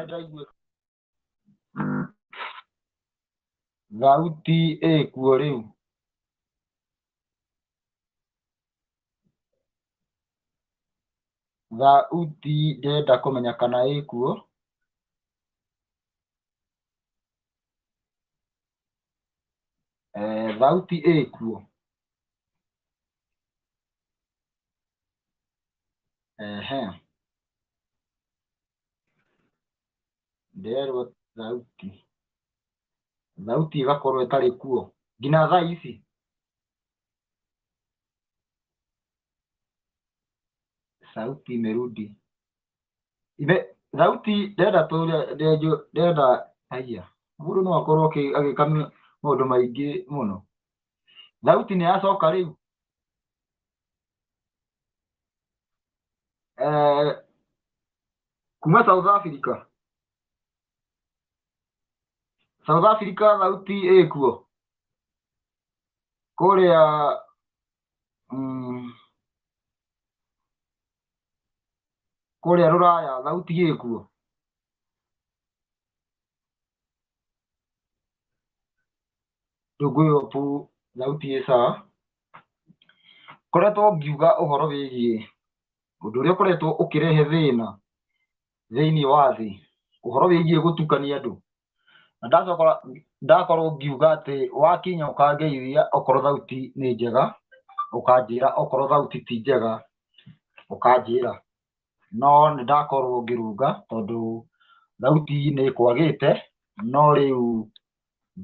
ndĩraiguĩka. Thauti ĩkuo rĩu? Thauti ndĩrenda kũmenya kana ĩkuo. Thauti ĩkuo? Ehe. Ndĩrerwo thauti. Thauti ĩgakorwo ĩtarĩ kuo nginya thaa ici. Sauti imerudi. Ime, thauti ndĩrenda tũria ndĩrenda haiya. Mũndũ no akorwo agĩka maũndũ maingĩ mũno. Thauti nĩ yacoka rĩu. Eh, kuma South Africa. South Africa thauti ĩkuo. Kũrĩa kũrĩa Rũraya thauti ĩkuo. Rĩu ngwĩhopu thauti ĩ sawa. Ngoretwo ngiuga ũhoro wĩgiĩ ũndũ ũrĩa ũkoretwo ũkĩrehe thĩna thĩinĩ wa thĩ, ũhoro wĩgiĩ gũtukania andũ. Na ndacoka ndakorwo ngiuga atĩ wakinya ũkangeithia okorwo thauti nĩ njega, ũkanjĩra okorwo thauti ti njega ũkanjĩra. No nĩ ndakorwo ngĩrũnga tondũ thauti nĩ ĩkwagĩte, no rĩu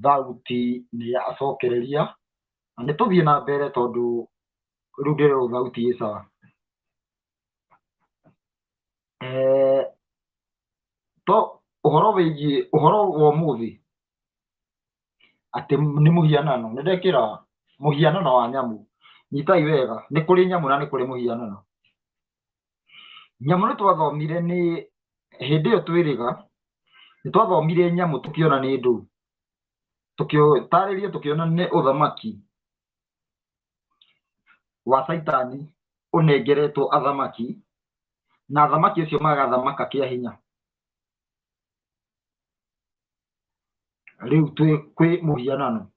thauti nĩ yacokereria na nĩ tũthiĩ na mbere tondũ rĩu ndĩrerwo thauti ĩ sawa. Eh, to ũhoro wĩgiĩ ũhoro wa ũmũthĩ atĩ nĩ mũhianano nĩ ndekĩra mũhianano wa nyamũ. Nyitai wega, nĩ kũrĩ nyamũ na nĩ kũrĩ mũhianano. Nyamũ nĩ twathomire nĩ hĩndĩ ĩyo twĩrĩga, nĩ twathomire nyamũ tũkĩona nĩ ndũ, tũkĩtarĩria tũkĩona nĩ ũthamaki wa Caitani ũnengeretwo athamaki, na athamaki acio magathamaka kĩa hinya. Rĩu twĩ kwĩ mũhianano,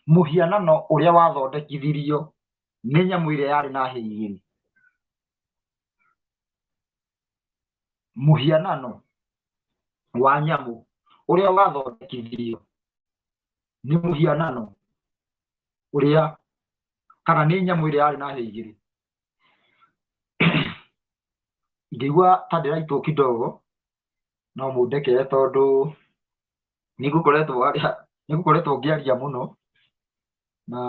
mũhianano ũrĩa wathondekithirio nĩ nyamũ ĩrĩa yarĩ na hĩa igĩrĩ. Mũhianano wa nyamũ ũrĩa wathondekithirio nĩ mũhianano ũrĩa kana nĩ nyamũ ĩrĩa yarĩ na hĩa igĩrĩ. Ingĩigua ta ndĩraitwo kidogo no mũndekere tondũ nĩngũkoretwo nĩngũkoretwo ngĩaria mũno na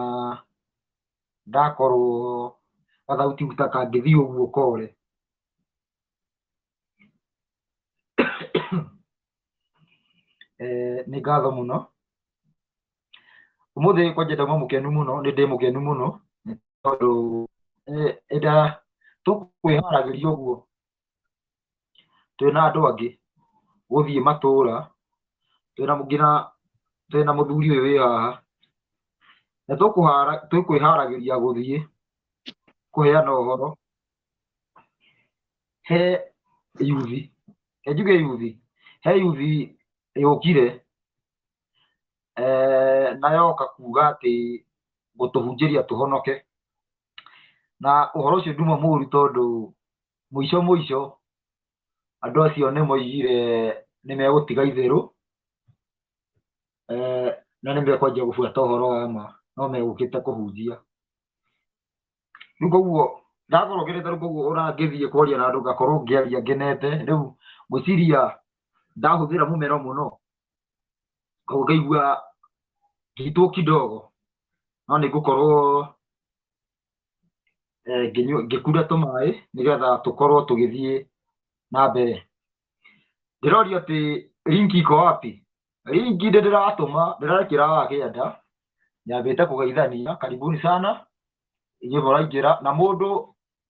ndakorwo gathauti ta kangĩthiĩ ũguo kore. Nĩ ngatho mũno. Ũmũthĩ kwanja ndauma mũkenu mũno, nĩ ndĩ mũkenu mũno nĩ tondũ tũkwĩharagĩria ũguo twĩna andũ angĩ gũthiĩ matũra, twĩna nginya twĩna mũthuri ũyũ wĩ haha, na tũkwĩharagĩria gũthiĩ kũheana ũhoro he yuthi, reke njuge yuthi, he yuthi yũkire na yoka kuga atĩ gũtũhunjĩria tũhonoke, na ũhoro ũcio nduma mũru tondũ mũico mũico andũ acio nĩ moigire nĩ megũtiga itherũ na nĩ mekwanjia gũbuata ũhoro wa ma no megũkĩte kũhunjia. Rĩu koguo ndakorwo ngenete rĩu koguo ona ngĩthiĩ kwaria na andũ ngakorwo ngĩaria ngenete, rĩu ngwĩciria ndahũthĩra mũmero mũno koguo ngaigua ngĩitwo kidogo no nĩ ngũkorwo ngĩkunda tũmaĩ nĩgetha tũkorwo tũgĩthiĩ na mbere. Ndĩrorio atĩ link iko wapi? Link ndĩ ndĩratũma ndĩrekĩra haha kĩanda, nyambĩte kũgeithania, karibuni sana inyuĩ mũraingĩra na mũndũ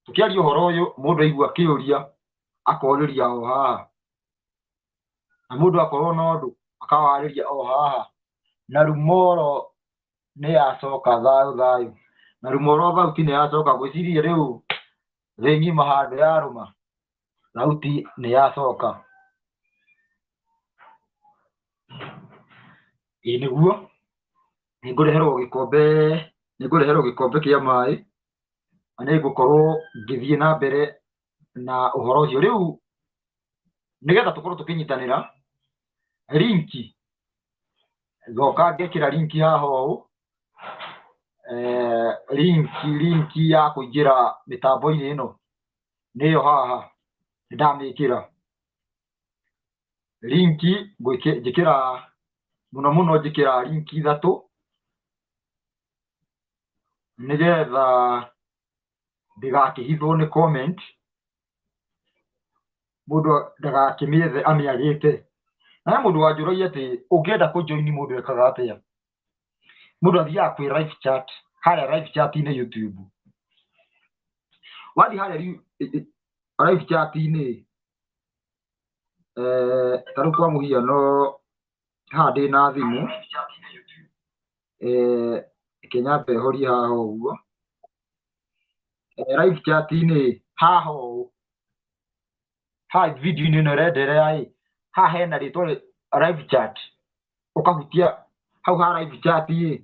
tũkĩaria ũhoro ũyũ mũndũ aigua kĩũria akorĩria o haha, na mũndũ akorwo na ũndũ akawarĩria o haha, na rumoro nĩ yacoka thayũ thayũ, na rumoro thauti nĩ yacoka, ngwĩciria rĩu thĩ ng'ima handũ yarũma thauti nĩ yacoka. Ĩĩ nĩguo, nĩngũreherwo gĩkombe, nĩngũreherwo gĩkombe kĩa maĩ, na nĩngũkorwo ngĩthiĩ na mbere na ũhoro ũcio. Rĩu nĩgetha tũkorwo tũkĩnyitanĩra, linki, ngoka ngekĩra linki haha ũũ, linki ya kũingĩra mĩtambo-inĩ ĩno nĩyo haha nĩndamĩkĩra. Linki njĩkĩra mũno mũno njĩkĩra linki ithatũ nĩgetha ndĩgakĩhithwo nĩ comment, mũndũ ndagakĩmĩethe amĩagĩte. Na he mũndũ wanjũragia atĩ ũngĩenda kũ join mũndũ ekaga atĩa? Mũndũ athiaga kwĩ live chat, harĩa live chat-inĩ YouTube. Wathiĩ harĩa live chat-inĩ, ta rĩu kwa mũhiano haha ndĩna thimũ, reke nyambe horie haha ũguo. Live chat-inĩ haha ũũ, haha video-inĩ ĩno ĩrenderea ĩ, haha hena rĩtwa live chat, ũkahutia hau ha live chat ĩ,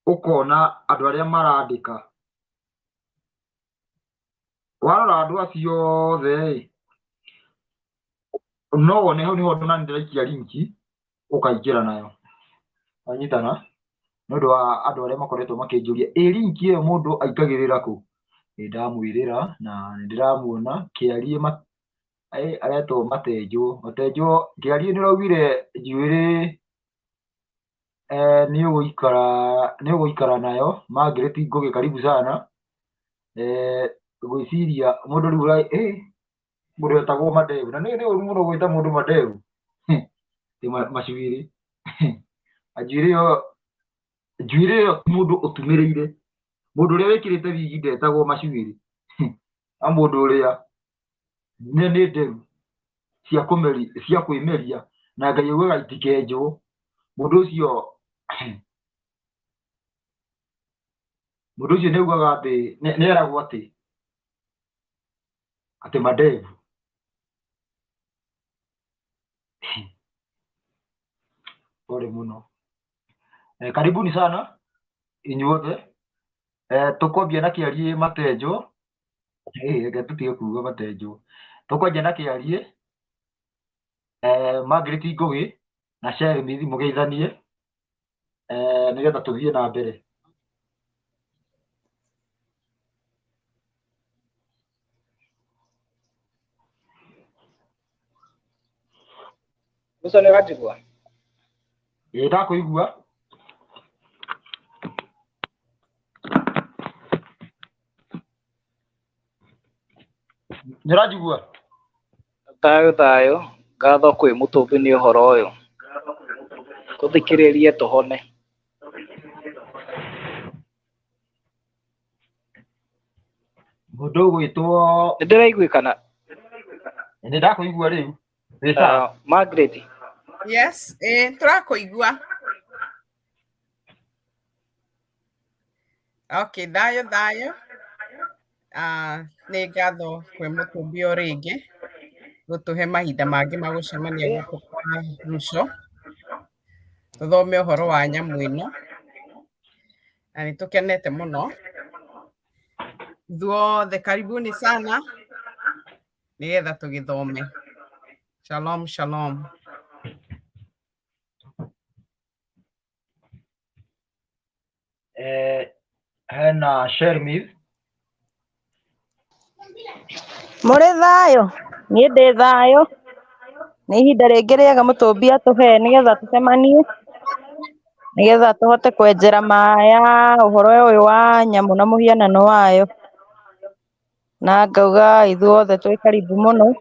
ũkona andũ arĩa marandĩka. Warora andũ acio othe ĩ, no wone hau nĩho nani ndĩraikia linki ũkaingĩra nayo. Wanyitana? Nĩ ũndũ wa andũ arĩa makoretwo makĩnjũria ĩ linki ĩyo mũndũ aikagĩrĩra kũ? Nĩ ndamwĩrĩra na nĩ ndĩramuona Kĩariĩ aretwo Matenjwo. Matenjwo, Kĩariĩ nĩ ũraugire njuĩrĩ nĩ ũgũikara nayo. Margaret Ngũgĩ karibu sana. Ngwĩciria mũndũ rĩu mũndũ etagwo Mandevu, na nĩ ũru mũno gwĩta mũndũ Mandevu. Macuĩrĩ. Njuĩrĩ ĩyo, njuĩrĩ ĩyo ti mũndũ ũtumĩrĩire. Mũndũ ũrĩa wĩkĩrĩte wigi ndetagwo macuĩrĩ. No mũndũ ũrĩa nĩ nderu cia kũmeria, cia kwĩmeria na Ngai augaga itikenjwo. Mũndũ ũcio, mũndũ ũcio nĩ augaga atĩ, nĩ eragwo atĩ, atĩ mandevu. Pole mũno. Karibuni sana inyuothe. Tũkwambia na Kĩariĩ Matenjwo. Reke tũtige kuga Matenjwo. Tũkwanjia na Kĩariĩ, Margaret Ngũgĩ na Shermith mũgeithanie, nĩgetha tũthiĩ na mbere. Musa nĩ ũranjigua? Ĩĩ ndakũigua. Nĩ ũranjigua? Thayũ thayũ, ngatho kwĩ mũtũmbi nĩ ũhoro ũyũ. Tũthikĩrĩrie tũhone. Mũndũ ũgwĩtwo Nĩ ndĩraiguĩkana. Nĩ ndakũigua rĩu. Wĩ sawa? Margaret. Yes, tũrakũigua. Okay, thayũ thayũ. Nĩ ngatho kwĩ mũtũmbi o rĩngĩ gũtũhe mahinda mangĩ ma gũcemania gũkũ kwa Ruco, tũthome ũhoro wa nyamũ ĩno, na nĩ tũkenete mũno. Ithuothe karibuni sana nĩgetha tũgĩthome. Shalom, shalom. Hena Shermith. Mũrĩ thayũ? Niĩ ndĩ thayũ. Nĩ ihinda rĩngĩ rĩega mũtũmbi atũhe nĩgetha tũcemanie, nĩgetha tũhote kwenjera maya ũhoro ũyũ wa nyamũ na mũhianano wayo. Na ngauga ithuothe twĩ karibu mũno,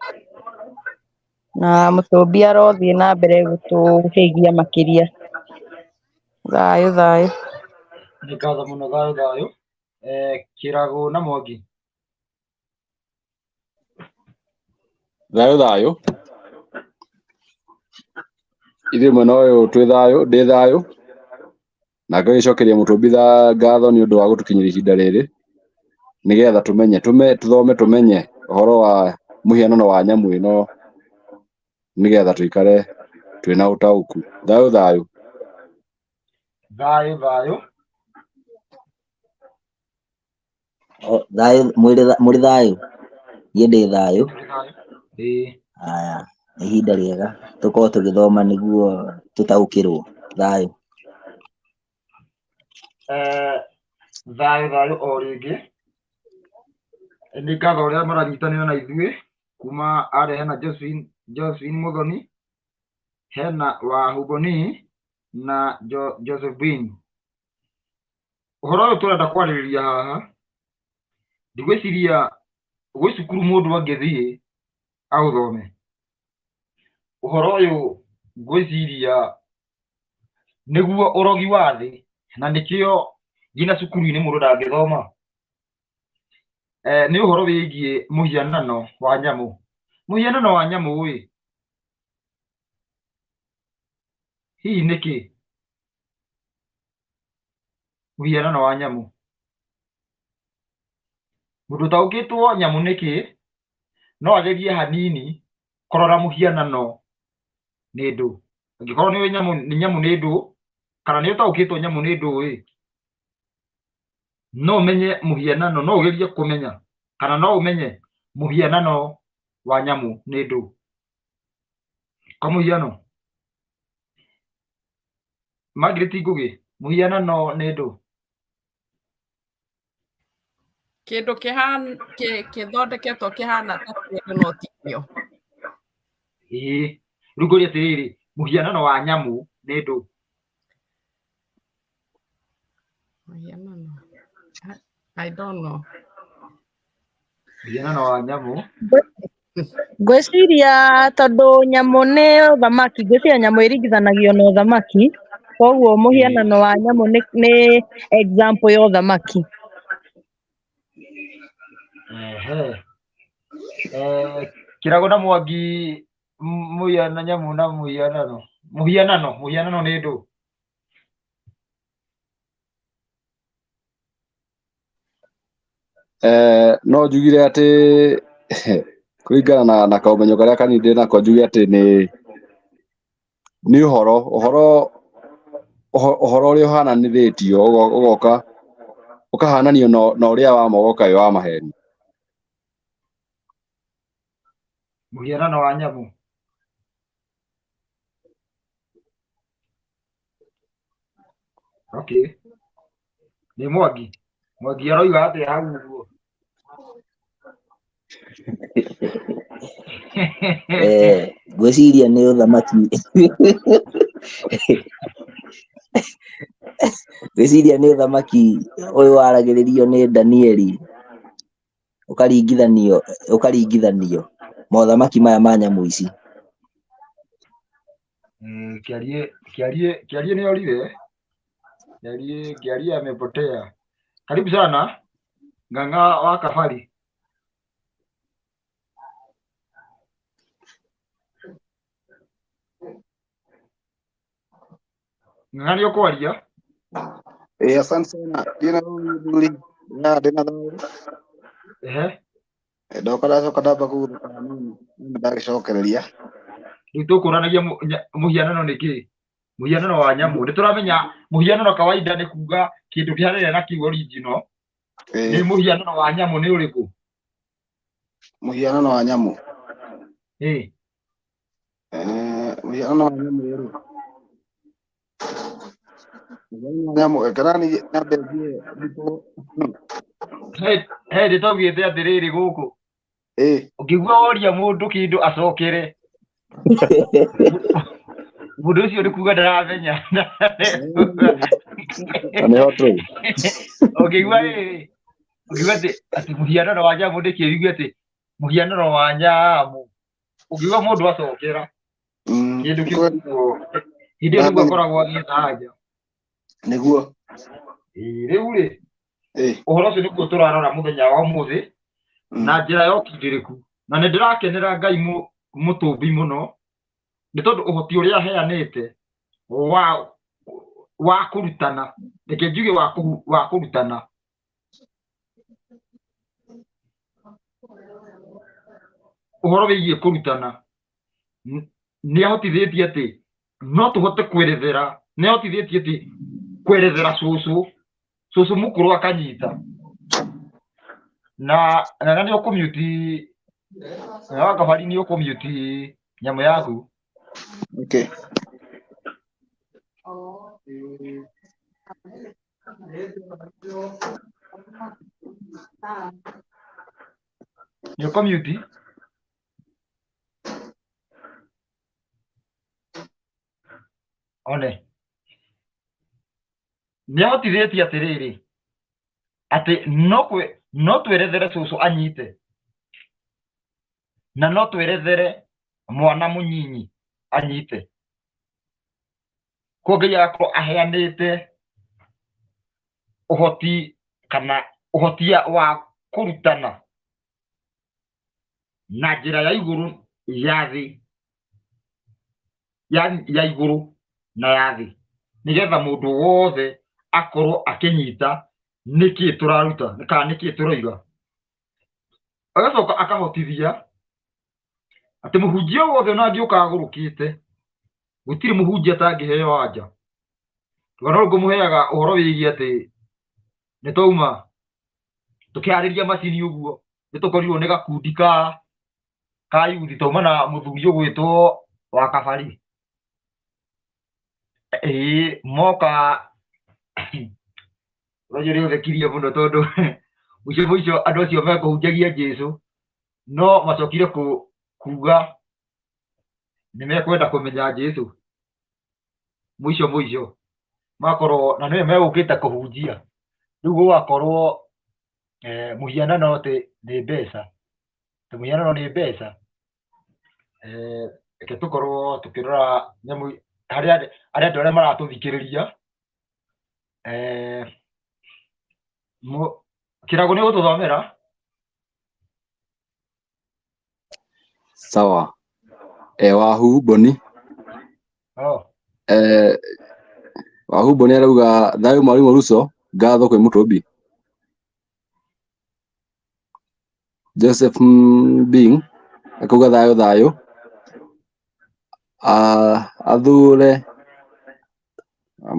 na mũtũmbi arothiĩ na mbere gũtũhĩgia makĩria. Thayũ thayũ. Nĩ ngatho mũno, thayũ thayũ. Kĩrago na Mwangi. Thayũ thayũ. Ithuĩ mwena ũyũ twĩ thayũ, ndĩ thayũ. Na ngagĩcokeria mũtũmbi ngatho nĩ ũndũ wa gũtũkinyĩria ihinda rĩrĩ, nĩgetha tũmenye, tũthome tũmenye ũhoro wa mũhianano wa nyamũ ĩno, nĩgetha tũikare Twĩna ũtaũku. Thayũ thayũ. Thayũ thayũ. Thayũ mũrĩ thayũ, niĩ ndĩ thayũ. Ĩĩ. Aya, nĩ ihinda rĩega tũkorwo tũgĩthoma nĩguo tũtaũkĩrwo. Thayũ. Thayũ thayũ o rĩngĩ. Nĩ ngatho arĩa maranyitanĩra na ithuĩ kuma arĩa hena Josephine, Josephine Muthoni, hena Wahuboni na Josephine. Ũhoro ũyũ tũrenda kwarĩrĩria haha, ndigwĩciria gwĩ cukuru mũndũ angĩthiĩ aũthome. Ũhoro ũyũ ngwĩciria nĩguo ũrogi wa thĩ, na nĩkĩo nginya cukuru-inĩ mũndũ ndangĩthoma. Nĩ ũhoro wĩgiĩ mũhianano wa nyamũ. Mũhianano wa nyamũ ĩ, hihi nĩkĩ? Mũhianano wa nyamũ. Mũndũ ũtaũkĩtwo nyamũ nĩkĩ, no agerie hanini kũrora mũhianano nĩ ndũ. Angĩkorwo nĩ ũĩ nyamũ, nĩ nyamũ nĩ ndũ, kana nĩ ũtaũkĩtwo nyamũ nĩ ndũ ĩ, no ũmenye mũhianano, no ũgerie kũmenya, kana no ũmenye mũhianano wa nyamũ nĩ ndũ. Kwa mũhiano, Margaret Ngugi, mũhianano nĩ ndũ? Kĩndũ kĩthondeketwo kĩhana ta kĩndũ no ti kĩo. Ĩĩ, rĩu ngũria atĩrĩrĩ, mũhianano wa nyamũ nĩ ndũ? Mũhianano. I don't know. Mũhianano wa nyamũ. Ngwĩciria tondũ nyamũ nĩ ũthamaki, ngwĩciria nyamũ ĩringithanagio na ũthamaki, koguo mũhianano wa nyamũ nĩ example ya ũthamaki. Ehe. Kĩrago na Mwangi, mũhiana nyamũ na mũhianano. Mũhianano, mũhianano nĩ ndũ? No njugire atĩ kũringana na kaũmenyo karĩa kanini ndĩ nako, njuge atĩ nĩ ũhoro, ũhoro, ũhoro ũrĩa ũhananithĩtio, ũgoka ũkahananio na ũrĩa wa ma, ũgoka wĩ wa maheni. Mũhianano wa nyamũ. Okay. Nĩ Mwangi. Mwangi aroiga atĩa hau ũguo? Ngwĩciria nĩ ũthamaki. Ngwĩciria nĩ ũthamaki ũyũ waragĩrĩrio nĩ Danieli, ũkaringithanio mothamaki maya ma nyamũ ici. Kiarie, Kiarie nĩ orire. Kiarie, Kiarie amepotea. Karibu sana Ng'ang'a wa Kabari. Ng'ang'a nĩ ũkwaria? Asante sana. Ndina thuri na ndina thayũ. Ehe. Ndoka ndacoka ndamba kũgũthũka hanini, nĩ ndagĩcokereria. Rĩu tũkũranagia mũhianano nĩ kĩ? Mũhianano wa nyamũ. Nĩ tũramenya mũhianano kawaida nĩ kuga kĩndũ kĩhanene na kĩu original. Nĩ mũhianano wa nyamũ nĩ ũrĩkũ? Mũhianano wa nyamũ. Mũhianano wa nyamũ rĩ. Mũhianano wa nyamũ, kana nĩ nyambe ngie nditũ. He ndĩtaugĩte atĩrĩrĩ gũkũ. Ũngĩigua woria mũndũ kĩndũ acokere. Mũndũ ũcio nĩ kuga ndaramenya. Na nĩho tũrĩ. Ũngĩigua rĩrĩ, ũngĩigua atĩ mũhianano wa nyamũ nĩ kĩ, ũigue atĩ mũhianano wa nyamũ. Ũngĩigua mũndũ acokera kĩndũ kĩu ũguo, hĩndĩ ĩyo nĩguo akoragwo agĩetha anja. Nĩguo. Ĩĩ, rĩu rĩ, ũhoro ũcio nĩguo tũrarora mũthenya wa ũmũthĩ na njĩra ya ũkindĩrĩku. Na nĩ ndĩrakenera Ngai mũtũmbi mũno, nĩ tondũ ũhoti ũrĩa aheanĩte wa kũrutana, reke njuge wa kũrutana. Ũhoro wĩgiĩ kũrutana, nĩ ahotithĩtie atĩ No tũhote kwerethera, nĩ ahotithĩtie atĩ kwerethera cũcũ, cũcũ mũkũrũ akanyita. Na na nĩ ũkũmute na wakabari nĩ ũkũmute nyamũ yaku. Okay. Nĩ ũkũmute. One. Nĩ ahotithĩtie atĩrĩrĩ atĩ no twerethere cũcũ anyite na no twerethere mwana mũnyinyi anyite. Koguo Ngai agakorwo aheanĩte ũhoti kana ũhoti wa kũrutana na njĩra ya igũrũ ya thĩ ya igũrũ na ya thĩ nĩgetha mũndũ wothe akorwo akĩnyita nĩkĩĩ tũraruta kana nĩkĩĩ tũroiga. Agacoka akahotithia atĩ mũhunjia wothe ona angĩũka agũrũkĩte gũtirĩ mũhunjia atangĩheo anja. Tondũ no ngũmũheaga ũhoro wĩgiĩ atĩ nĩ twauma tũkĩharĩria macini ũguo nĩ tũkorirwo nĩ gakundi ka yuthi twauma na mũthuri ũgwĩtwo wa Kabari. Ĩĩ moka ũcio nĩ ũthekirie mũno tondũ mũico mũico andũ acio mekũhunjagia Jesũ no macokire kuga nĩ mekwenda kũmenya Jesũ mũico mũico makorwo na nĩwe megũkĩte kũhunjia rĩu gũgakorwo mũhianano atĩ nĩ mbeca, mũhianano nĩ mbeca. Reke tũkorwo tũkĩrora nyamũ harĩa arĩa andũ arĩa maratũthikĩrĩria. Kĩrago nĩ ũgũtũthomera? Sawa. Wahu Boni. Oh. Wahu Boni arauga thayũ mwarimũ Ruco, ngatho kwĩ Mũtũmbi. Joseph Bing akauga thayũ thayũ. Athure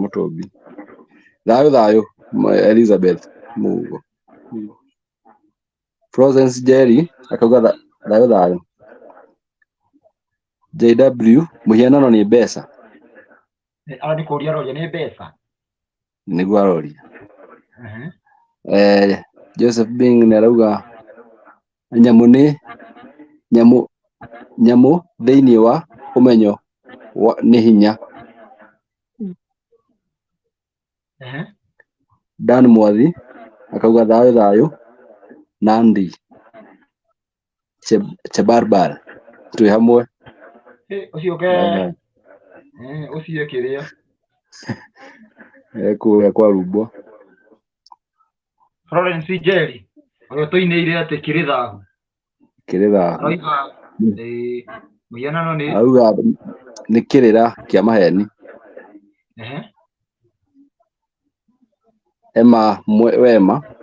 Mũtũmbi. Thayũ thayũ Elizabeth Mugo. Florence Jerry akauga thayũ thayũ. JW mũhianano nĩ mbeca. Nĩ kũria aroria nĩ mbeca. Nĩguo aroria. Joseph Bing nĩ arauga nyamũ nĩ nyamũ thĩinĩ wa ũmenyo nĩ hinya. Dan Mwathi akauga thayũ thayũ. Nandi Chebarbar twĩ hamwe. Ũcio ke ũcio kĩrĩa kũrĩa kwa Rumbwa. Florence Jerry ũrĩa tũinĩire atĩ kĩrĩ thahu. Kĩrĩ thahu. Aroiga mũhianano nĩ arauga nĩ kĩrĩra kĩa maheni. Emma Wema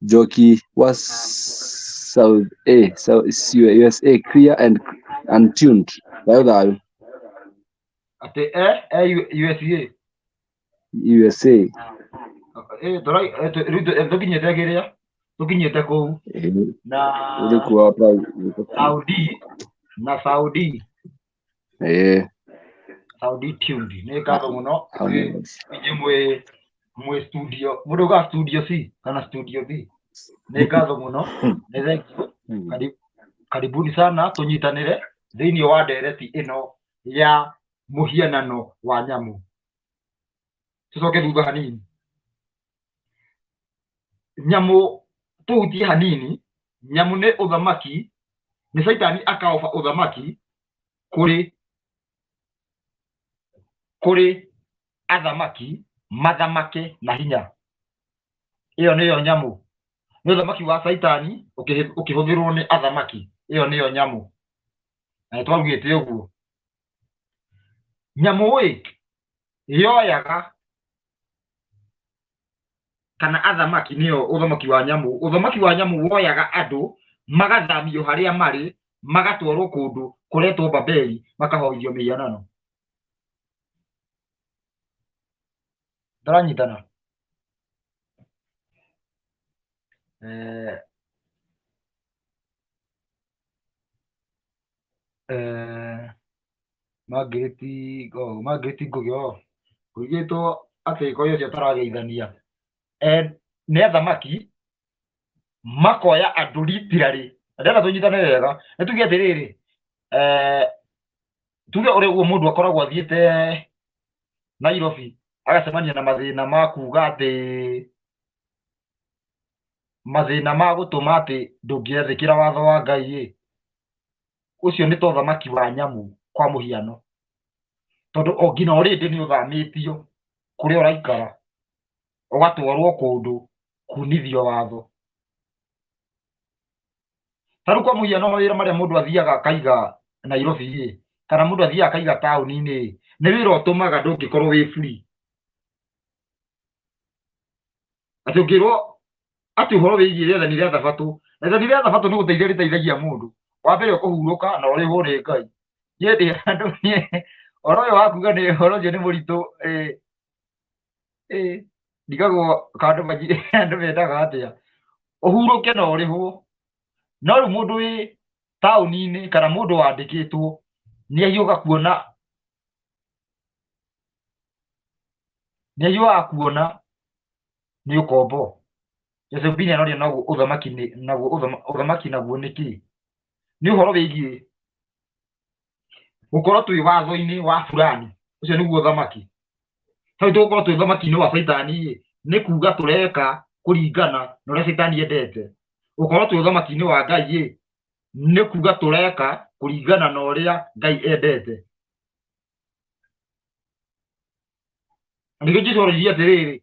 Njoki wa South A South USA clear and untuned. Thayũ thayũ. Atĩ USA. USA. Tũkinyĩte kĩrĩa tũkinyĩte kũu na Saudi na Saudi. Saudi tuned nĩ ngatho mũno inyuĩ mwĩ studio mũndũ ugaga studio C kana studio B. Nĩ ngatho mũno, nĩ thank you. Karibuni sana tũnyitanĩre thĩinĩ wa ndereti ĩno ya mũhianano wa nyamũ. Tũcoke thutha hanini. Nyamũ tũhutie hanini, nyamũ nĩ ũthamaki, nĩ Caitani akaoba ũthamaki kũrĩ athamaki mathamake na hinya. Ĩyo nĩyo nyamũ. Nĩ ũthamaki wa Caitani ũkĩhũthĩrwo nĩ athamaki. Ĩyo nĩyo nyamũ. Na nĩtwaugĩte ũguo. Nyamũ ĩ yoyaga kana athamaki nĩyo ũthamaki wa nyamũ. Ũthamaki wa nyamũ woyaga andũ magathamio harĩa marĩ magatwarwo kũndũ kũretwo Babeli makahoithio mĩhianano. Tũranyitana? Eh, eh, Margaret, oh, Margaret Ngugi, oh, kũigĩtwo atĩ kwa ũcio tũrageithania. Eh, nĩ athamaki makoya andũ literally. Na ndĩrenda tũnyitane wega. Nĩ tuge atĩrĩrĩ, eh, tuge ũrĩa ũguo mũndũ akoragwo athiĩte Nairobi agacemania na mathĩna ma kuga atĩ mathĩna ma gũtũma atĩ ndũngĩathĩkĩra watho wa Ngai ĩ, ũcio nĩ ta ũthamaki wa nyamũ kwa mũhiano, tondũ o nginya already nĩ ũthamĩtio kũrĩa ũraikara ũgatwarwo kũndũ kunithio watho. Ta rĩu kwa mũhiano mawĩra marĩa mũndũ athiaga akaiga Nairobi ĩ, kana mũndũ athiaga akaiga taũni-inĩ ĩ, nĩ wĩra ũtũmaga ndũngĩkorwo wĩ free. Atĩ ũngĩrwo atĩ ũhoro wĩgiĩ rĩathani rĩa thabatũ, rĩathani rĩa thabatũ nĩ gũteithia rĩteithagia mũndũ. Wa mbere ũkũhurũka na ũrĩhwo nĩ Ngai. Niĩ ndĩ andũ niĩ ũhoro ũyũ wa kuga nĩ ũhoro ũcio nĩ mũritũ ndigagwo ka andũ andũ mendaga atĩa. Ũhurũke na ũrĩhwo. No rĩu mũndũ wĩ taũni-inĩ kana mũndũ wandĩkĩtwo nĩ ahiũga kuona, nĩ ahiũgaga kuona nĩ ũkombo. Josephine aroria naguo ũthamaki nĩ naguo ũthamaki naguo nĩ kĩ? Nĩ ũhoro wĩgiĩ gũkorwo twĩ watho-inĩ wa fulani, ũcio nĩguo ũthamaki. Hau tũgũkorwo twĩ ũthamaki-inĩ wa caitani ĩ, nĩ kuga tũreka kũringana na ũrĩa caitani endete. Gũkorwo twĩ ũthamaki-inĩ wa Ngai ĩ, nĩ kuga tũreka kũringana na ũrĩa Ngai endete. Na nĩkĩo Jesũ oririe atĩrĩrĩ,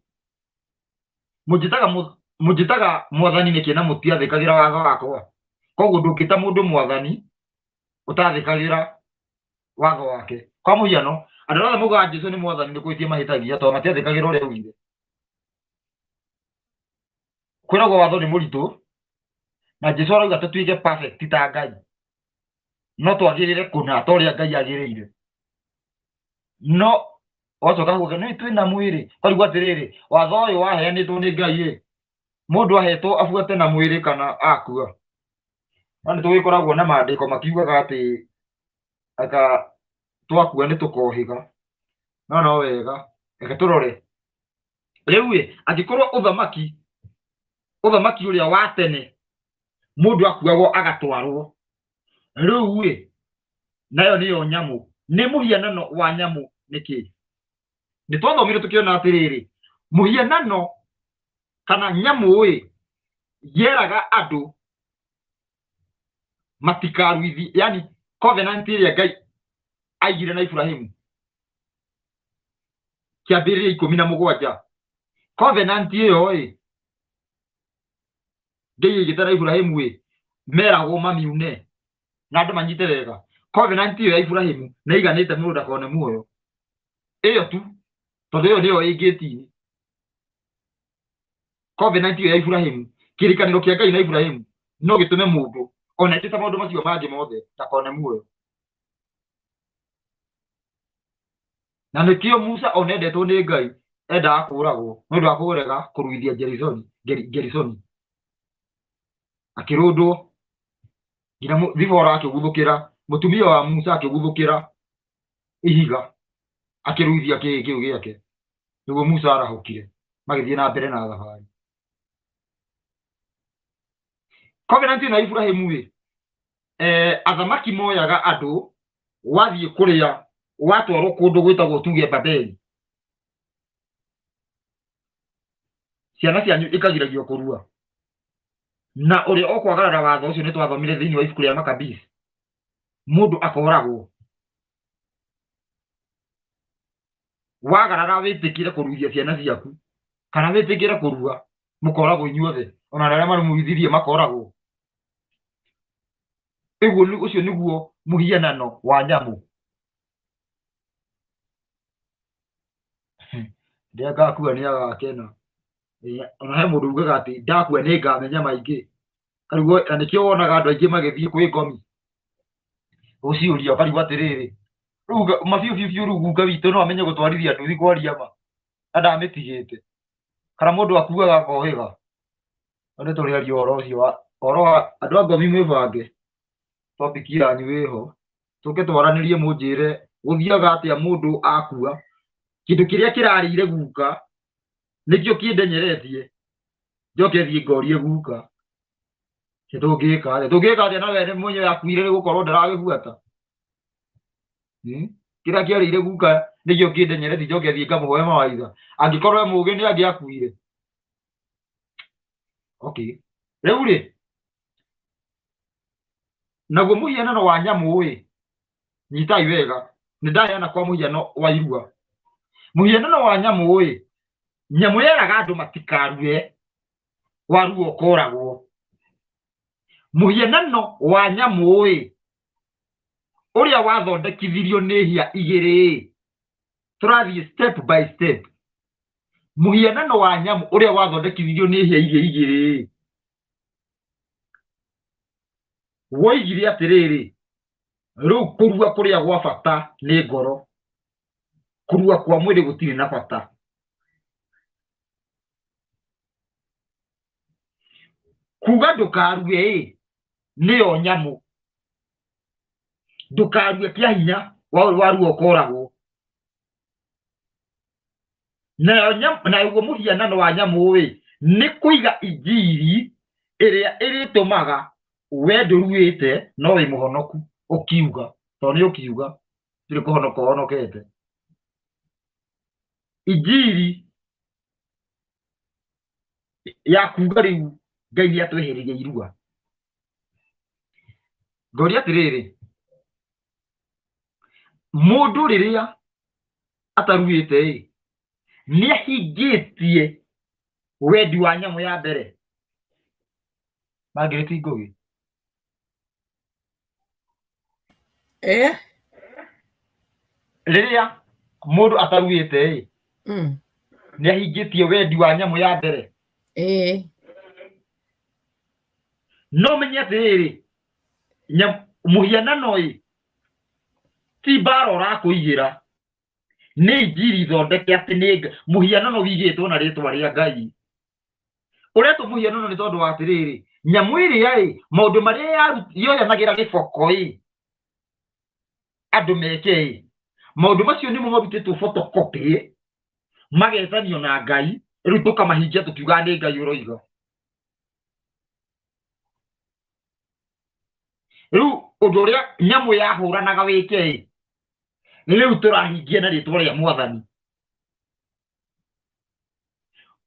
mũnjĩtaga mwathani nĩkĩ na mũtiathĩkagĩra watho wakwa? Koguo ndũngĩta mũndũ mwathani ũtathĩkagĩra watho wake. Kwa mũhiano, andũ arĩa othe maugaga Jesũ nĩ mwathani nĩ kũhĩtia mahĩtagia tondũ matiathĩkagĩra ũrĩa augire. Kwĩragwo watho nĩ mũritũ na Jesũ arauga tũtuĩke perfect ta Ngai, no twagĩrĩre kũna ta ũrĩa Ngai agĩrĩire. No wacoka kuga nĩ twĩna mwĩrĩ, ũkarigwo atĩrĩrĩ, watho ũyũ waheanĩtwo nĩ Ngai ĩ, mũndũ ahetwo abuate na mwĩrĩ kana akua? No nĩ tũgĩkoragwo na maandĩko makiugaga atĩ aka twakua nĩ tũkohĩga, no no wega, reke tũrore. Rĩu ĩ, angĩkorwo ũthamaki ũrĩa wa tene mũndũ akuagwo agatwarwo, rĩu ĩ, nayo nĩyo nyamũ, nĩ mũhianano wa nyamũ nĩkĩ? Nĩ twathomire tũkĩona atĩrĩrĩ, mũhianano kana nyamũ ĩ, yeraga andũ matikaruithi, yani covenant ĩrĩa Ngai aigire na Ibrahimu kĩambĩrĩria 17, covenant ĩyo ĩ, Ngai aigĩte na Ibrahimu ĩ, meragwo mamiune na andũ manyite wega. Covenant ĩyo ya Ibrahimu nĩ ĩiganĩte mũndũ ndakone muoyo, ĩyo tu, tondũ ĩyo nĩyo ĩ ngĩti-inĩ. Covenant ĩyo ya Ibrahimu, kĩrĩkanĩro kĩa Ngai na Ibrahimu no gĩtũme mũndũ ona ekĩte maũndũ macio mangĩ mothe ndakone muoyo. Na nĩkĩo Musa ona endetwo nĩ Ngai endaga kũragwo nĩ ũndũ wa kũrega kũruithia Gerisoni. Akĩrũndwo nginya Zipora akĩguthũkĩra, mũtumia wa Musa akĩguthũkĩra ihiga akĩruithia kĩĩ kĩu gĩake, nĩguo Musa arahũkire magĩthiĩ na mbere na thabarĩ. Covenant ĩno ya Ibrahimu ĩ, athamaki moyaga andũ wathiĩ kũrĩa watwarwo kũndũ gwĩtagwo tuge Babeli, ciana cianyu ikagiragio kũrua, na ũrĩa ũkwagarara watho ũcio nĩ twathomire thĩinĩ wa ibuku rĩa Maccabees, mũndũ akoragwo wagarara wĩtĩkĩre kũruithia ciana ciaku kana wĩtĩkĩre kũrua, mũkoragwo inyuothe, ona arĩa marũmuithirie makoragwo. Ũguo ũcio nĩguo mũhianano wa nyamũ. Rĩrĩa ngakua nĩ agakena. Ona he mũndũ ugaga atĩ ndakua nĩ ngamenya maingĩ. Karigwo, na nĩkĩo wonaga andũ aingĩ magĩthiĩ kwĩ ngomi gũciũria, ũkarigwo atĩrĩrĩ, rĩu mabiũ biũ biũ, rĩu guka witũ no amenye gũtwarithia nduthi kwaria ma. Na ndamĩtigĩte. Kana mũndũ akuaga akohĩga. No nĩ tũrĩaria ũhoro ũcio wa ũhoro wa andũ a ngomi mwĩbange. Topic yanyu ĩho. Tũke twaranĩrie mũnjĩre gũthiaga atĩa mũndũ akua. Kĩndũ kĩrĩa kĩrarĩire guka nĩkĩo kĩndenyeretie. Njoke thiĩ ngorie guka. Nĩ tũngĩka atĩa? Tũngĩka atĩa na we nĩ mwenyewe akuire nĩ gũkorwo ndaragĩbuata? Kĩrĩa kĩarĩire guka nĩkĩo kĩndenyeretie njoke thiĩ ngamũhoe mawaitha. Angĩkorwo e mũgĩ nĩ angĩakuire. Okay. Rĩu rĩ, naguo mũhianano wa nyamũ ĩ, nyitai wega, nĩ ndaheana kwa mũhiano wa irua. Mũhianano wa nyamũ ĩ, nyamũ yeraga andũ matikarue, warua ũkoragwo. Mũhianano wa nyamũ ĩ, ũrĩa wathondekithirio nĩ hĩa igĩrĩ ĩ, tũrathiĩ step by step. Mũhianano wa nyamũ ũrĩa wathondekithirio nĩ hĩa iria igĩrĩ ĩ, woigire atĩrĩrĩ, rĩu kũrua kũrĩa gwa bata nĩ ngoro, kũrua kwa mwĩrĩ gũtirĩ na bata. Kuga ndũkarue ĩ, nĩyo nyamũ. Ndũkarue kĩa hinya, warua ũkoragwo. Nayo naguo mũhianano wa nyamũ ĩ, nĩ kũiga injiri ĩrĩa ĩrĩtũmaga we ndũruĩte no wĩ mũhonoku ũkiuga, tondũ nĩ ũkiuga ndũrĩ kũhonoka ũhonokete. Injiri ya kuga rĩu Ngai nĩ atwehereirie irua. Ngoria atĩrĩrĩ, mũndũ rĩrĩa ataruĩte ĩ, nĩ ahingĩtie wendi wa nyamũ ya mbere? Margaret Ngũgĩ. Rĩrĩa mũndũ ataruĩte ĩ, nĩ ahingĩtie wendi wa nyamũ ya mbere? No menye atĩrĩrĩ, mũhianano ĩ, ti mbara ũrakũigĩra, nĩ injiri thondeke atĩ nĩ mũhianano wigĩtwo na rĩtwa rĩa Ngai. Ũretwo mũhianano nĩ tondũ wa atĩrĩrĩ, nyamũ ĩrĩa ĩ, maũndũ marĩa yoyanagĩra gĩboko ĩ, andũ meke ĩ, maũndũ macio nĩmo marutĩtwo photocopy, magetanio na Ngai, rĩu tũkamahingia tũkiugaga nĩ Ngai ũroiga. Rĩu ũndũ ũrĩa nyamũ yahũranaga wĩke ĩ, rĩu tũrahingia na rĩtwa rĩa Mwathani.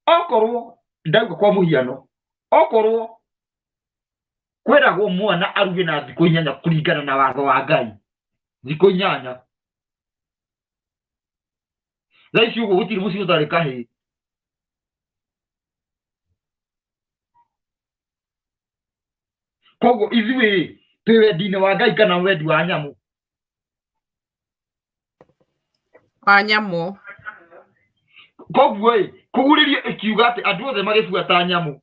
Okorwo ndauga kwa mũhiano, okorwo kwĩragwo mwana aruge na thikũ inyanya kũringana na watho wa Ngai, thikũ inyanya. Thaa ici ũguo gũtirĩ mũciĩ ũtarĩ kahĩĩ. Koguo ithuĩ twĩ wendi-inĩ wa Ngai kana wendi wa nyamũ? Wa nyamũ. Koguo ĩ, kũgurĩrio ĩkiuga atĩ andũ othe magĩbuata nyamũ,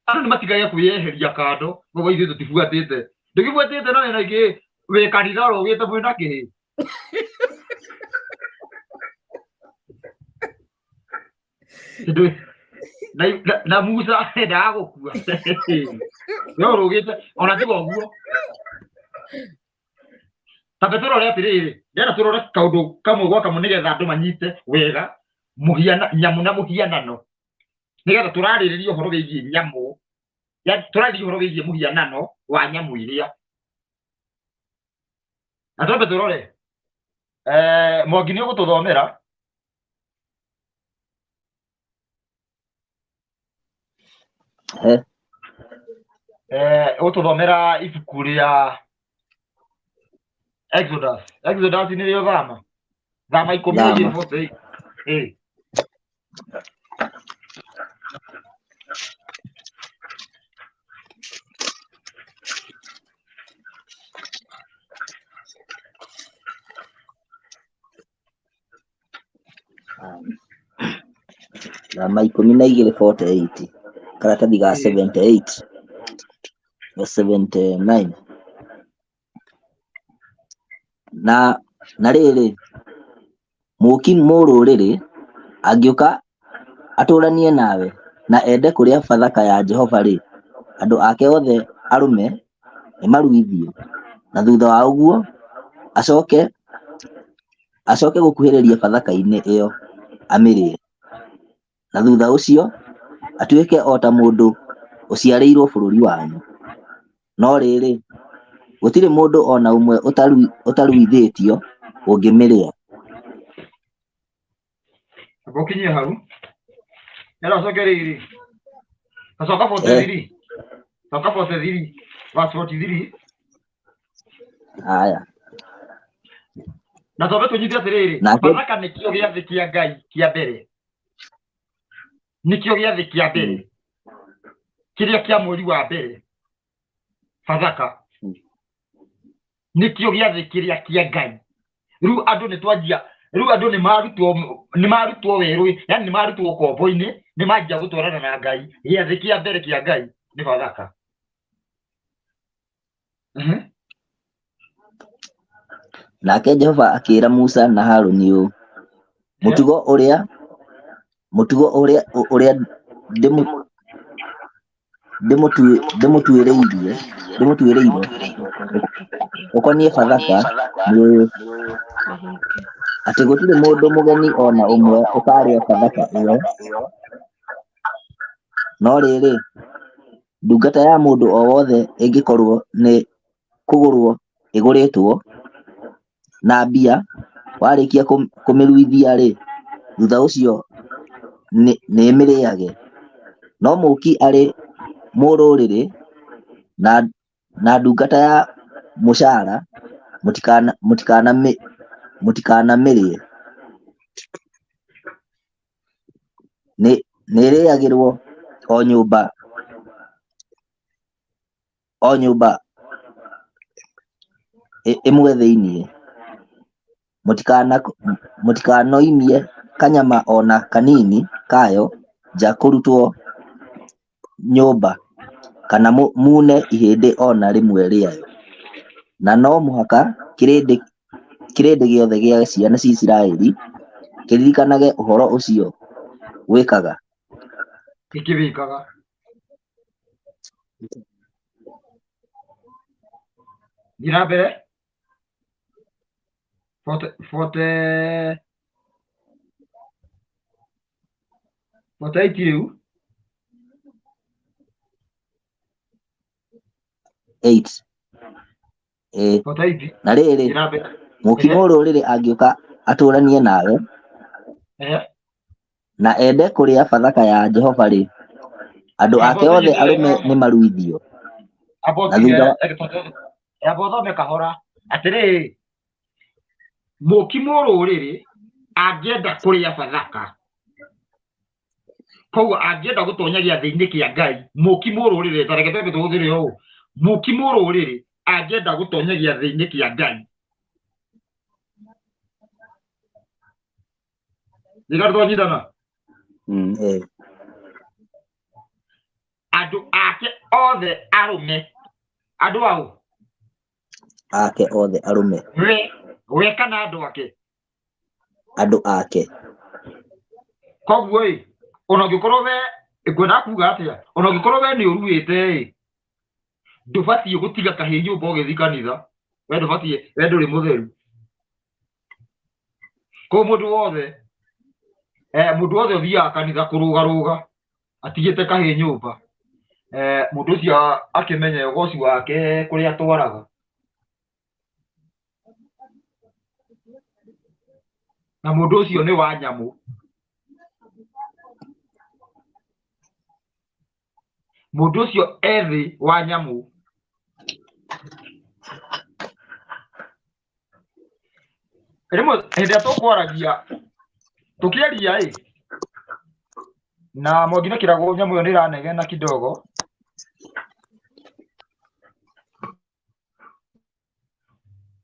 andũ nĩ matigage kwĩyeheria kando, koguo ithuĩ tũtibuatĩte. Ndũgĩbuatĩte na wĩna kĩĩ, wĩ kanitha ũrũgĩte mwĩna kĩĩ? Na, na, na Musa endaga gũkua. We ũrũgĩte, ona tiga ũguo. Tambe tũrore atĩrĩrĩ, ndĩrenda tũrore kaũndũ kamwe gwa kamwe nĩgetha andũ manyite wega mũhiana, nyamũ na mũhianano. Nĩgetha tũrarĩrĩria ũhoro wĩgiĩ nyamũ, ya tũrarĩrĩria ũhoro wĩgiĩ mũhianano wa nyamũ iria. Na twambe tũrore, Mwangi nĩ ũgũtũthomera? He. Ũgũtũthomera ibuku rĩa Exodus. Exodus nĩrĩo Thama. Thama ikũmi na igĩrĩ Thama. 48. Thama ikũmi na igĩrĩ 48 karatathi ga 78 na 79 na na rĩrĩ mũũki mũrũrĩrĩ angĩũka atũũranie nawe, na ende kũrĩa Bathaka ya Jehova-rĩ, andũ ake othe arũme nĩmaruithio, na thutha wa ũguo acoke gũkuhĩrĩria Bathaka-inĩ ĩyo amĩrĩe, na thutha ũcio atuĩke o ta mũndũ ũciarĩirwo bũrũri wanyu. No rĩrĩ, gũtirĩ mũndũ o na ũmwe ũtaruithĩtio ũngĩmĩrĩa. Amba ũkinyie hau. Era ũcoke rĩrĩ. Coka 43. Coka 43. Verse 43. Haya. Na twambe tũnyite atĩrĩrĩ, Nake Bathaka nĩkĩo gĩathĩ kĩa Ngai kĩa mbere. Nĩkĩo gĩathĩ kĩa mbere. Kĩrĩa kĩa mweri wa mbere. Bathaka. Nĩkĩo gĩathĩ kĩrĩa kĩa Ngai. Rĩu andũ nĩ twanjia, rĩu andũ nĩ marutwo werũ, yani nĩ marutwo ũkombo-inĩ, nĩ manjia gũtwarana na Ngai. Gĩathĩ kĩa mbere kĩa Ngai nĩ Bathaka. Nake Jehova akĩĩra Musa na Harũni ũũ, mũtugo ũrĩa ũrĩa ndĩmũtuĩrĩire ũkoniĩ Bathaka nĩ ũyũ, atĩ gũtirĩ mũndũ mũgeni o na ũmwe ũkaarĩa Bathaka ĩyo. No rĩrĩ, ndungata ya mũndũ o wothe ĩngĩkorwo nĩ kũgũrwo ĩgũrĩtwo na mbia, warĩkia kũmĩruithia-rĩ, thutha ũcio nĩĩmĩrĩage. No mũũki arĩ mũrũrĩrĩ na ndungata ya mũcaara, mũtikanamĩrĩe. Nĩĩrĩagĩrwo o nyũmba ĩmwe thĩinĩ. Mũtikanoimie kanyama o na kanini kayo nja kũrutwo nyũmba, kana muune ihĩndĩ o na rĩmwe rĩayo. Na no mũhaka kĩrĩndĩ gĩothe gĩa ciana cia Isiraeli kĩririkanage ũhoro ũcio wĩkaga. Gĩkĩwĩkaga. Thiĩ na mbere. 40 48 rĩu. 8. Ĩĩ. 48. Na rĩrĩ, Thiĩ na mbere. mũũki mũrũrĩrĩ angĩũka atũũranie nawe, na ende kũrĩa Bathaka ya Jehova-rĩ, andũ ake othe arũme nĩmaruithio. Amba Na thutha amba ũthome kahora. Atĩrĩrĩ, mũũki mũrũrĩrĩ angĩenda kũrĩa Bathaka, koguo angĩenda gũtonya gĩathĩ-inĩ kĩa Ngai, mũũki mũrũrĩrĩ, ta reke twambe tũhũthĩre ũũ, mũũki mũrũrĩrĩ angĩenda gũtonya gĩathĩ-inĩ kĩa Ngai, nĩga twanyitana? Andũ ake othe arũme, andũ ao Ake othe arũme, we kana andũ ake, andũ ake. Koguo ĩ, ona ũngĩkorwo we ngwendaga kuga atĩa, ona ũngĩkorwo we nĩ ũruĩte ĩ, ndũbatiĩ gũtiga kahĩĩ nyũmba ũgĩthiĩ kanitha, we ndũbatiĩ, we ndũrĩ mũtheru. Koguo mũndũ wothe, mũndũ wothe ũthiaga kanitha kũrũgarũga atigĩte kahĩĩ nyũmba, mũndũ ũcio akĩmenye ũgoci wake kũrĩa atwaraga. Na mũndũ ũcio nĩ wa nyamũ. Mũndũ ũcio ethĩ wa nyamũ. Rĩmwe hĩndĩ ĩrĩa tũkwaragia tũkĩaria ĩ, na Mwangi na Kĩragũ nyamũ ĩyo nĩ ĩranegena kidogo.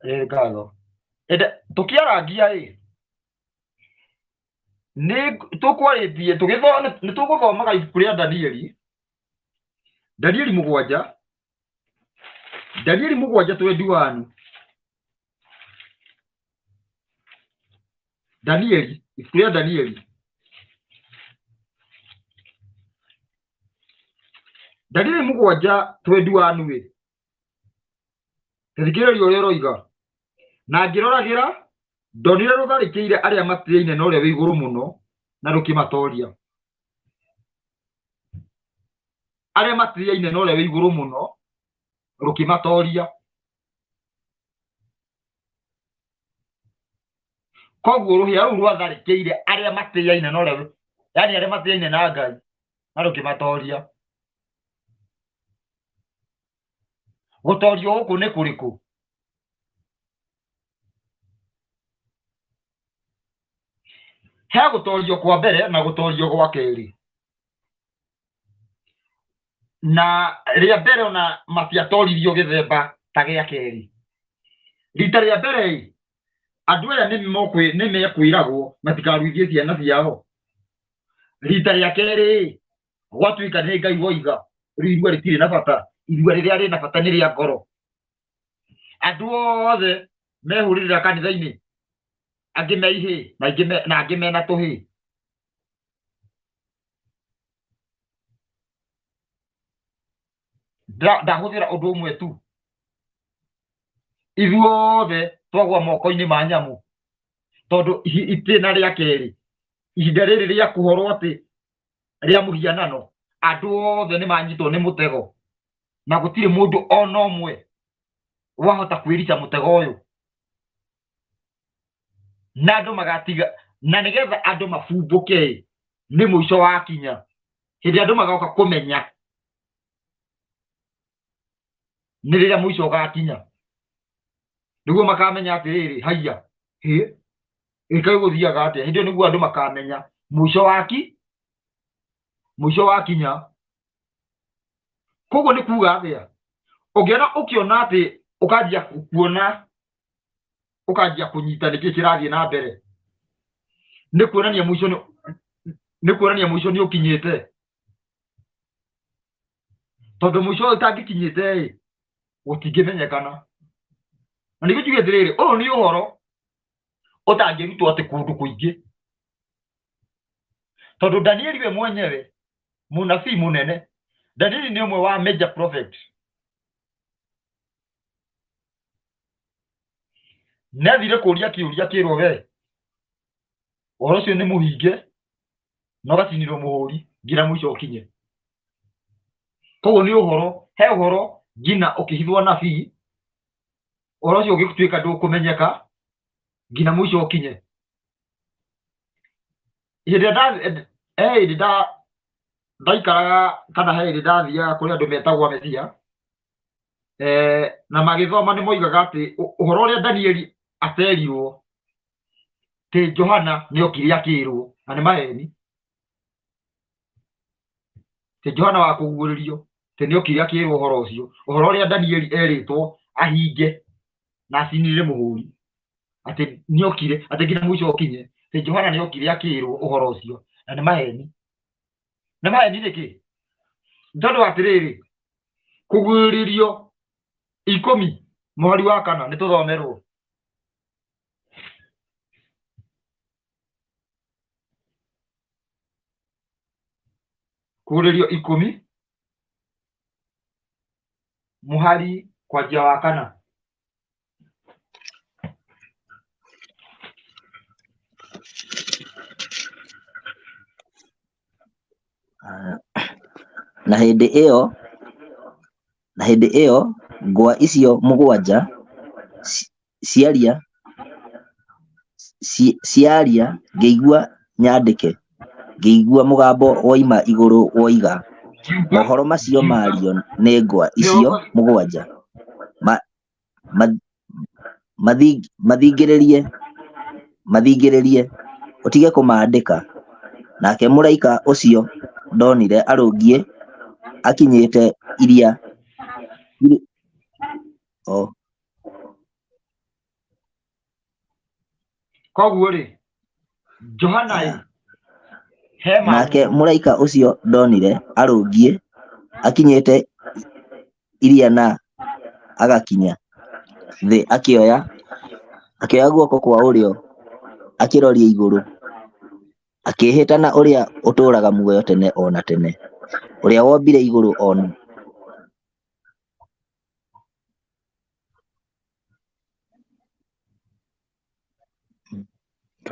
Ĩ ngatho. Ĩndĩ tũkĩarangia ĩ, nĩ tũkwarĩtie nĩ tũgũthomaga ibuku rĩa Danieli, Danieli mũgwanja, Danieli mũgwanja 21. Danieli, ibuku rĩa Danieli. Danieli mũgwanja 21 ĩ, thikĩrĩria ũrĩa ũroiga. Na ngĩroragĩra, ndonire rũtharĩkĩire arĩa matĩaine na ũrĩa wĩ igũrũ mũno na rũkĩmatoria. Arĩa matĩaine na ũrĩa wĩ igũrũ mũno rũkĩmatoria. Koguo rũhĩa rũu rwatharĩkĩire arĩa matĩaine na ũrĩa, yani arĩa matĩaine na Ngai na rũkĩmatoria. Gũtorio gũkũ nĩ kũrĩkũ? He gũtorio kwa mbere na gũtorio gwa kerĩ. Na rĩa mbere ona matiatoririo gĩthemba ta gĩa kerĩ. Rita rĩa mbere ĩ, andũ aya nĩ mekwĩragwo matikaruithie ciana ciao. Rita rĩa kerĩ ĩ, gwatuĩka nĩ Ngai woiga, rĩu irua rĩtirĩ na bata, irua rĩrĩa rĩna bata nĩ rĩa ngoro. Andũ othe mehũrĩrĩra kanitha-inĩ, angĩ me ihĩĩ na angĩ me, na angĩ mena tũhĩĩ. Ndahũthĩra ũndũ ũmwe tu, ithuothe twagwa moko-inĩ ma nyamũ, tondũ itĩna rĩa kerĩ, ihinda rĩrĩ rĩa kũhorwo atĩ rĩa mũhianano, andũ othe nĩ manyitwo nĩ mũtego, na gũtirĩ mũndũ ona ũmwe wahota kwĩrica mũtego ũyũ. Na andũ magatiga, na nĩgetha andũ mabumbũke nĩ mũico wakinya, hĩndĩ andũ magoka kũmenya nĩ rĩrĩa mũico ũgakinya, nĩguo makamenya atĩrĩrĩ, haiya, hĩ, ĩkaĩ gũthiaga atĩa. Hĩndĩ ĩyo nĩguo andũ makamenya mũico waki, mũico wakinya. Koguo nĩ kuga atĩa? Ũngĩona ũkĩona atĩ ũkanjia kuona, ũkanjia kũnyita nĩkĩ kĩrathiĩ na mbere, nĩ kuonania mũico nĩ, nĩ kuonania mũico nĩ ũkinyĩte. Tondũ mũico ũtangĩkinyĩte ĩ, gũtingĩmenyekana. Na nĩguo njuge atĩrĩrĩ, ũyũ nĩ ũhoro ũtangĩrutwo atĩ kũndũ kũingĩ, tondũ Danieli we mwenyewe mũnabii mũnene, Danieli nĩ ũmwe wa major prophet. Nĩ athire kũria kĩũria kĩrwo we ũhoro ũcio nĩ mũhinge na ũgacinĩrwo mũhũri nginya mũico ũkinye. Koguo nĩ ũhoro, he ũhoro nginya ũkĩhithwo nabii, ũhoro ũcio ũgĩtuĩka ndũkũmenyeka nginya mũico ũkinye. Hĩndĩ ĩrĩa he hĩndĩ ndaikaraga kana he hĩndĩ ndathiaga kũrĩ andũ metagwo Amesia, na magĩthoma nĩ moigaga atĩ ũhoro ũrĩa Danieli aterirwo atĩ Johana nĩ okire akĩrwo, na nĩ maheni, atĩ Johana wa kũguũrĩrio atĩ nĩ okire akĩrwo ũhoro ũcio, ũhoro ũrĩa Danieli erĩtwo ahinge na acinĩrĩre mũhũri, atĩ nĩ okire, atĩ nginya mũico ũkinye, atĩ Johana nĩ okire akĩrwo ũhoro ũcio, na nĩ maheni. Nĩ maheni nĩkĩ? Tondũ atĩrĩrĩ, kũguũrĩrio 10 mũhari wa 4 nĩ tũthomerwo. Kũguũrĩrio 10 mũhari kwanjia wa 4. Na hĩndĩ ĩyo, na hĩndĩ ĩyo ngwa icio mũgwanja ciaria, ciaria ngĩigua nyandĩke, ngĩigua mũgambo woima igũrũ woiga, mohoro macio mario nĩ ngwa icio mũgwanja, mathingĩrĩrie, mathingĩrĩrie, ũtige kũmaandĩka. Nake mũraika ũcio ndonire arũngiĩ akinyĩte iria o. Koguo rĩ, Johana ĩ, he Nake mũraika ũcio ndonire arũngiĩ akinyĩte iria na agakinya thĩ, akĩoya guoko kwa ũrĩo akĩroria igũrũ, akĩĩhĩta na ũrĩa ũtũũraga muoyo tene o na tene, ũrĩa wombire igũrũ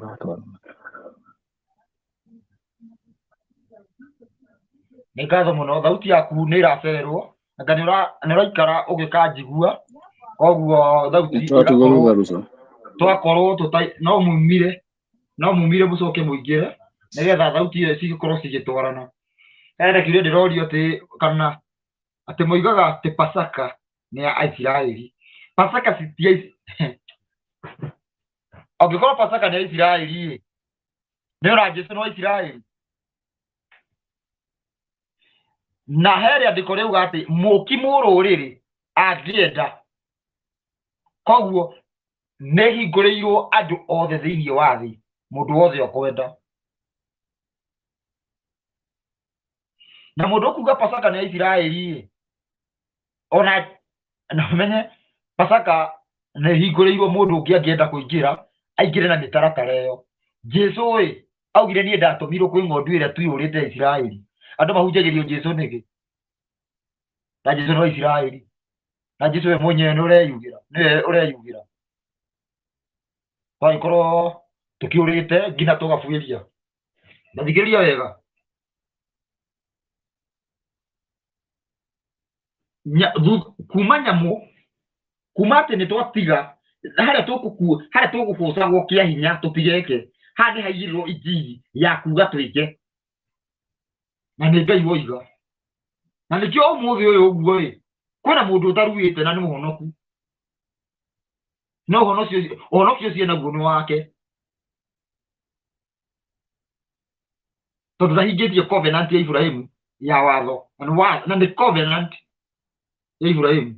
Tũratwarana. Nĩ ngatho mũno, thauti yaku nĩ ĩracererwo, anga nĩ ũraikara ũgĩkanjigua, koguo thauti Nĩtũratigwo ĩgakorwo thutha Ruco. twakorwo tũta no mumire mũcoke mũingĩre nĩgetha thauti ĩyo cigĩkorwo cigĩtwarana. Hena kĩũria ndĩrorio atĩ kana atĩ moigaga atĩ Pasaka nĩ ya Aisiraeli. Pasaka ti ya angĩkorwo Pasaka nĩ ya Isiraeli ĩ, nĩ ona Jesũ nĩ wa Isiraeli. Na he rĩandĩko rĩauga atĩ mũki mũrũrĩrĩ angĩenda, koguo nĩ hingũrĩirwo andũ othe thĩinĩ wa thĩ, mũndũ wothe ũkwenda. Na mũndũ ũkuga Pasaka nĩ ya Isiraeli ĩ, ona na ũmenye Pasaka nĩ hingũrĩirwo mũndũ ũngĩ angĩenda kũingĩra aingĩre na mĩtaratara ĩyo. Jesũ ĩ augire niĩ ndatũmirwo kwĩ ng'ondu ĩrĩa tu yũrĩte ya Isiraeli. Andũ mahunjagĩrio Jesũ nĩkĩ? Na Jesũ nĩ wa Isiraeli. Na Jesũ we mwenyewe nĩ ũreyugĩra, nĩwe ũreyugĩra. Twagĩkorwo tũkĩũrĩte nginya tũgabuĩria. Na thikĩrĩria wega. Kuma nyamũ, kuma atĩ nĩ twatiga harĩa tũgũkua, harĩa tũgũbũcagwo kĩa hinya tũtigeke, haha nĩ haigĩrĩrwo injiri ya kuga twĩke, na nĩ Ngai woiga. Na nĩkĩo ũmũthĩ ũyũ ũguo ĩ, kwĩna mũndũ ũtaruĩte na nĩ mũhonoku, no ũhonokio ũcio naguo nĩ wake, tondũ ndahingĩtie covenant ya Iburahĩmu ya watho, na nĩ covenant ya Iburahĩmu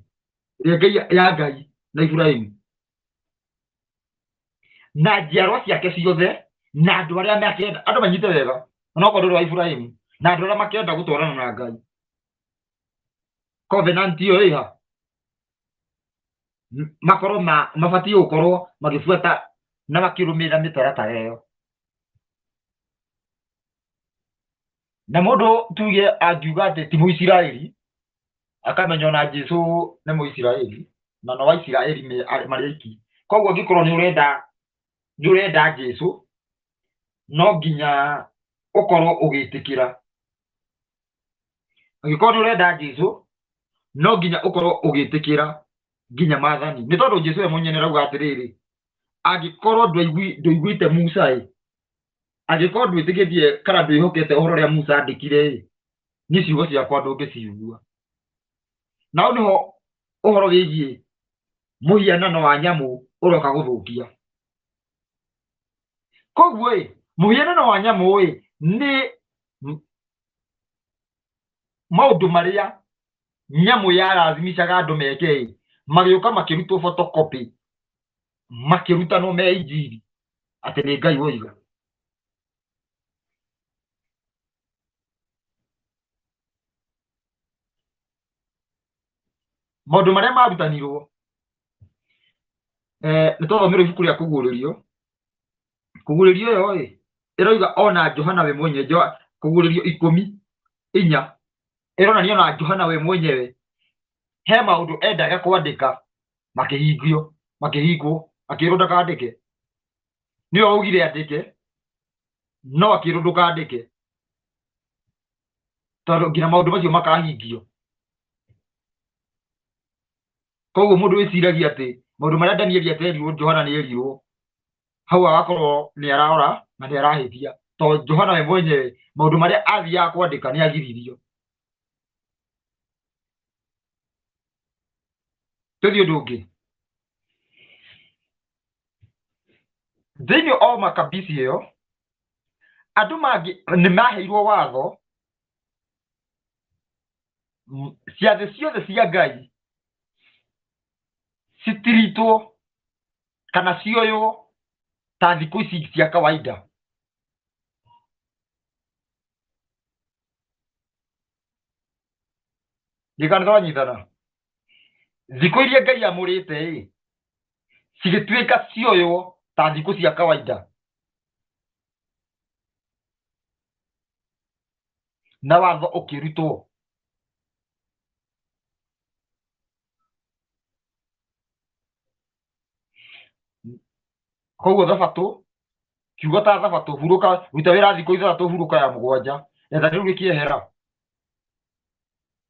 ĩrĩa Ngai ya Ngai na Iburahĩmu na njiarwa ciake ciothe na andũ arĩa makenda, andũ manyite wega, onokorwo ndũrĩ wa Iburahĩmu, na andũ arĩa makenda gũtwarana na Ngai, covenant ĩyo ĩha makorwo mabatiĩ gũkorwo magĩbuata na makĩrũmĩrĩra mĩtaratara ĩyo. Na mũndũ tuge angiuga atĩ ti Mũisiraeli, akamenya ona Jesũ nĩ Mũisiraeli na no Aisiraeli marĩ aiki. Koguo angĩkorwo nĩ ũrenda Jesũ, no nginya ũkorwo ũgĩtĩkĩra. Angĩkorwo nĩ ũrenda Jesũ, no nginya ũkorwo ũgĩtĩkĩra nginya maathani. Nĩ tondũ Jesũ we mwenyewe nĩ arauga atĩrĩrĩ, angĩkorwo ndũiguĩte Musa ĩ, angĩkorwo ndwĩtĩkĩtie kana ndwĩhokete ũhoro ũrĩa Musa andĩkire ĩ, niĩ ciugo ciakwa ndũngĩciigua. Na hau nĩho ũhoro wĩgiĩ mũhianano wa nyamũ ũroka gũthũkia. Koguo ĩ, mũhianano wa nyamũ ĩ, nĩ maũndũ marĩa nyamũ yarathimicaga andũ meke ĩ, magĩũka makĩrutwo photocopy, makĩrutanwo me injiri atĩ nĩ Ngai woiga. Maũndũ marĩa marutanirwo, nĩ twathomirwo ibuku rĩa Kũguũrĩrio. Kũguũrĩrio ĩyo ĩ, ĩroiga ona Johana we mwenyewe, Kũguũrĩrio 14 ĩronania ona Johana we mwenyewe he maũndũ endaga kwandĩka makĩhingio, makĩhingwo, akĩrwo ndakandĩke. Nĩwe waugire andĩke, no akĩrwo ndũkandĩke, tondũ nginya maũndũ macio makahingio. Koguo mũndũ wĩciragia atĩ maũndũ marĩa Danieli aterirwo Johana nĩ erirwo, hau agakorwo nĩ ararora na nĩ arahĩtia, tondũ Johana we mwenyewe maũndũ marĩa athiaga kwandĩka nĩ agiririo. Tũthiĩ ũndũ ũngĩ. Thĩinĩ o makabisi ĩyo, andũ mangĩ nĩ maheirwo watho, ciathĩ ciothe cia Ngai citiritwo kana cioywo ta thikũ ici cia kawaida. Ndikana nĩ twanyitana. Thikũ iria Ngai amũrĩte ĩ, cigĩtuĩka cioywo ta thikũ cia kawaida. Na watho ũkĩrutwo. Koguo thabatũ Kiugo ta thabatũ, hurũka, ruta wĩra thikũ ithathatũ, hurũka ya mũgwanja. Rĩathani rĩu rĩkĩehera,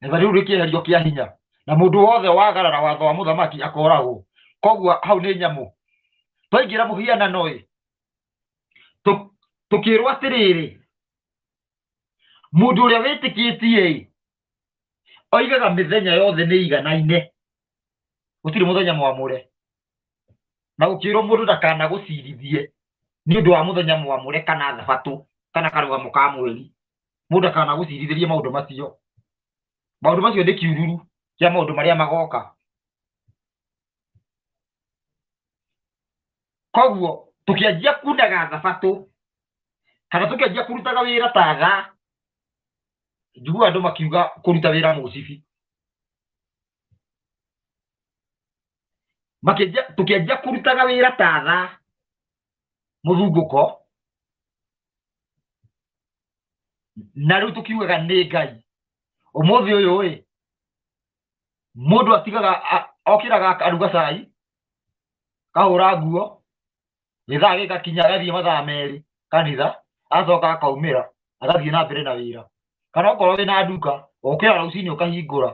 rĩathani rĩu rĩkĩeherio kĩa hinya, na mũndũ wothe wagarara watho wa mũthamaki akoragwo. Koguo hau nĩ nyamũ. Twaingĩra mũhianano ĩ, tũkĩrwo atĩrĩrĩ, mũndũ ũrĩa wĩtĩkĩtie ĩ, oigaga mĩthenya yothe nĩ iganaine, gũtirĩ mũthenya mwamũre. Na gũkĩrwo mũndũ ndakanagũcirithie nĩ ũndũ wa mũthenya mwamũre kana thabatũ kana karũgamo ka mweri, mũndũ ndakanagũcirithĩrie maũndũ macio. Maũndũ macio nĩ kĩururu kĩa maũndũ marĩa magoka. Koguo tũkĩanjia kunaga thabatũ kana tũkĩanjia kũrutaga wĩra ta thaa, njiguaga andũ makiuga kũruta wĩra mũcibi. Makĩanjia, tũkĩanjia kũrutaga wĩra ta thaa mũthungũko, na rĩu tũkiugaga nĩ Ngai. Ũmũthĩ ũyũ ĩ, mũndũ atigaga okĩraga akaruga cai, akahũra nguo, gĩthaa gĩgakinya agathiĩ mathaa merĩ kanitha, agacoka akaumĩra agathiĩ na mbere na wĩra. Kana okorwo wĩna nduka, ũkĩra rũcinĩ ũkahingũra,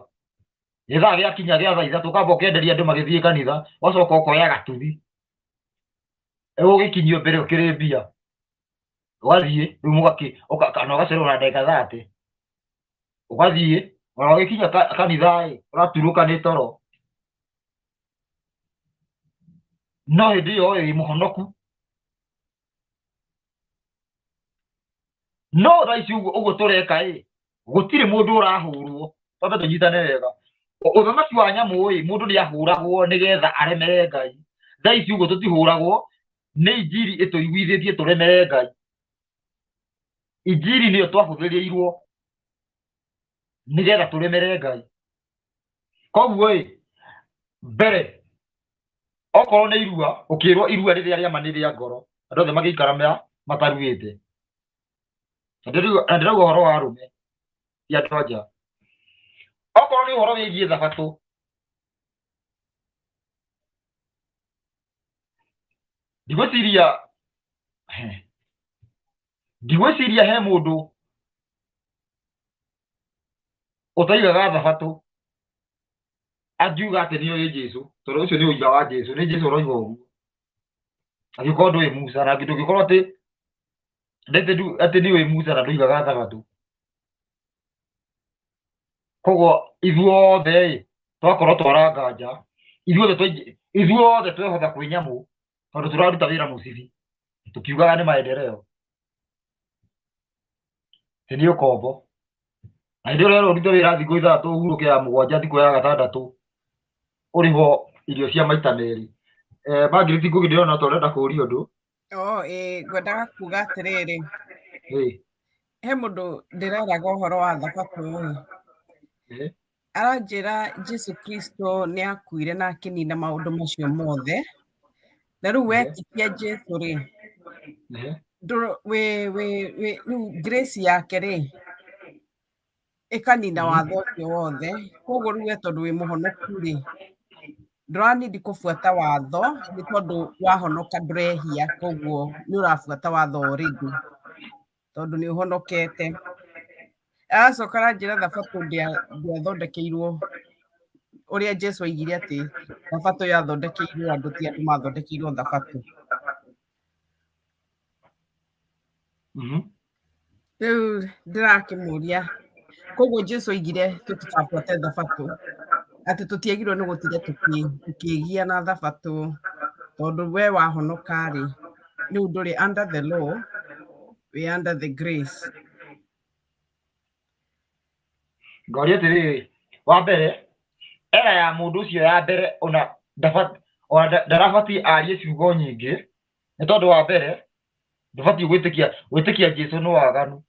gĩthaa gĩakinya gĩa thaa ithatũ ũkamba ũkenderia andũ magĩthiĩ kanitha, ũgacoka ũkoya gatuthi, ũgĩkinyio mbere ũkĩrĩ mbia, ũgathiĩ rĩu mũgakĩ, kana ũgacererwo na ndagĩka thate, ũgathiĩ ona ũgĩkinya kanitha ĩ, ũraturũka nĩ toro. No hĩndĩ ĩyo wĩ mũhonoku. No thaa ici ũguo ũguo tũreka ĩ, gũtirĩ mũndũ ũrahũrwo, twambe tũnyitane wega. Ũthamaki wa nyamũ ĩ, mũndũ nĩ ahũragwo nĩgetha aremere Ngai. Thaa ici ũguo tũtihũragwo, nĩ injiri ĩtũiguithĩtie tũremere Ngai. Injiri nĩyo twahũthĩrĩirwo nĩgetha tũremere Ngai. Koguo ĩ, mbere okorwo nĩ irua, ũkĩrwo irua rĩrĩa rĩa ma nĩ rĩa ngoro, andũ othe magĩikara mataruĩte. Na ndĩrauga ũhoro wa arũme, ti andũ a nja. Okorwo nĩ ũhoro wĩgiĩ thabatũ, ndigwĩciria ndigwĩciria he mũndũ ũtaigaga thabatũ angiuga atĩ nĩ oĩ Jesu, tondũ ũcio nĩ ũira wa Jesu, nĩ Jesu ũroiga ũguo. Angĩkorwo ndũĩ Musa, na ndũngĩkorwo atĩ atĩ nĩ ũĩ Musa na ndũigaga thabatũ. Koguo ithuothe ĩ, twakorwo twaranga nja, ithuothe ithuothe twehotha kwĩ nyamũ, tondũ tũraruta wĩra mũcibi, tũkiugaga nĩ maendeleo. Ĩ nĩ ũkombo. Na hĩndĩ ĩyo ũrerwo ũrute wĩra thikũ ithathatũ ũhurũke ya mũgwanja thikũ ya gatandatũ ũrĩhwo irio cia maita merĩ. Margaret Ngugi ndĩrona ta ũrenda kũũria ũndũ. Oh, ĩĩ ngwendaga kuga atĩrĩrĩ, Ĩĩ. he mũndũ ndĩreraga ũhoro wa thabatũ ĩ, Ĩĩ. aranjĩra Jesu Kristo nĩ akuire na akĩnina maũndũ macio mothe, na rĩu wetĩkia Jesu rĩ, wĩ rĩu grace yake rĩ, ĩkanina watho ũcio wothe. Koguo rĩu we tondũ wĩ mũhonoku rĩ, ndũranindi kũbuata watho nĩ tondũ wahonoka ndũrehia, koguo nĩ ũrabuata watho already tondũ nĩ ũhonokete. Aracoka aranjĩra thabatũ ndĩathondekeirwo ũrĩa Jesu oigire atĩ thabatũ yathondekeirwo andũ ti andũ mathondekeirwo thabatũ. Rĩu ndĩrakĩmũria, koguo Jesu oigire tũtikabuate thabatũ, atĩ tũtiagĩrĩirwo nĩ gũtinda tũkĩgia na thabatũ, tondũ we wahonoka rĩ, rĩu ndũrĩ under the law, wĩ under the grace. Ngoria atĩrĩrĩ, wa mbere era ya mũndũ ũcio ya mbere ona ndarabatiĩ arie ciugo nyingĩ, nĩ tondũ wa mbere ndũbatiĩ gwĩtĩkia, gwĩtĩkia Jesu nĩ waganu,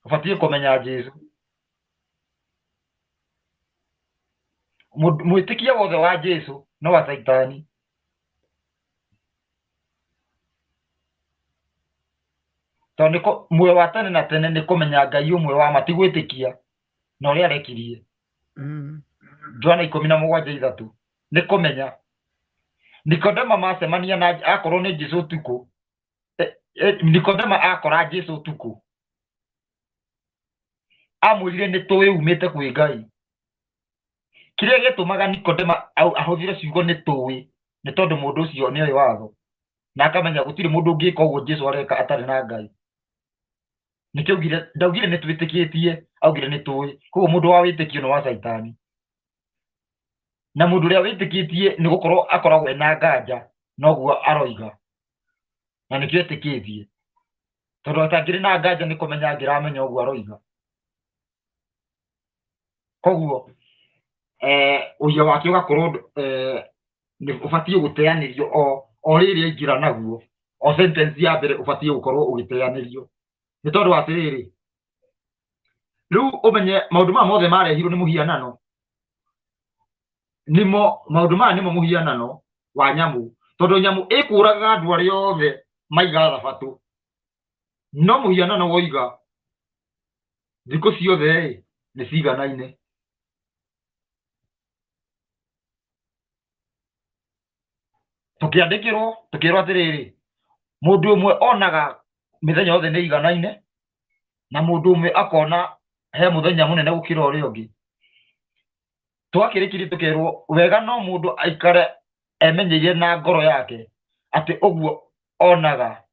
ũbatiĩ kũmenya Jesu. Mwĩtĩkia wothe wa Jesu no wa Caitani. Tondũ muoyo wa tene na tene nĩ kũmenya Ngai ũmwe wa ma, ti gwĩtĩkia na ũrĩa arekirie. Johana 17:3 nĩ kũmenya. Nikodema macemania na akorwo nĩ Jesu ũtukũ, Nikodema akora Jesu ũtukũ amwĩrire nĩ tũĩ umĩte kwĩ Ngai. Kĩrĩa gĩatũmaga Nikodema ahũthĩre ciugo nĩ tũĩ nĩ tondũ mũndũ ũcio nĩ oĩ watho na akamenya gũtirĩ mũndũ ũngĩka ũguo Jesu areka atarĩ na Ngai. Nĩkĩo augire, ndaugire nĩ twĩtĩkĩtie, augire nĩ tũĩ. Koguo mũndũ wa wĩtĩkio nĩ wa caitani, na mũndũ ũrĩa wĩtĩkĩtie nĩ gũkorwo akoragwo ena nganja noguo aroiga, na nĩkĩo etĩkĩtie, tondũ atangĩrĩ na nganja nĩ kũmenya angĩramenya ũguo aroiga. Koguo ũira wake ũgakorwo nĩ ũbatiĩ gũteanĩrio o rĩrĩ aingĩra naguo, o sentence ya mbere ũbatiĩ gũkorwo ũgĩteanĩrio, nĩ tondũ atĩrĩrĩ, rĩu ũmenye maũndũ maya mothe marehirwo nĩ mũhianano, nĩmo maũndũ maya nĩmo mũhianano wa nyamũ, tondũ nyamũ ĩkũragaga andũ arĩa othe maiga thabatũ, no mũhianano woiga thikũ ciothe ĩ nĩ ciganaine. Tũkĩandĩkĩrwo tũkĩrwo atĩrĩrĩ, mũndũ ũmwe onaga mĩthenya yothe nĩ iganaine, na mũndũ ũmwe akona he mũthenya mũnene gũkĩra ũrĩa ũngĩ. Twakĩrĩkirie tũkerwo wega no mũndũ aikare emenyeire na ngoro yake atĩ ũguo onaga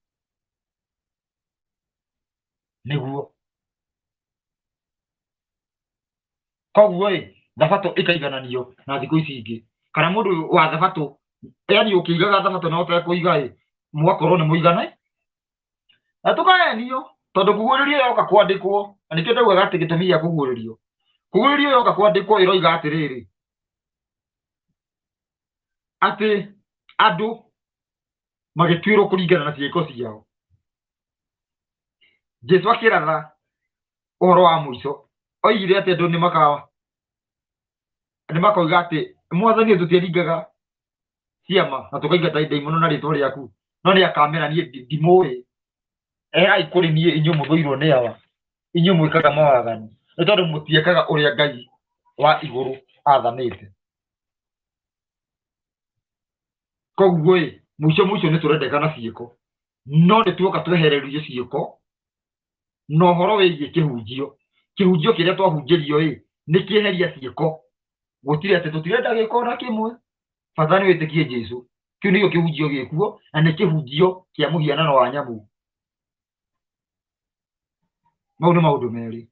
nĩguo. Koguo ĩ thabatũ ĩkaigananio na thikũ ici ingĩ, kana mũndũ wa thabatũ, yani ũkĩigaga thabatũ na ũtekũiga ĩ, mũgakorwo nĩ mũigana na tũkahenio, tondũ kũguũrĩrio yoka kwandĩkwo, na nĩkĩo ndaugaga atĩ gĩtũmi gĩa kũguũrĩrio, kũguũrĩrio yoka kwandĩkwo ĩroiga atĩrĩrĩ, atĩ andũ magĩtuĩrwo kũringana na ciĩko ciao. Jesu akĩratha ũhoro wa mũico, oigire atĩ andũ nĩ makoiga atĩ mwathani tũtiaringaga ciama na tũkaingata ndaimono na rĩtwa rĩaku, no nĩ akamera niĩ ndimũĩ, eherai kũrĩ niĩ inyuĩ mũthũirwo nĩ awa, inyuĩ mwĩkaga mawaganu, nĩ tondũ mũtiĩkaga ũrĩa Ngai wa igũrũ athanĩte. Koguo ĩ mũico mũico nĩ tũrendeka na ciĩko, no nĩ tuoka twehererio ciĩko na ũhoro wĩgiĩ kĩhunjio. Kĩhunjio kĩrĩa twahunjĩrio ĩ nĩ kĩeheria ciĩko, gũtirĩ atĩ tũtirenda gĩko ona kĩmwe, bata nĩ wĩtĩkie Jesu. Kĩu nĩkĩo kĩhunjio gĩkuo, na nĩ kĩhunjio kĩa mũhianano wa nyamũ. Mau nĩ maũndũ merĩ.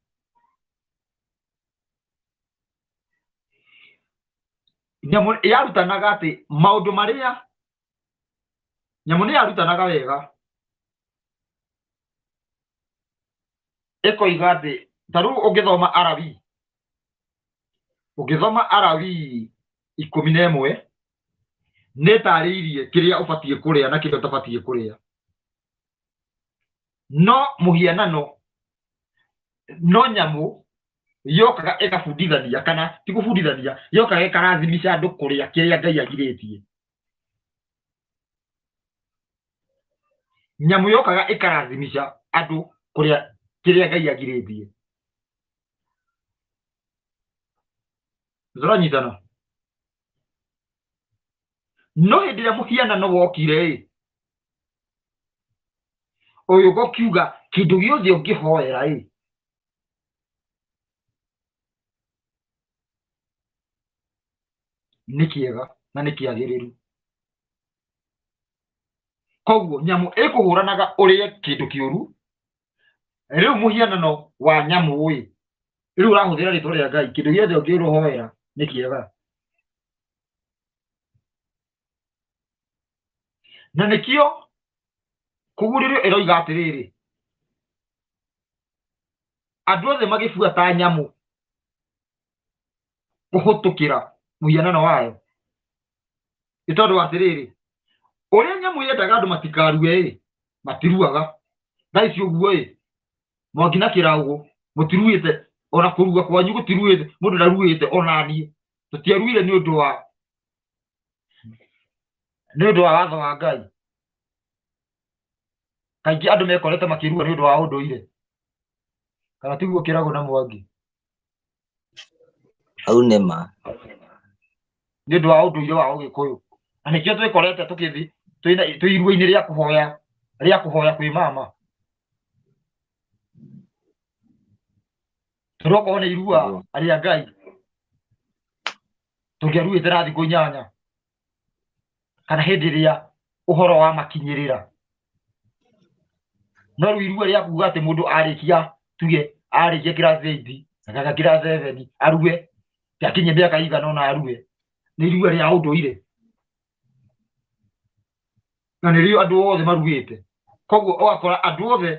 Nyamũ yarutanaga atĩ maũndũ marĩa nyamũ nĩ yarutanaga wega, ĩkoiga atĩ ta rĩu ũngĩthoma Alawii, ũngĩthoma Alawii 11 nĩ ĩtarĩirie kĩrĩa ũbatiĩ kũrĩa na kĩrĩa ũtabatiĩ kũrĩa. No mũhianano, no nyamũ yokaga ĩgabundithania, kana ti gũbundithania, yokaga ĩkarathimisha andũ kũrĩa kĩrĩa Ngai agirĩtie. Nyamũ yokaga ĩkarathimisha andũ kũrĩa kĩrĩa Ngai agirĩtie. Tũranyitana? No hĩndĩ ĩrĩa mũhianano wokire ĩ, ũyũ ũkiuga kĩndũ gĩothe ũngĩhoera ĩ, nĩ kĩega na nĩ kĩagĩrĩru. Koguo nyamũ ĩkũhũranaga ũrĩe kĩndũ kĩũru, rĩu mũhianano wa nyamũ ĩ, rĩu ũrahũthĩra rĩtwa rĩa Ngai, kĩndũ gĩothe ũngĩrũhoera nĩ kĩega. Na nĩkĩo kũguũrĩrio ĩroiga atĩrĩrĩ, andũ othe magĩbuata nyamũ kũhĩtũkĩra mũhianano wayo, nĩ tondũ atĩrĩrĩ, ũrĩa nyamũ yendaga andũ matikarue ĩ, matiruaga. Thaa ici ũguo ĩ, Mwangi na Kĩraũgũ mũtiruĩte, ona kũrua kwanyu gũtiruĩte, mũndũ ndaruĩte, ona niĩ tũtiaruire nĩ ũndũ wa watho wa Ngai. Kaingĩ andũ mekorete makĩrua nĩ ũndũ wa ũndũire, kana tiguo Kĩraũgũ na Mwangi? Hau nĩ ma. Nĩ ũndũ wa ũndũire wa Ũgĩkũyũ. Na nĩkĩo twĩkorete tũkĩthi twĩ irua-inĩ rĩa kũhoya kwĩ mama. Tondũ okorwo nĩ irua rĩa Ngai tũngĩaruĩte na thikũ 8 kana hĩndĩ ĩrĩa ũhoro wa makinyĩrĩra. No rĩu irua rĩa kuga atĩ mũndũ arĩkia tuge arĩkia class 8 kana class 7 arue akinyie mĩaka igana ũna arue, nĩ irua rĩa ũndũire na nĩrĩo andũ othe maruĩte. Koguo ũgakora andũ othe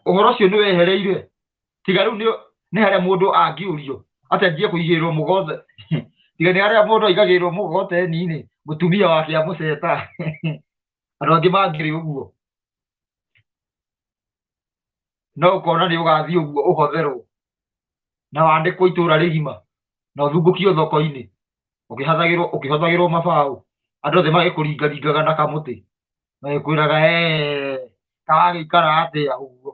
ũhoro ũcio nĩ wehereire, tiga rĩu nĩ harĩa mũndũ angĩũrio atĩ anjie kũigĩrĩrwo mũgothe tiga nĩ harĩa mũndũ aigagĩrĩrwo mũgogoteni-inĩ mũtumia wake amũceta andũ angĩ mangĩrĩ ũguo no ũkona nĩ ũgathiĩ ũguo ũhotherwo na wandĩkwo itũra rĩgima na ũthungũkio thoko-inĩ ũkĩhothagĩrwo mabaũ andũ othe magĩkũringaringaga na kamũtĩ magĩkwĩraga kawagĩikara atĩa ũguo.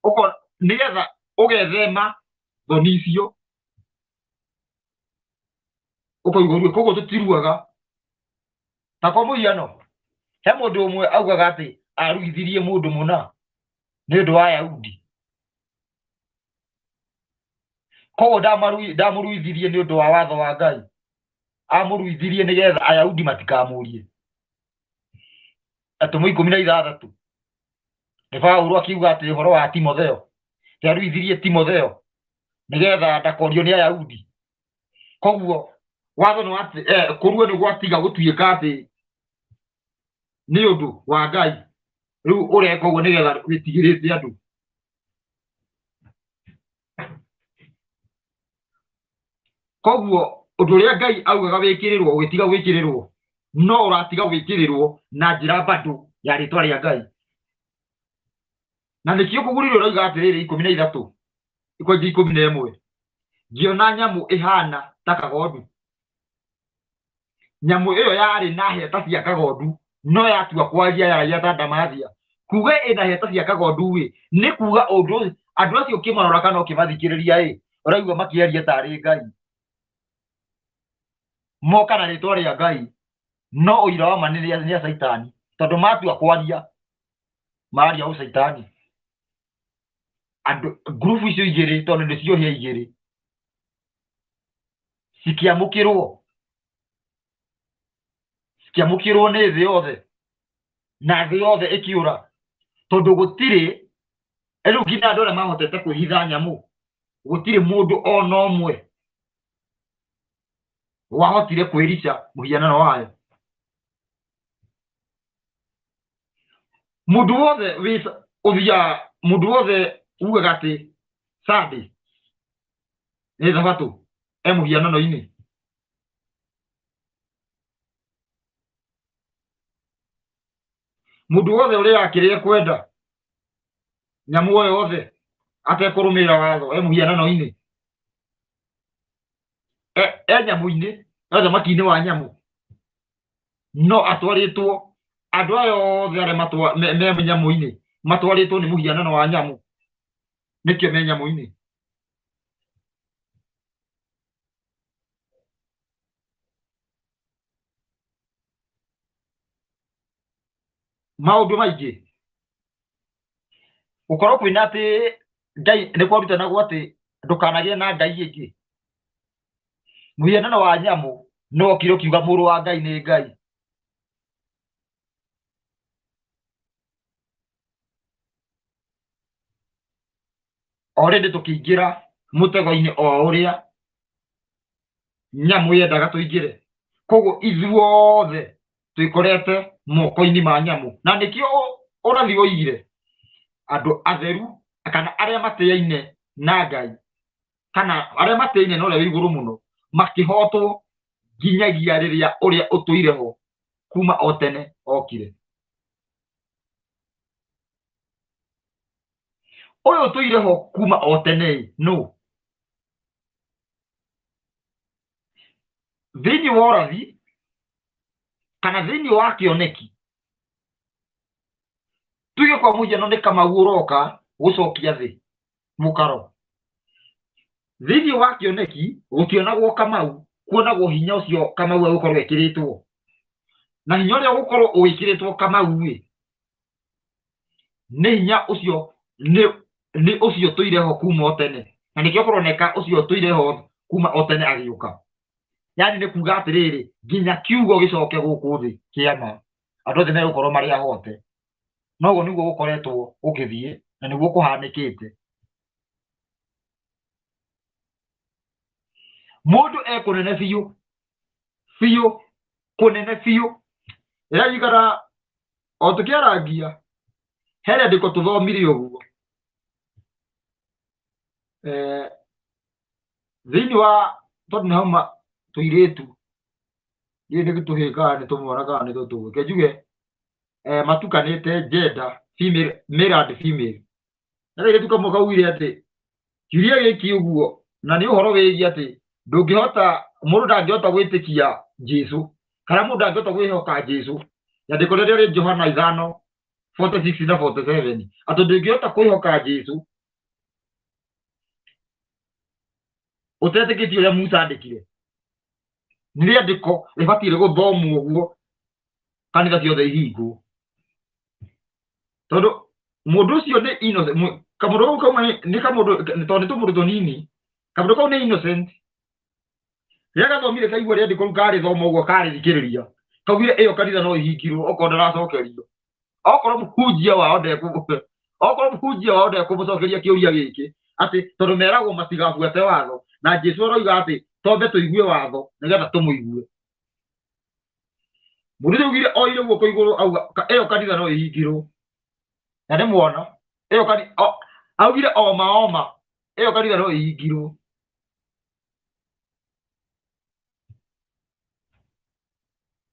Ũkona nĩgetha ũgethema thoni icio ũkoiga ũrue. Koguo tũtiruaga. Ta kwa mũhiano he mũndũ ũmwe augaga atĩ aruithirie mũndũ mũna nĩ ũndũ wa Ayahudi, koguo ndamũruithirie nĩ ũndũ wa watho wa Ngai, amũruithirie nĩgetha Ayahudi matikamũrie. Atũmwo 16 nĩ Paũlũ akiuga atĩ ũhoro wa Timotheo, aruithirie Timotheo nĩgetha ndakorio nĩ Ayahudi. Koguo watho nĩ kũrua nĩ gwatiga gũtuĩka atĩ nĩ ũndũ wa Ngai, rĩu ũreka ũguo nĩgetha wĩtigĩrĩte andũ. Koguo ũndũ ũrĩa Ngai augaga wĩkĩrĩrwo ũgĩtiga gwĩkĩrĩrwo, no ũratiga gwĩkĩrĩrwo na njĩra bado ya rĩtwa rĩa Ngai. Na nĩkĩo kũgũrĩrwo ũrauga atĩrĩrĩ 13 kwanjia 11 ngĩona nyamũ ĩhana ta kagondu. Nyamũ ĩyo yarĩ na heta cia kagondu no yatua kwaria yaragia ta ndamathia. Kuga ĩna heta cia kagondu ĩ nĩ kuga ũndũ andũ acio ũkĩmarora kana ũkĩmathikĩrĩria ĩ ũraigua makĩaria tarĩ Ngai, moka na rĩtwa rĩa Ngai no ũira wa ma nĩ a Caitani, tondũ matua kwaria maria ũcaitani. Andũ ngurubu icio igĩrĩ tondũ nĩcio hĩa igĩrĩ cikĩamũkĩrwo nĩ thĩ yothe na thĩ yothe ĩkĩũra, tondũ gũtirĩ rĩu nginya andũ arĩa mahotete kwĩhitha nyamũ gũtirĩ mũndũ ona ũmwe wahotire kwĩrica mũhianano wayo. Mũndũ wothe ũthiaga, mũndũ wothe ugaga atĩ Sunday nĩ thabatũ e mũhianano-inĩ. Mũndũ wothe ũrĩaga kĩrĩa ekwenda nyamũ o yothe atekũrũmĩrĩra watho e mũhianano-inĩ, e nyamũ-inĩ, e thamaki-inĩ wa nyamũ, no atwarĩtwo andũ aya othe arĩa me nyamũ-inĩ matwarĩtwo nĩ mũhianano wa nyamũ, nĩkĩo me nyamũ-inĩ. Maũndũ maingĩ gũkorwo kwĩna atĩ Ngai nĩ kwarutanagwo atĩ ndũkanagĩe na Ngai ĩngĩ. Mũhianano wa nyamũ no okire ũkiuga mũrũ wa Ngai nĩ Ngai. Already tũkĩingĩra mũtego-inĩ o ũrĩa nyamũ yendaga tũingĩre. Koguo ithuothe twĩkorete moko-inĩ ma nyamũ, na nĩkĩo ũrathi woigire andũ atheru kana arĩa matĩaine na Ngai kana arĩa matĩaine na ũrĩa wĩ igũrũ mũno makĩhotwo nginyagia rĩrĩa ũrĩa ũtũire ho kuma o tene okire. Ũyũ ũtũire ho kuma o tene nũ? Thĩinĩ wa ũrathi kana thĩinĩ wa kĩoneki, tuge kwa mũhiano nĩ Kamau ũroka gũcokia thĩ mũkaro. Thĩinĩ wa kĩoneki gũtionagwo Kamau, Kuonagwo hinya ũcio Kamau egũkorwo ekĩrĩtwo, na hinya ũrĩa ũgũkorwo ũgĩkĩrĩtwo Kamau ĩ, nĩ hinya ũcio nĩ ũcio tũire ho kuma o tene, na nĩkĩo kũroneka ũcio tũire ho kuma o tene agĩũka. Yani nĩ kuga atĩrĩrĩ, nginya kiugo gĩcoke gũkũ thĩ kĩama, andũ othe megũkorwo marĩ ahote. Noguo nĩguo gũkoretwo gũgĩthiĩ na nĩguo kũhanĩkĩte. Mũndũ e kũnene biũ biũ, kũnene biũ. Ĩrarikana o tũkĩarangia he rĩandĩko tũthomire ũguo thĩinĩ wa, tondũ nĩ hauma tũirĩtu, ndiũĩ nĩ tũhĩĩ kana nĩ tũmwana kana nĩ tũtũĩ, reke njuge matukanĩte gender, female, male and female. Na kairĩtu kamwe kaugire atĩ kiuria gĩkĩ ũguo, na nĩ ũhoro wĩgiĩ atĩ ndũngĩhota, mũndũ ndangĩhota gwĩtĩkia Jesu, kana mũndũ ndangĩhota kwĩhoka Jesu. Rĩandĩko rĩrĩa rĩ Johana 5:46 na 47, atĩ ndũngĩhota kwĩhoka Jesu ũtetĩkĩtie ũrĩa Musa andĩkire. Nĩ rĩandĩko rĩbatiĩ gũthomwo ũguo kanitha ciothe ihingwo, tondũ mũndũ ũcio nĩ innocent. Kamũndũ kau kauma nĩ kamũndũ, tondũ nĩ tũmũndũ tũnini, kamũndũ kau nĩ innocent. Rĩrĩa gathomire kaigua rĩandĩko rĩu karĩthoma ũguo, karĩthikĩrĩria, kaugire ĩyo kanitha no ĩhingirwo okorwo ndaracokerio, okorwo mũhunjia wao ndekũ, okorwo mũhunjia wao ndekũmũcokeria kĩũria gĩkĩ, atĩ tondũ meragwo matigabuate watho, na Jesu aroiga atĩ twambe tũigue watho nĩgetha tũmũigue. Mũndũ ũcio augire oire guoko igũrũ auga ĩyo kanitha no ĩhingirwo, na nĩ mwana ĩyo augire oma oma ĩyo kanitha no ĩhingirwo.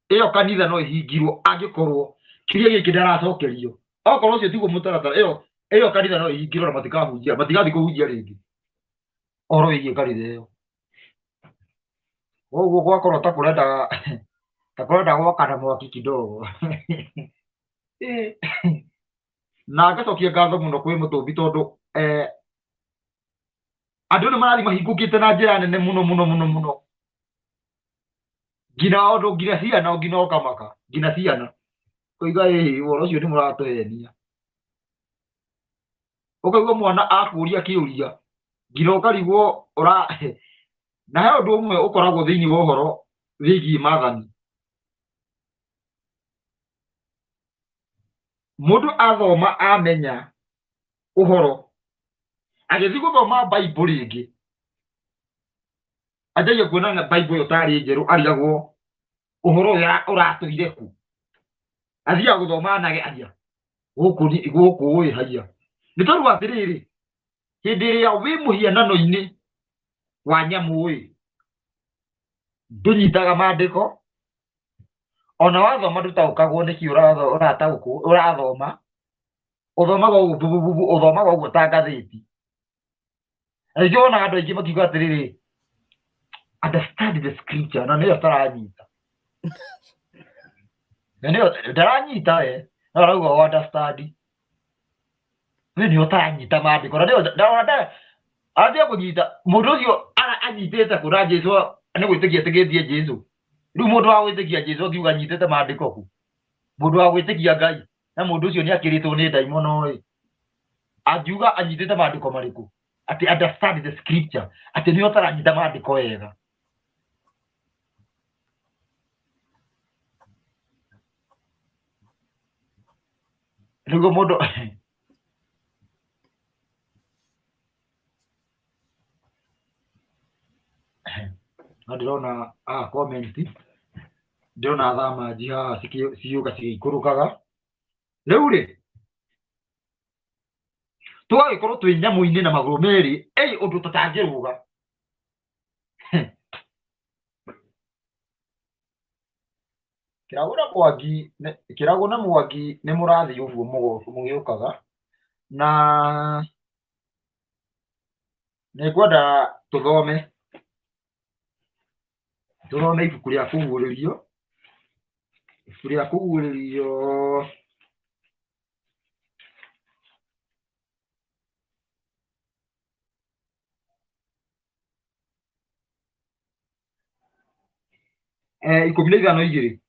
Ĩyo kanitha no ĩhingirwo angĩkorwo kĩũria gĩkĩ ndaracokerio, okorwo ũcio tiguo mũtaratara, ĩyo kanitha no ĩhingirwo na matikahunjia, matigathiĩ kũhunjia rĩngĩ ũhoro wĩgiĩ kanitha ĩyo. Koguo gwakorwo ta kũrenda gwakana mwaki kidogo. Na ngacokia ngatho mũno kwĩ Mũtũmbi, tondũ andũ nĩ marathiĩ mahingũkĩte na njĩra nene mũno mũno mũno mũno, nginya ũndũ nginya ciana, nginya ũkamaka, nginya ciana kũiga ĩhĩ ũhoro ũcio nĩ mũratũhenia. Ũkaigua mwana akũria kĩũria nginya ũkarigwo ũra. Na he ũndũ ũmwe ũkoragwo thĩinĩ wa ũhoro wĩgiĩ maathani, mũndũ athoma amenya ũhoro, agĩthiĩ gũthoma Bible rĩngĩ, anjagia kuona na Bible ĩyo tarĩ njerũ, arigagwo ũhoro ũyũ ũratũire kũ. Athiaga gũthoma anage aria gũkũ gũkũ ĩ haiya, nĩ tondũ atĩrĩrĩ, hĩndĩ ĩrĩa wĩ mũhianano-inĩ wa nyamũ ĩ, ndũnyitaga maandĩko, ona wathoma ndũtaũkagwo nĩkĩ ũrataũkwo ũrathoma, ũthomaga ũguo bubububu, ũthomaga ũguo ta ngathĩti. Na ningĩ wonaga andũ aingĩ makiuga atĩrĩrĩ, "Understand the scripture," na nĩyo taranyita, na nĩyo ndaranyita we, no arauga o understand, we nĩyo ũtaranyita maandĩko, na nĩyo ndara athiĩ kũnyita mũndũ ũcio anyitĩte kũ, na Jesu nĩ gwĩtĩkia etĩkĩtie Jesu. Rĩu mũndũ wa gwĩtĩkia Jesu akiuga anyitĩte maandĩko kũ? Mũndũ wa gwĩtĩkia Ngai, na mũndũ ũcio nĩ akĩrĩtwo nĩ ndaimono ĩ, angiuga anyitĩte maandĩko marĩkũ? Atĩ "Understand the scripture," atĩ nĩyo ũtaranyita maandĩko wega. Nĩguo mũndũ no ndĩrona haha comment, ndĩrona thamanji haha cigĩũka cigĩikũrũkaga. Rĩu rĩ, tũgagĩkorwo twĩ nyamũ-inĩ na magũrũ merĩ ĩ ũndũ tũtangĩrũga. Kĩrago na Mwangi Kĩrago na Mwangi nĩ mũrathiĩ ũguo mũgĩũkaga, na nĩ ngwenda tũthome ibuku rĩa Kũguũrĩrio, ibuku rĩa Kũguũrĩrio 15:2.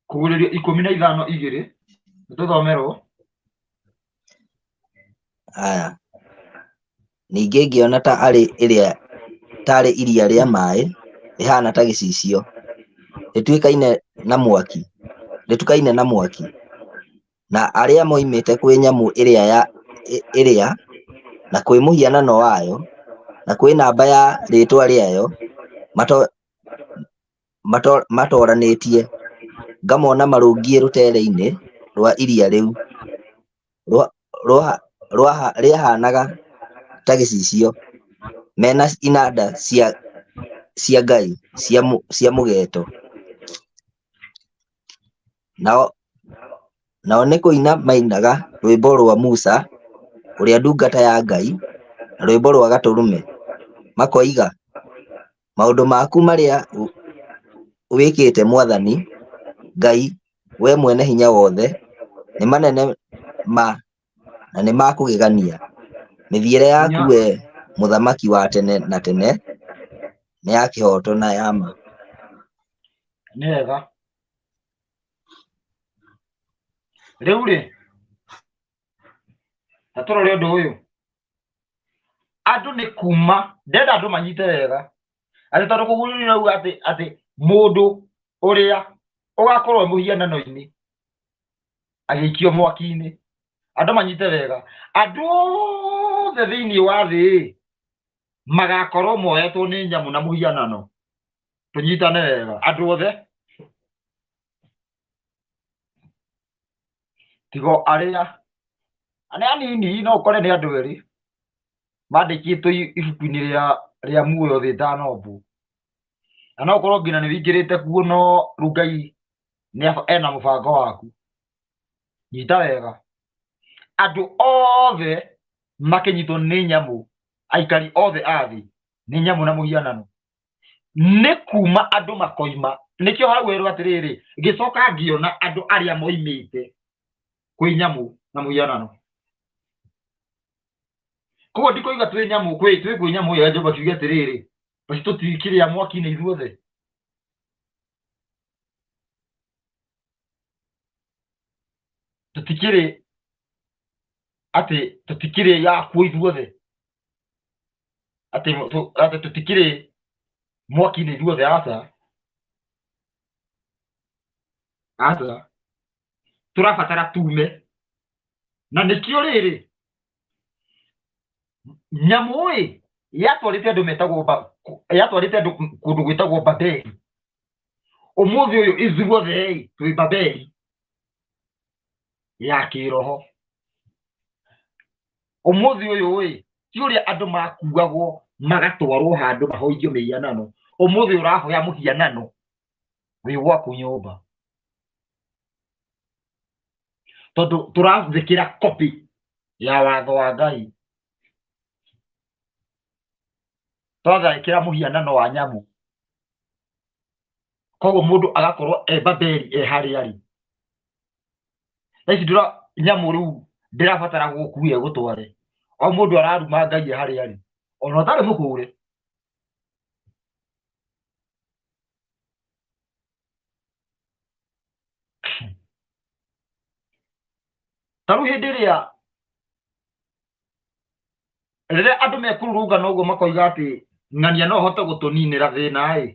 Kũguũrĩrio 15:2 nĩtũthomerwo. Aya. Ningĩ ngĩona ta arĩ ĩrĩa tarĩ iria rĩa maĩ rĩhaana ta gĩcicio, rĩtuĩkaine na mwaki, rĩtukaine na mwaki, na arĩa moimĩte kwĩ nyamũ ĩrĩa ya ĩrĩa na kwĩ mũhianano wayo na kwĩ namba ya rĩĩtwa rĩayo matoranĩtie, ngamona marũngiĩ rũtere-inĩ rwa iria rĩu rĩahaanaga ta gĩcicio, mena inanda cia Ngai cia mũgeeto. Nao nĩ kũina mainaga rwĩmbo rwa Musa ũrĩa ndungata ya Ngai, na rwĩmbo rwa Gatũrũme, makoiga, "Maũndũ maku marĩa wĩkĩte Mwathani Ngai, we Mwene-Hinya-Wothe, nĩ manene ma na nĩ ma kũgegania! Mĩthiĩre yaku, Nginya wee Mũthamaki wa tene na tene, nĩ ya kĩhooto na ya ma." Nĩ wega. Rĩu rĩ, ta tũrore ũndũ ũyũ. Andũ nĩ kuma, ndĩrenda andũ manyite wega. Atĩ tondũ kũguũrĩrio rĩu atĩ mũndũ ũrĩa ũgakorwo mũhianano-inĩ agĩikio mwaki-inĩ. Andũ manyite wega. Andũ othe thĩinĩ wa thĩ magakorwo moetwo nĩ nyamũ na mũhianano. Tũnyitane wega. Andũ othe. Tigo arĩa arĩa anini no ũkore nĩ andũ erĩ mandĩkĩtwo ibuku-inĩ rĩa muoyo thĩ ĩtanombwo. Na no ũkorwo nginya nĩ wĩingĩrĩte kuo no rĩu Ngai ena mũbango waku. Nyita wega. Andũ othe makĩnyitwo nĩ nyamũ, aikari othe a thĩ nĩ nyamũ na mũhianano. Nĩ kuma andũ makoima. Nĩkĩo hau werwo atĩrĩrĩ, ngĩcoka ngĩona andũ arĩa moimĩte kwĩ nyamũ na mũhianano. Koguo ndikoiga twĩ nyamũ kwĩ twĩ kwĩ nyamũ ĩyo ya Jehova tuge atĩrĩrĩ, basi tũtikĩrĩa mwaki-inĩ ithuothe. Tũtikĩrĩ atĩ tũtikĩrĩ yakuo ithuothe. Atĩ atĩ tũtikĩrĩ mwaki-inĩ ithuothe, aca. Aca. Tũrabatara tume. Na nĩkĩo rĩrĩ, nyamũ ĩ yatwarĩte andũ metagwo yatwarĩte andũ kũndũ gwĩtagwo Babeli. Ũmũthĩ ũyũ ithuothe ĩ twĩ Babeli ya kĩroho. Ũmũthĩ ũyũ ĩ ti ũrĩa andũ makuagwo magatwarwo handũ mahoithio mĩhianano. Ũmũthĩ ũrahoya mũhianano wĩ gwaku nyũmba. Tondũ tũrathĩkĩra copy ya watho wa Ngai. Twatharĩkĩra mũhianano wa nyamũ. Koguo mũndũ agakorwo e Babeli e harĩa arĩ. Thaa ici ndĩra nyamũ rĩu ndĩrabatara gũgũkua ĩgũtware. O mũndũ araruma Ngai e harĩa arĩ. Ona ũtarĩ mũkũre. Ta rĩu hĩndĩ ĩrĩa rĩrĩa andũ mekũrũrũngana ũguo makoiga atĩ ng'ania no hote gũtũninĩra thĩna ĩ.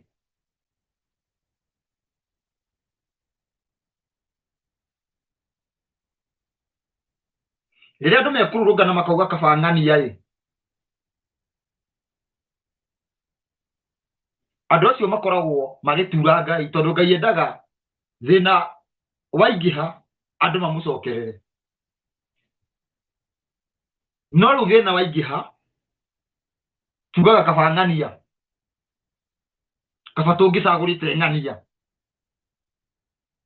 Rĩrĩa andũ mekũrũrũngana makauga kaba ng'ania ĩ. Andũ acio makoragwo magĩtura Ngai tondũ Ngai endaga thĩna waingĩha andũ mamũcokerere. No rĩu thĩna waingĩha tugaga kaba ng'ania, kaba tũngĩcagũrĩte ng'ania,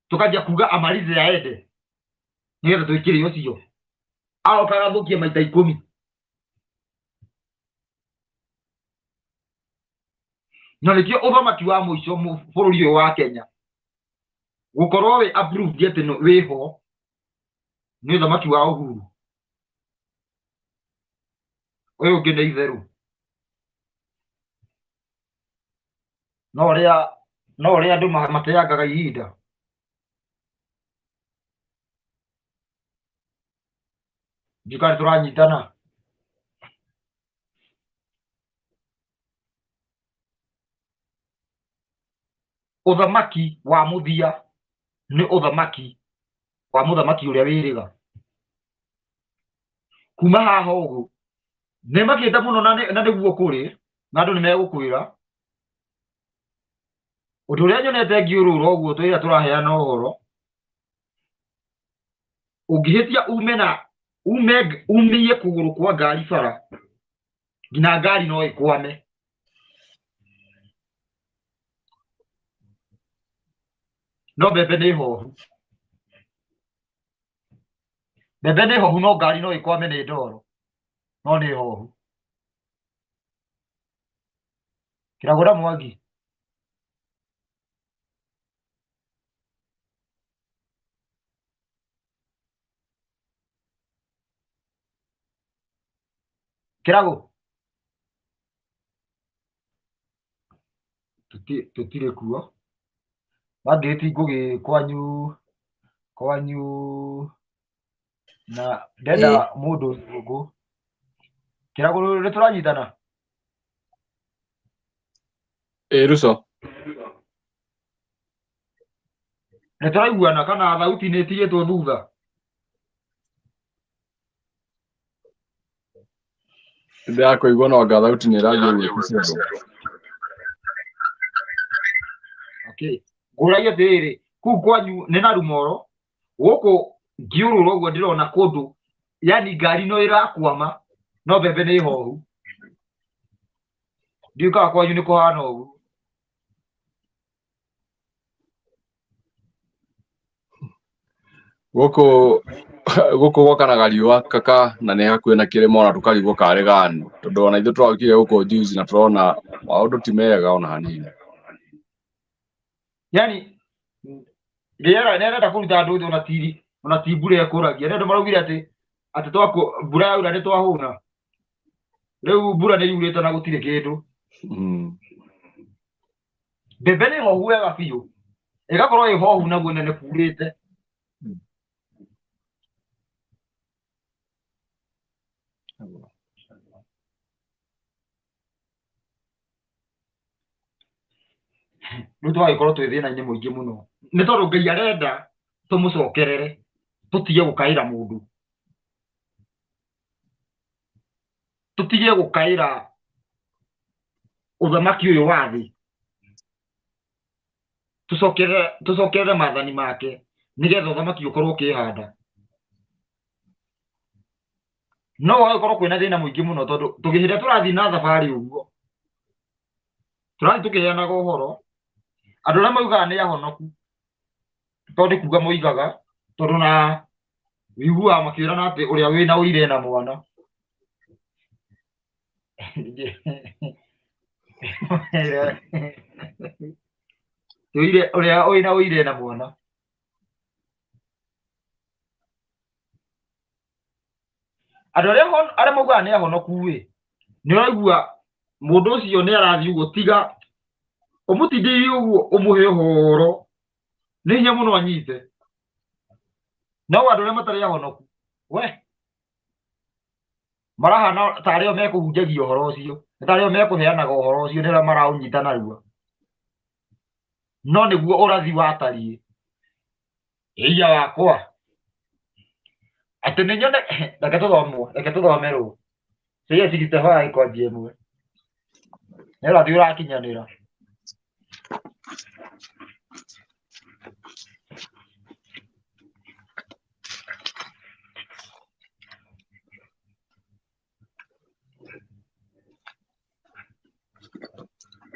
tũkanjia kuga amalize aende nĩgetha twĩkĩre ũcio agoka agathũkia maita 10. Na nĩkĩo ũthamaki wa mũico bũrũri ũyũ wa Kenya gũkorwo wĩ approved atĩ wĩho nĩ ũthamaki wa Uhuru. Ũyũ ũngĩ nĩ itherũ. No ũrĩa no ũrĩa andũ mateangaga ihinda. Ndiũĩ kana nĩtũranyitana. Ũthamaki wa mũthia nĩ ũthamaki wa mũthamaki ũrĩa wĩrĩga. Kuma haha ũguo nĩ makĩte mũno na nĩguo kũrĩ na andũ nĩ megũkwĩra ũndũ ũrĩa nyonete ngĩũrũra ũguo tũrĩa tũraheana ũhoro ũngĩhĩtia ume na ume umie kũgũrũ kwa ngari bara nginya ngari no ĩkwame. No mbembe nĩ hohu, mbembe nĩ hohu no ngari no ĩkwame nĩ ndoro, no nĩ hohu. Kĩragũra Mwangi. Kĩragũ tũtirĩ kuo. Margaret Ngũgĩ kwanyu kwanyu na ndenda Ĩĩ. mũndũ gũkũ. Kĩragũ nĩ tũranyitana? Ĩ Ruco. Nĩ tũraiguana kana thauti nĩ ĩtigĩtwo thutha? Ndĩrakũigua no anga thauti nĩ ĩrathiĩ ũguo ĩkĩcemba. Okay. Ngũragia atĩrĩrĩ, kũu kwanyu nĩ na rumoro, gũkũ ngĩũrũra ũguo ndĩrona kũndũ, yani ngari no ĩrakwama, no mbembe nĩ hohu. Ndiũĩ kana kwanyu nĩ kũhana ũguo. Gũkũ gũkũ gwakanaga riũa kaka na nĩ hakuhĩ na kĩrĩma ona tũkarigwo karĩ gani tondũ ona ithuĩ tũraũkire gũkũ juzi na tũrona maũndũ ti mega ona hanini. Yani rĩera nĩ kũruta andũ thĩ ona tiri ona ti mbura ĩkũragia. Nĩ andũ maraugire atĩ atĩ twakũ mbura yaura nĩ twahũna. Rĩu mbura nĩ yurĩte na gũtirĩ kĩndũ. Mbembe nĩ hohu wega biũ. Ĩgakorwo ĩ hohu naguo na nĩ kurĩte. Rĩu tũgagĩkorwo twĩ thĩna-inĩ mũingĩ mũno. Nĩ tondũ Ngai arenda tũmũcokerere tũtige gũkaĩra mũndũ. Tũtige gũkaĩra ũthamaki ũyũ wa thĩ. Tũcokerere tũcokerere maathani make nĩgetha ũthamaki ũkorwo ũkĩhanda. No gũgagĩkorwo kwĩna thĩna mũingĩ mũno tondũ hĩndĩ ĩrĩa tũrathiĩ na thabarĩ ũguo, tũrathiĩ tũkĩheanaga ũhoro, andũ arĩa maugaga nĩ ahonoku, tondũ nĩ kuga moigaga, tondũ na wĩiguaga makĩrana atĩ ũrĩa wĩna ũira ena mwana. Ũrĩa wĩna ũira ena mwana. Andũ arĩa arĩa maugaga nĩ ahonoku ĩ, nĩ ũraigua mũndũ ũcio nĩ arathiĩ ũguo tiga ũmũtindĩrie ũguo ũmũhe ũhoro nĩ hinya mũno anyite. No andũ arĩa matarĩ ahonoku we marahana tarĩ o mekũhunjagia ũhoro ũcio, nĩ tarĩ o mekũheanaga ũhoro ũcio nĩ arĩa maraũnyita narua. No nĩguo ũrathi watariĩ. Ĩiya wakwa atĩ nĩ nyone reke tũthomwo reke tũthomerwo Isaia 65 kwanjia ĩmwe nĩ ũrathi ũrakinyanĩra.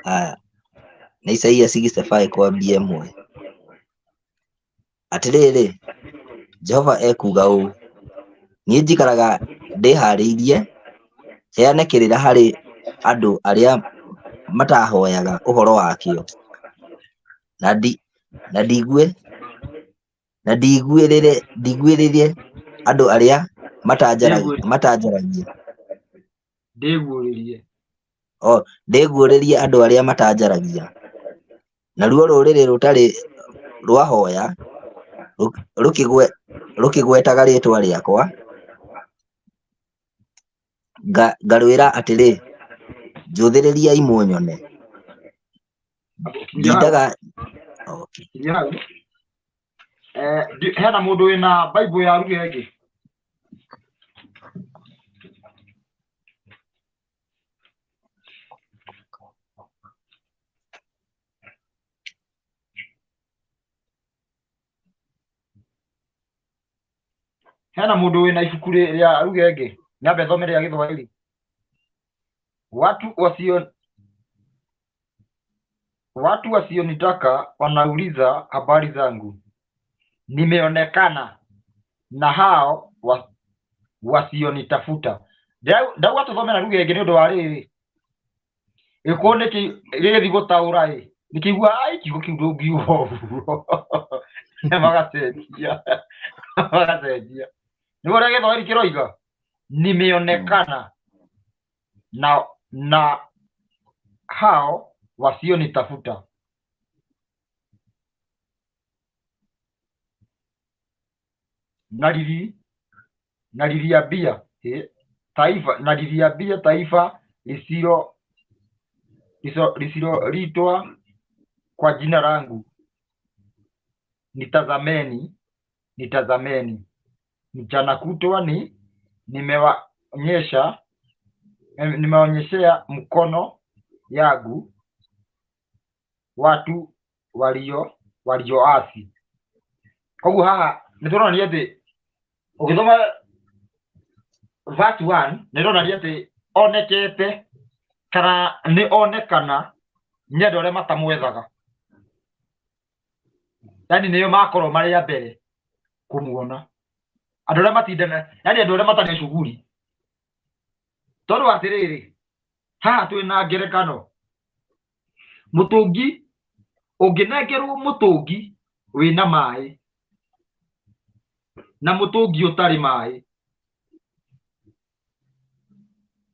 Haya, nĩ Isaia 65 kwambia ĩmwe. Atĩrĩrĩ, Jehova ekuuga ũũ, niĩ njikaraga ndĩhaarĩirie heane kĩrĩra harĩ andũ arĩa matahooyaga ũhoro wakĩo, na ndigue na ndiguĩrĩre andũ arĩa matanjaragia. Ndĩguũrĩrie. O ndĩguũrĩrie andũ arĩa matanjaragia. Naruo rũrĩrĩ rũtarĩ rwahooya rũkĩgwetaga rĩĩtwa rĩakwa, ngarwĩra atĩrĩ, njũthĩrĩriai mũnyone. Kinyia hau. Ndindaga okay. Kinyia hau. Hena mũndũ wĩna Bible ya ruga ĩngĩ? Hena mũndũ wĩna ibuku rĩa ruga ĩngĩ? Nyambe thome rĩa Gĩthwaĩri. Watu wasio watu wasionitaka wanauliza habari zangu, nimeonekana na hao wasionitafuta. Ndauga tũthome na ruga ĩngĩ nĩ ũndũ wa rĩrĩ, gĩkũyũ nĩkĩ gĩgĩthiĩ gũtaũra ĩ nĩkĩigua ai kiugo kĩu ndũngiuga ũguo magacenjia magacenjia. Nĩguo ũrĩa Gĩthwaĩri kĩroiga, nimeonekana na hao wasionitafuta. Na naliliambia taifa naliliambia taifa lisilo lisiloitwa kwa jina langu, nitazameni nitazameni. Mchana kutwa ni nimewaonyesha nimeonyeshea mkono yangu watu walioasi. Koguo haha nĩ tũronania atĩ ũgĩthoma verse 1 nĩ ĩronania atĩ onekete kana nĩ onekana nĩ andũ arĩa matamwethaga, yani nĩo makorwo marĩ a mbere kũmuona, andũ arĩa matindana, yani andũ arĩa matarĩ shughuli. Tondũ atĩrĩrĩ, haha twĩna ngerekano, mũtũngi ũngĩnengerwo mũtũngi wĩna maĩ na mũtũngi ũtarĩ maĩ,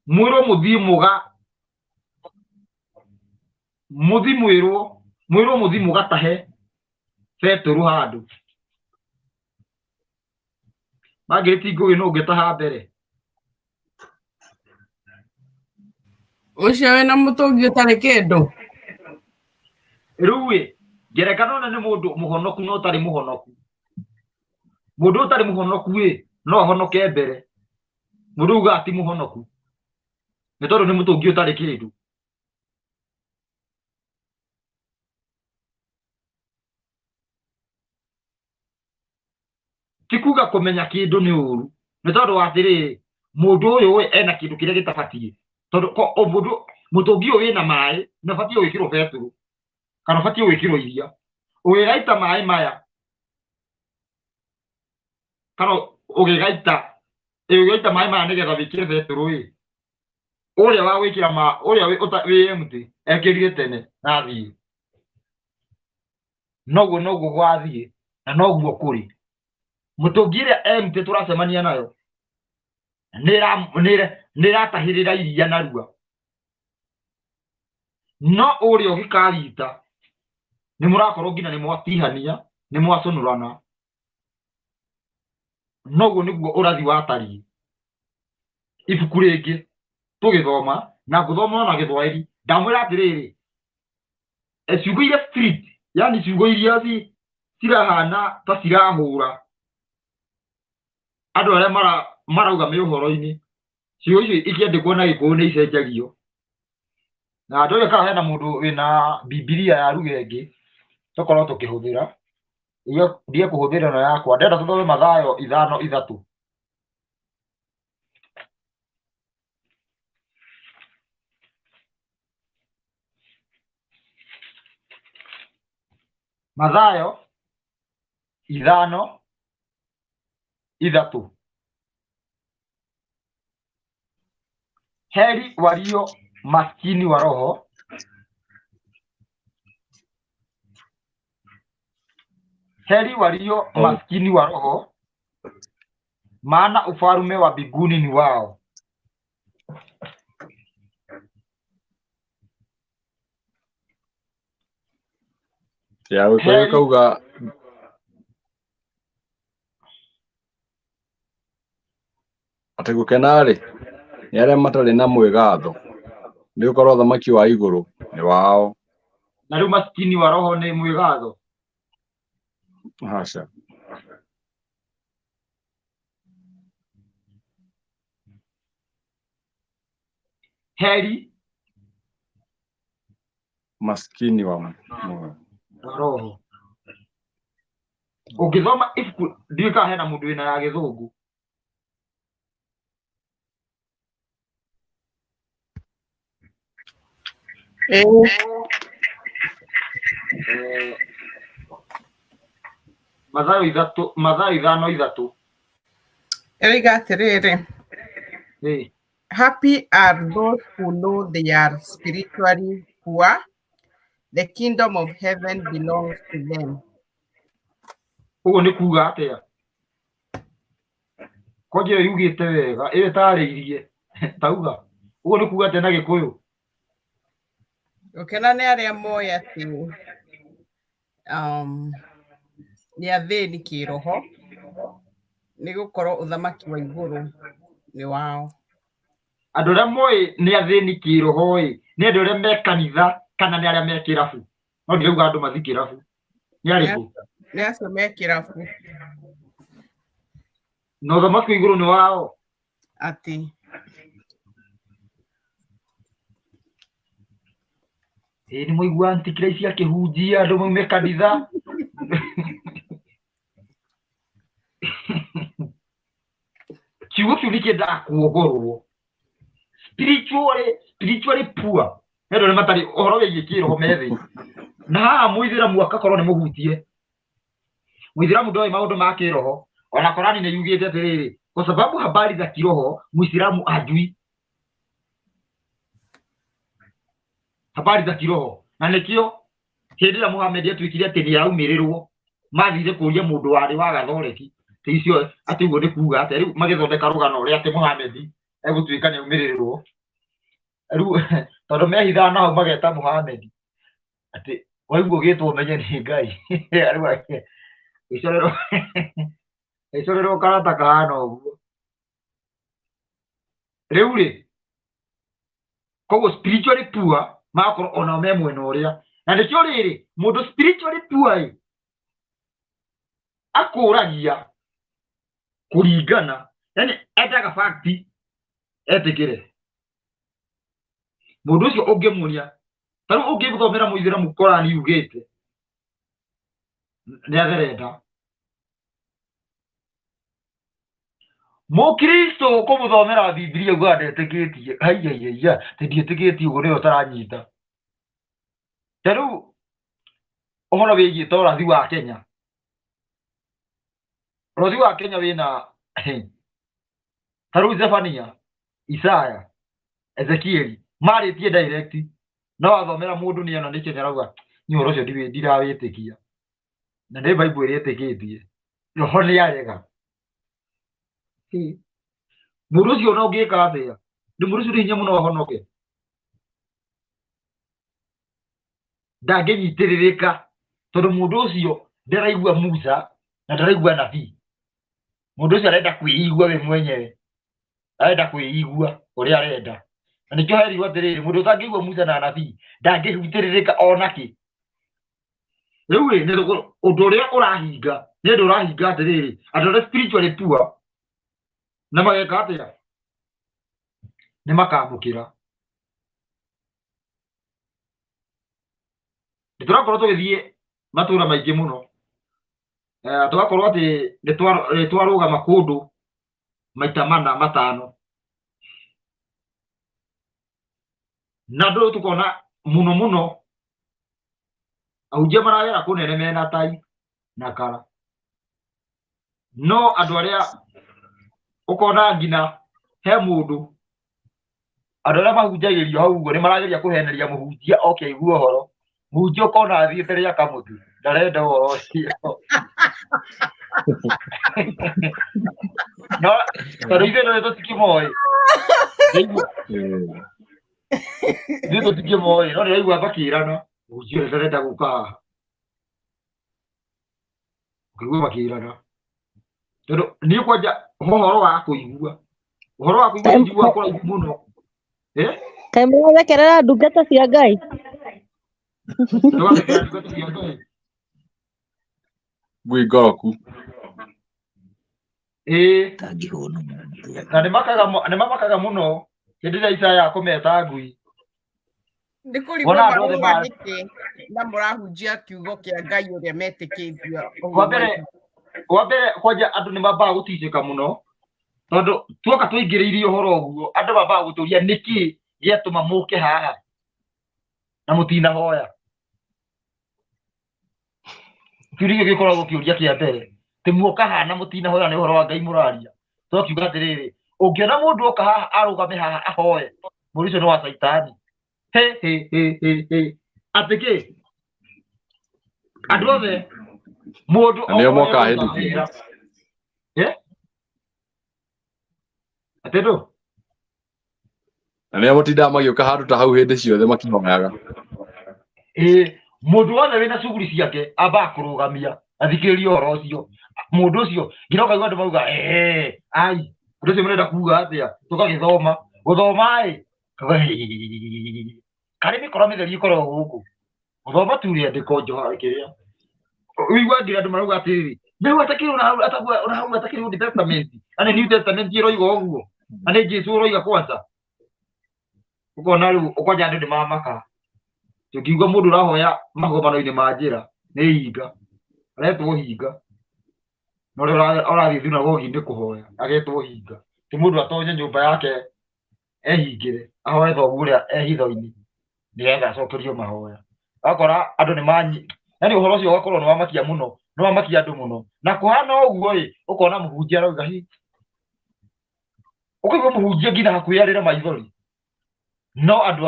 mwĩrwo mũthiĩ mũga mũthi mwĩrwo mwĩrwo mũthi mũgatahe betũrũ handũ Margaret Ngũgĩ nũ ũngĩtaha mbere? Ũcio wĩna mũtũngi ũtarĩ kĩndũ. Rĩu ĩ ngerekano ĩno nĩ mũndũ mũhonoku na ũtarĩ mũhonoku. Mũndũ ũtarĩ mũhonoku ĩ no ahonoke mbere, mũndũ ugaga ti mũhonoku nĩ tondũ nĩ mũtũngi ũtarĩ kĩndũ. Ti kuga kũmenya kĩndũ nĩ ũru, nĩ tondũ wa atĩrĩrĩ, mũndũ ũyũ ĩ ena kĩndũ kĩrĩa gĩtabatiĩ, tondũ mũndũ mũtũngi ũyũ wĩna maĩ nĩ ũbatiĩ gwĩkĩrwo betũrũ kana ũbatiĩ gwĩkĩrwo iria. Ũgĩgaita maĩ maya kana ũgĩgaita ũgĩgaita maĩ maya nĩgetha wĩkĩre betũrũ ĩ, ũrĩa wa gwĩkĩra ma ũrĩa wĩ empty ekĩrire tene na athiĩ. Noguo noguo gwathiĩ na noguo kũrĩ. Mũtũngi ĩrĩa empty tũracemania nayo nĩ ĩratahĩrĩra iria narua, no ũrĩa ũgĩkarita nĩ mũrakorwo nginya nĩ mwatihania nĩ mwacũnũrana. Noguo nĩguo ũrathi watariĩ. Ibuku rĩngĩ tũgĩthoma na ngũthoma na Gĩthwaĩri, ndamwĩra atĩrĩrĩ, ciugo iria street, yani ciugo iria cirahana ta cirahũra andũ arĩa marauga me ũhoro-inĩ, ciugo icio ikĩandĩkwo na Gĩkũyũ nĩ icenjagio. Na ndũĩ kana hena mũndũ wĩna Bibilia ya ruga ĩngĩ tũkorwo tũkĩhũthĩra, ndige kũhũthĩra ĩno yakwa. Ndĩrenda tũthome Mathayo 5:3. Mathayo 5:3. Heri walio maskini wa roho, heri walio maskini wa roho, maana ufalme wa mbinguni ni wao. Ya gĩkũyũ Heri ĩkauga atĩ gũkena-rĩ, nĩ arĩa matarĩ na mwĩgatho, nĩ gũkorwo ũthamaki wa igũrũ nĩ wao. Na rĩu maskini wa roho nĩ mwĩgatho? Aca. Heri Maskini wa moyo. Wa roho. Ũngĩthoma ibuku, ndiũĩ kana hena mũndũ wĩna ya gĩthũngũ. Ĩĩ. Mathayo 3, Mathayo 5:3. Ĩroiga atĩrĩrĩ, "Happy are those who know they are spiritually poor, the kingdom of heaven belongs to them." Ũguo nĩ kuga atĩa? Kwanja ĩyo yugĩte wega, ĩyo ĩtarĩirie tauga ũguo nĩ kuga atĩa na gĩkũyũ? Gũkena nĩ arĩa moĩ atĩ nĩ athĩni kĩroho, nĩ gũkorwo ũthamaki wa igũrũ nĩ wao. Andũ arĩa moĩ nĩ athĩni kĩroho ĩ, nĩ andũ arĩa me kanitha kana nĩ arĩa me kĩrabu? No ndirauga andũ mathiĩ kĩrabu. Nĩ arĩkũ? Nĩ acio me kĩrabu. Na ũthamaki wa igũrũ nĩ wao? Atĩ. Ĩĩ nĩ mwaigua antikiraici akĩhunjia andũ maume kanitha. Kiugo kĩu nĩ kĩendaga kuongorwo. Spiritually poor nĩ andũ arĩa matarĩ ũhoro wĩgiĩ kĩroho me thĩ. Na haha mũithĩramu akakorwo nĩ mũhutie. Mũithĩramu ndoĩ maũndũ ma kĩroho. Ona Korani nĩ yugĩte atĩrĩrĩ, kwa sababu habari za kiroho Muislamu hajui habari za kiroho. Na nĩkĩo hĩndĩ ĩrĩa Muhammad atuĩkire atĩ nĩ araumĩrĩrwo, mathire kũria mũndũ warĩ wa gathoreki atĩ icio atĩ ũguo nĩ kuga atĩa. Rĩu magĩthondeka rũgano ũrĩa atĩ Muhammad egũtuĩka nĩ aumĩrĩrwo. Rĩu tondũ mehithaga na hau mageta Muhammad atĩ waigua ũgĩtwo ũmenye nĩ Ngai. Rĩu agĩcorerwo karata kahana ũguo. Rĩu rĩ, koguo spiritually poor magakorwo onao me mwena ũrĩa. Na nĩkĩo rĩrĩ, mũndũ spiritually poor ĩ, akũragia kũringana, yani endaga fact etĩkĩre. Mũndũ ũcio ũngĩmuonia, ta rĩu ũngĩthomera mũithĩramu Korani yugĩte nĩ atherenda. Mũkristo kũmũthomera Bibilia ugaga ndetĩkĩtie, aiaiaia, atĩ ndiĩtĩkĩtie ũguo nĩwe ũtaranyita. Ta rĩu ũhoro wĩgiĩ ta ũrathi wa Kenya, ũrathi wa Kenya wĩna ta rĩu Zefania, Isaya, Ezekieli marĩtie direct, no wathomera mũndũ nĩ ona nĩ Kenya arauga niĩ ũhoro ũcio ndirawĩtĩkia, na nĩ Bible ĩrĩa ĩtĩkĩtie, roho nĩ arega. Mũndũ ũcio ona ũngĩka atĩa, nĩ mũndũ ũcio nĩ hinya mũno ahonoke, ndangĩnyitĩrĩrĩka tondũ mũndũ ũcio ndaraigua Musa na ndaraigua nabii. Mũndũ ũcio arenda kwĩigua we mwenyewe, arenda kwĩigua ũrĩa arenda. Na nĩkĩo herirwo atĩrĩrĩ, mũndũ ũtangĩigua Musa na nabii ndangĩhutĩrĩrĩka onakĩ. Rĩu rĩ, nĩ ũndũ ũrĩa ũrahinga, nĩ ũndũ ũrahinga atĩrĩrĩ, andũ arĩa spiritually poor na mageka atĩa? Nĩ makamũkĩra. Nĩ tũrakorwo tũgĩthiĩ matũra maingĩ mũno, tũgakorwo atĩ nĩ twarũgama kũndũ maita mana matano, na andũ tũkona mũno mũno ahunjia maragera kũnene mena tai na kara, no andũ arĩa ũkona nginya he mũndũ andũ arĩa mahunjagĩrio hau ũguo nĩ marageria kũheneria mũhunjia oke aigue ũhoro, mũhunjia ũkona athiĩte rĩa kamũtĩ ndarenda ũhoro ũcio. No tondũ ithuĩ nĩ tũtikĩmoĩ, ithuĩ tũtikĩmoĩ, no ndĩraigua makĩrana mũhunjia ũrĩa ndarenda gũka haha. Ũkĩigua makĩrana tondũ niĩ kwanja ũhoro wa kũigua, ũhoro wa kũigua njiguaga kũraihu mũno. Kaĩ mũrathekerera ndungata cia Ngai? Tũgathekera ndungata cia Ngai. Ngui ngoroku. Ĩĩ. Tangĩhũna. Na nĩmamakaga mũno hĩndĩ ĩrĩa Isaya akũmeta ngui. Nĩ kũrigwo Wona andũ othe marauga nĩkĩ na mũrahunjia kiugo kĩa Ngai ũrĩa metĩkĩtie ũguo. Wa mbere kwanja andũ nĩ mambaga gũticĩka mũno tondũ tuoka tũingĩrĩirie ũhoro ũguo, andũ mambaga gũtũria nĩkĩ gĩatũma mũke haha na mũtinahoya. Kĩũria gĩkĩ gĩkoragwo kĩũria kĩa mbere, tĩ muoka haha na mũtinahoya, nĩ ũhoro wa Ngai mũraria? Tũgakiuga atĩrĩrĩ, ũngĩona mũndũ oka haha arũgame haha ahoe, mũndũ ũcio nĩ wa caitani. He he he he he, atĩ kĩ andũ othe mũndũ Na nĩo okorwo mokaga ekũruta hĩndĩ wĩra. ciothe. Eh? Atĩ ndũ Na nĩo matindaga magĩũka handũ ta hau hĩndĩ ciothe makĩhoyaga. Ĩĩ, mũndũ wothe wĩna cuguri ciake ambaga kũrũgamia athikĩrĩrie ũhoro ũcio. Mũndũ ũcio nginya ũkaigua andũ mauga, "Ee, ai, ũndũ ũcio mũrenda kuga atĩa?" Tũgagĩthoma gũthoma ĩ, karĩ mĩkora mĩtheri ĩkoragwo gũkũ gũthoma tu rĩandĩko njoha kĩrĩa ũigua nginya andũ marauga atĩrĩrĩ, "Nĩu atakĩrĩ ũrahau atakĩrĩ Old Testament, na nĩ New Testament ĩroiga ũguo, na nĩ Jesu ũroiga kwanza." Ũkona rĩu ũkwanja andũ nĩ mamaka. Tũngiuga mũndũ ũrahoya magomano-inĩ ma njĩra nĩ hinga, aretwo hinga, na ũrĩa ũrathiĩ thunagogi-inĩ kũhoya agetwo hinga. Ti mũndũ atonye nyũmba yake ehingĩre ahoe thoguo ũrĩa ehitho-inĩ nĩgetha acokerio mahoya. Ũgakora andũ nĩ manyi, yani ũhoro ũcio ũgakorwo nĩ wamakia mũno, nĩ wamakia andũ mũno. Na kũhana ũguo ĩ, ũkona mũhunjia arauga hi, ũkaigua mũhunjia nginya hakuhĩ arĩre maithori. No andũ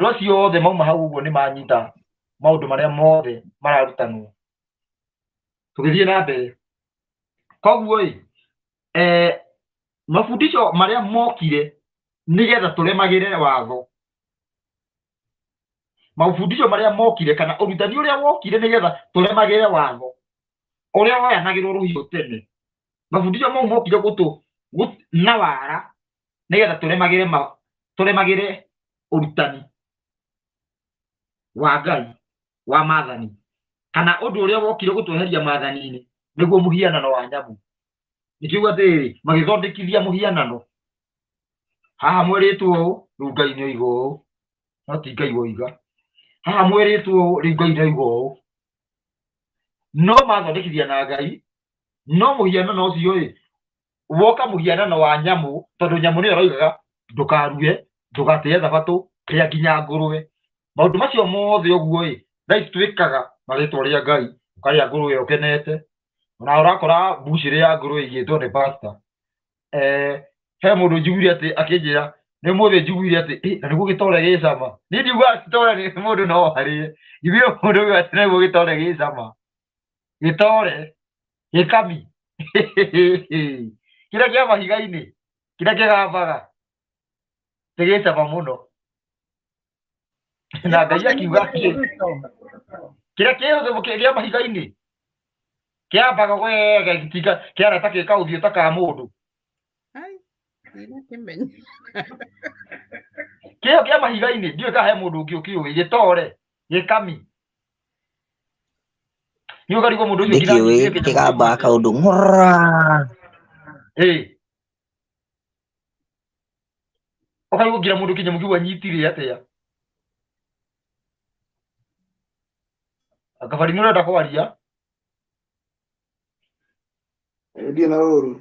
acio othe mauma hau ũguo nĩ manyita maũndũ marĩa mothe mararutanwo. Tũgĩthiĩ na mbere, koguo ĩ, mafundisho marĩa mokire nĩgetha tũremagĩre watho, mafundisho marĩa mokire kana ũrutani ũrĩa wokire nĩgetha tũremagĩre watho ũrĩa woyanagĩrwo rũhiũ tene, mafundisho mau mokire gũtũ na wara nĩgetha tũremagĩre ũrutani wa Ngai wa maathani, kana ũndũ ũrĩa wokire gũtweheria maathani-inĩ nĩguo mũhianano wa nyamũ. Nĩkiuga atĩrĩrĩ, magĩthondekithia mũhianano haha mwĩrĩtwo ũũ, rĩu Ngai nĩ oiga ũũ, no ti Ngai woiga. Haha mwĩrĩtwo ũũ, rĩu Ngai nĩ oiga ũũ, no mathondekithia na Ngai. No mũhianano ũcio ĩ woka mũhianano wa nyamũ, tondũ nyamũ nĩyo ĩroigaga ndũkarue, ndũgatĩe thabatũ, rĩa nginya ngũrwe, maũndũ macio mothe ũguo ĩ. Thaa ici twĩkaga na rĩtwa rĩa Ngai, ũkarĩa ngũrwe ũkenete, ona ũrakora mbucĩrĩ ya ngũrwe igĩtwo nĩ pastor. He mũndũ njiguire atĩ akĩnjĩra nĩ mũthĩ njiguire atĩ, "Ĩ, na nĩguo gĩtore gĩ cama." Niĩ ndiugaga gĩtore nĩ mũndũ no arĩe, njiguire mũndũ auga atĩ nĩguo gĩtore gĩ cama, gĩtore gĩkami kĩrĩa kĩa mahiga-inĩ kĩrĩa kĩgambaga nĩ gĩ cama mũno. Na Ngai akiuga atĩ kĩrĩa kĩa mahiga-inĩ kĩambaga wega gĩtika kĩara ta gĩka ũthiũ ta ka mũndũ. Ai, ndinakĩmenya. Kĩo kĩa mahiga-inĩ, ndiũĩ kana he mũndũ ũngĩ ũkĩũĩ gĩtore gĩkami. Nĩ ũkarigwo mũndũ ũcio nginya Ndĩkĩũĩ. anyitire kĩnyamũ kĩu Kĩgambaga atĩa. kaũndũ ng'ũrũra. Ĩ, ũkaigua nginya mũndũ kĩnyamũ kĩu anyitire atĩa. Kabari, nĩ ũrenda kwaria? Ndiĩ na ũru.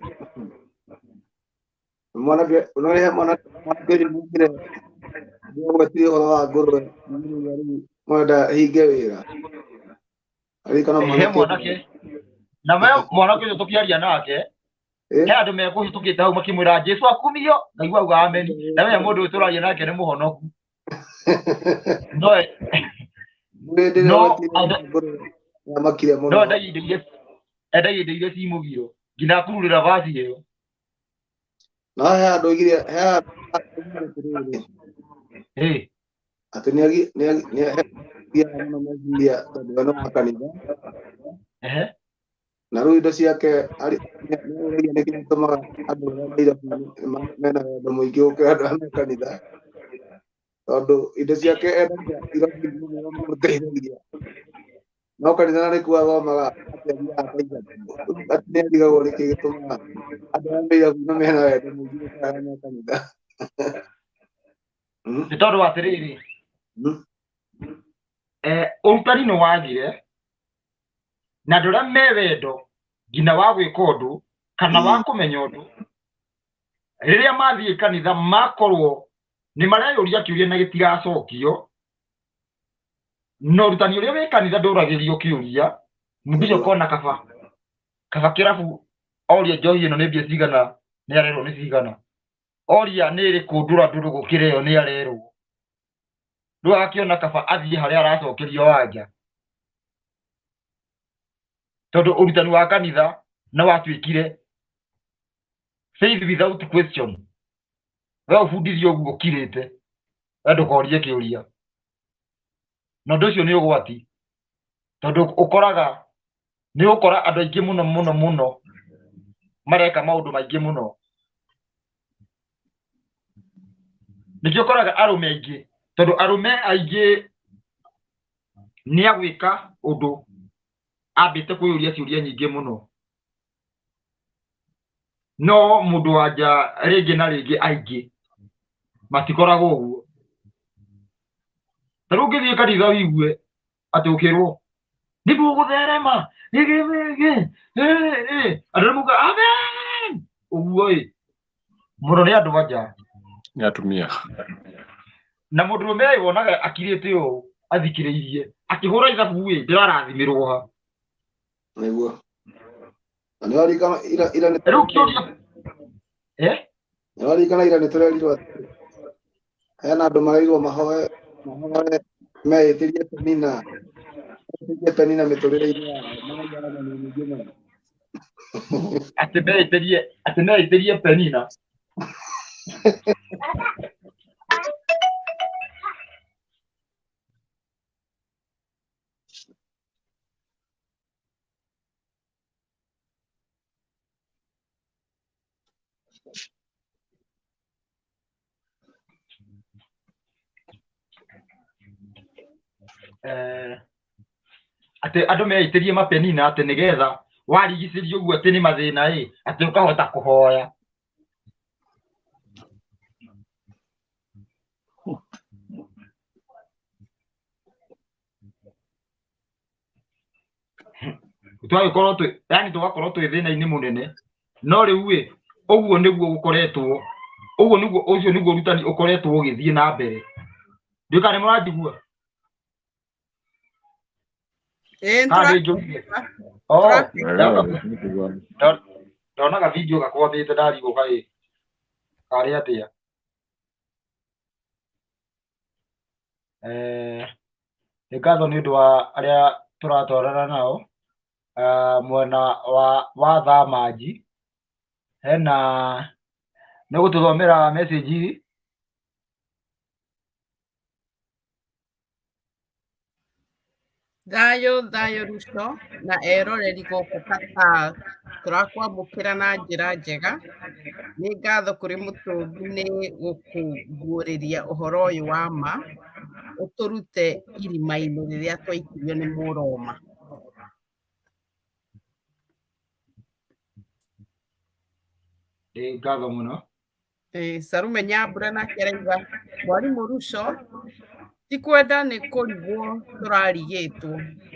Mwanake ũrĩa mwanake ũcio mugire nĩagwetire ũhoro wa ngũrwe, rĩu mwenda hinge wĩra. Aririkana He mwanake. Mwanake na we mwanake ũcio tũkĩaria nake, he andũ mekũhĩtũkĩte hau makĩmwĩra Jesu akumio, ngaigua auga ameni. Na we mũndũ ũyũ tũraria nake nĩ mũhonoku, no Hĩndĩ ĩrĩa no agwetire ngũrwe nĩamakire no mũno. Endagia indo iria ci mũgiro nginya akururĩra vaci ĩyo. No he handũ oigire, he handũ oigire atĩrĩrĩ, atĩ nĩagiaga mũno meciria tondũ we nĩ wa kanitha. Ehe. Na rĩu indo ciake nĩaragia nĩkĩ gĩtũmaga andũ arĩa me irabu-inĩ mena wendo mũingĩ gũkĩra andũ arĩa me kanitha, tondũ indo ciake endagia irabu-inĩ nĩguo mamũteithagia, no kanitha na nĩkuo athomaga atĩ athiaga akaingatwo. Rĩu atĩ nĩarigagwo nĩkĩ gĩtũmaga andũ arĩa me irabu-inĩ mena wendo mũingĩ gũkĩra arĩa me kanitha. Nĩ tondũ atĩrĩrĩ, ũrutani nĩ wagire na andũ arĩa me wendo nginya wa gwĩka ũndũ kana wa kũmenya ũndũ, rĩrĩa mathiĩ kanitha makorwo nĩ mareyũria kĩũria na gĩtiracokio, na ũrutani ũrĩa wĩ kanitha ndũragĩrio kĩũria, mũndũ ũcio akona kaba kaba kĩrabu oria njohi ĩno nĩ mbia cigana, nĩ arerwo nĩ cigana, oria nĩ ĩrĩkũ ndũra ndũrũ gũkĩra ĩyo nĩ arerwo. Rĩu agakĩona kaba athiĩ harĩa aracokerio wanja, tondũ ũrutani wa kanitha nĩ watuĩkire faith without question. We ũbundithio ũguo ũkirĩte, we ndũkorie kĩũria, na ũndũ ũcio nĩ ũgwati, tondũ ũkoraga nĩ ũgũkora andũ aingĩ mũno mũno mũno mareka maũndũ maingĩ mũno. Nĩkĩo ũkoraga arũme aingĩ, tondũ arũme aingĩ nĩ agwĩka ũndũ ambĩte kwĩyũria ciũria nyingĩ mũno, no mũndũ wa nja rĩngĩ na rĩngĩ aingĩ matikoragwo ũguo. Ta rĩu ũngĩthiĩ kanitha ũigue atĩ ũkĩrwo nĩ mũgũtherema gĩgĩgĩ andũ arĩa maugaga amen ũguo ĩ mũno nĩ andũ anja Nĩ atumia. Na mũndũrũme ĩ wonaga akirĩte ũũ athikĩrĩirie akĩhũra ithabu ĩ ndĩrarathimĩrwo ha. Nĩguo na nĩwaririkana ira ira nĩ Rĩu kĩũria eh nĩwaririkana ira nĩtũrerirwo atĩ hena andũ marerirwo mahoe mahoe meĩtĩrie penina meĩtĩrie penina mĩtũrĩre-inĩ yao maraigaga na nyingĩ mũno. Atĩ meĩtĩrie, atĩ meĩtĩrie penina. Atĩ andũ meitĩrie mapenina atĩ nĩgetha warigicĩrio ũguo atĩ nĩ mathĩna ĩ atĩ ũkahota kũhoya. Twagĩkorwo twĩ yani tũgakorwo twĩ thĩna-inĩ mũnene, no rĩu ĩ ũguo nĩguo gũkoretwo, ũguo nĩguo, ũcio nĩguo ũrutani ũkoretwo ũgĩthiĩ na mbere. Ndiũĩ kana nĩ mũranjigua? Ĩĩ Kana nĩ njũrire? Oh, ndonaga video gakwambĩte ndarigwo kaĩ karĩ atĩa. Nĩ ngatho nĩ ũndũ wa arĩa tũratwarana nao mwena wa Thamanji. Hena nĩ ũgũtũthomera message. Thayũ thayũ Ruto na eroreri gũkũ Qatar, tũrakwamũkĩra na njĩra njega. Nĩ ngatho kũrĩ Mũtũmbi nĩ gũkũguũrĩria ũhoro ũyũ wa ma, ũtũrute irima-inĩ rĩrĩa twaikirio nĩ Mũroma. Nĩ ngatho mũno. Sarume Nyambura nake arauga mwarimũ Ruco ti kwenda nĩ kũrigwo tũrarigĩtwo,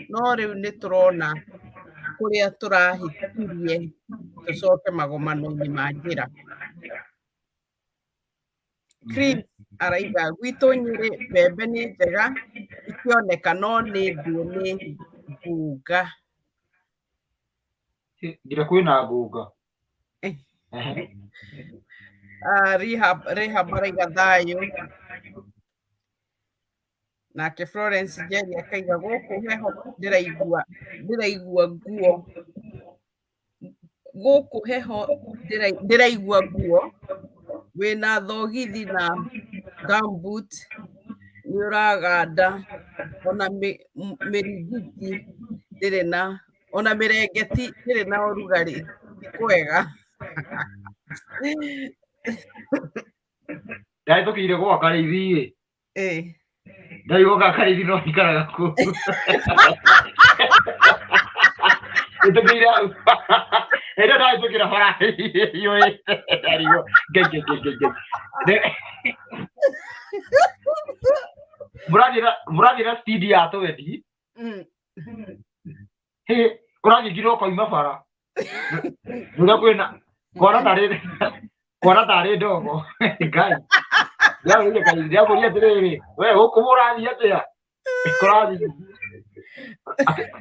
no rĩu nĩ tũrona kũrĩa tũrahĩtirie tũcoke magomano-inĩ ma njĩra. Chris arauga gwitũ Nyĩrĩ mbembe nĩ njega ikĩoneka no nĩ ndĩe nĩ ngũnga. Nginya kwĩna ngũnga. Rehab, Rehab araiga thayũ. Nake Florence Njeri akaiga gũkũ heho ndĩraigua ndĩraigua nguo gũkũ heho ndĩraigua nguo wĩna thogithi na gumboot nĩũraganda ona mĩrigiti ndĩrĩ na. Ona mĩrengeti ĩrĩ na ũrugarĩ, ti kwega. Ndahĩtũkĩire gwa Karĩithi ĩ. Ĩĩ. Ndaigua ga Karĩithi no ikaraga kũu. Hĩtũkĩire hau. Hĩndĩ ĩyo ndahĩtũkĩra bara iyũrĩte ndarigwo Ngai Ngai Ngai Ngai Ngai. Mũrathiĩ na speed ya twendi. Hĩ, ũrathiĩ nginya ũkoima bara. Rĩrĩa kwĩna kwana tarĩ kwana tarĩ ndogo. Ngai. Ndĩramũria Ngai, ndĩramũria atĩrĩrĩ, we gũkũ mũrathiĩ atĩa? Kũrathiĩ.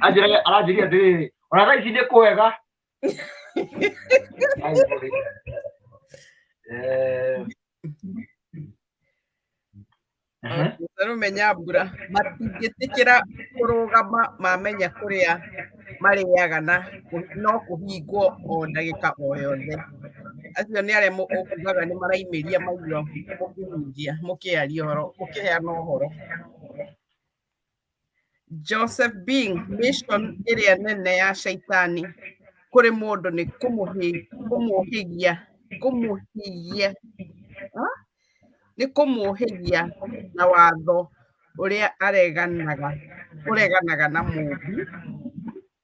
Anjĩra aranjĩria atĩrĩrĩ, ona thaa ici nĩ kwega. Ngai mũrĩ. Eh, ehe. Arũme Nyambura matingĩtĩkĩra kũrũgama mamenya kũrĩa marĩaga na no kũhingwo o ndagĩka o yothe. Acio nĩ arĩa ũkugaga nĩ maraimĩria maigua mũkĩhunjia, mũkĩaria ũhoro, mũkĩheana ũhoro. Joseph Bing, mission ĩrĩa nene ya caitani kũrĩ mũndũ nĩ kũmũhĩgia, kũmũhĩgia, nĩ kũmũhĩgia na watho ũrĩa areganaga, ũreganaga na Mũmbi.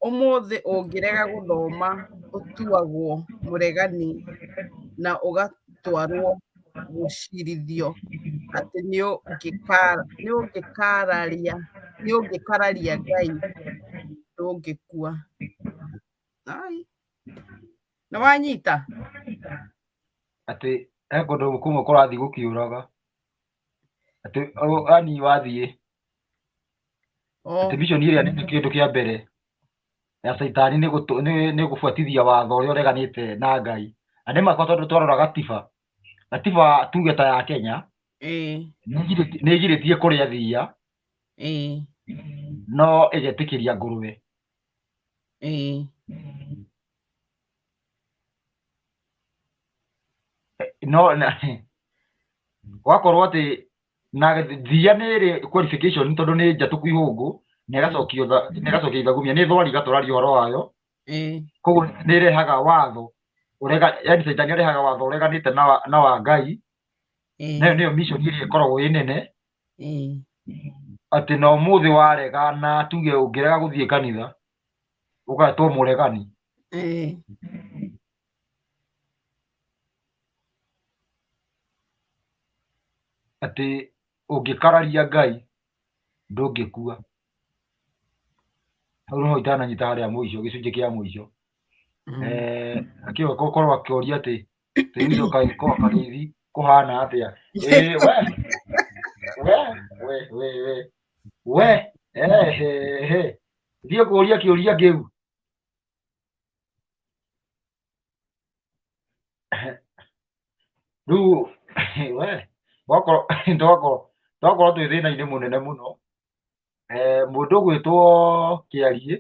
Ũmũthĩ ũngĩrega gũthoma ũtuagwo mũregani na ũgatwarwo gũcirithio atĩ nĩũngĩkararia Ngai ndũngĩkua. Ai. Nĩ wanyita? Atĩ he kũndũ kũmwe kũrathiĩ gũkĩũraga. Atĩ yani wathiĩ atĩ mission ĩrĩa nene kĩndũ kĩa mbere ya caitani nĩ nĩ gũbuatithia watho ũrĩa ũreganĩte na Ngai. Na nĩ makwa tondũ twarora gatiba, gatiba tuge ta ya Kenya nĩ ĩgirĩtie kũrĩa thiia no ĩgetĩkĩria ngũrwe. No gwakorwo atĩ na thiia nĩ ĩrĩ qualification tondũ nĩ njatũku ihũngũ na ĩgacokio na ĩgacokio ithagumia nĩ thwariga tũraria ũhoro wayo. Koguo nĩ ĩrehaga watho ũrega, yani caitani arehaga watho ũreganĩte na wa Ngai. Nayo nĩyo mission ĩrĩa ĩkoragwo ĩ nene atĩ na ũmũthĩ warega na tuge ũngĩrega gũthiĩ kanitha ũgatwo mũregani. Atĩ ũngĩkararia Ngai ndũngĩkua. Hau noho itananyita harĩa mũico, gĩcunjĩ kĩa mũico. Akĩoka gũkorwo akĩũria atĩ tĩri ũcio kaĩ kwa Karĩithi kũhana atĩa? Ĩĩ we we we we we we ehehe thiĩ kũũria kĩũria kĩu. Rĩu we twakorwo twakorwo twakorwo twĩ thĩna-inĩ mũnene mũno. Mũndũ ũgwĩtwo Kĩariĩ,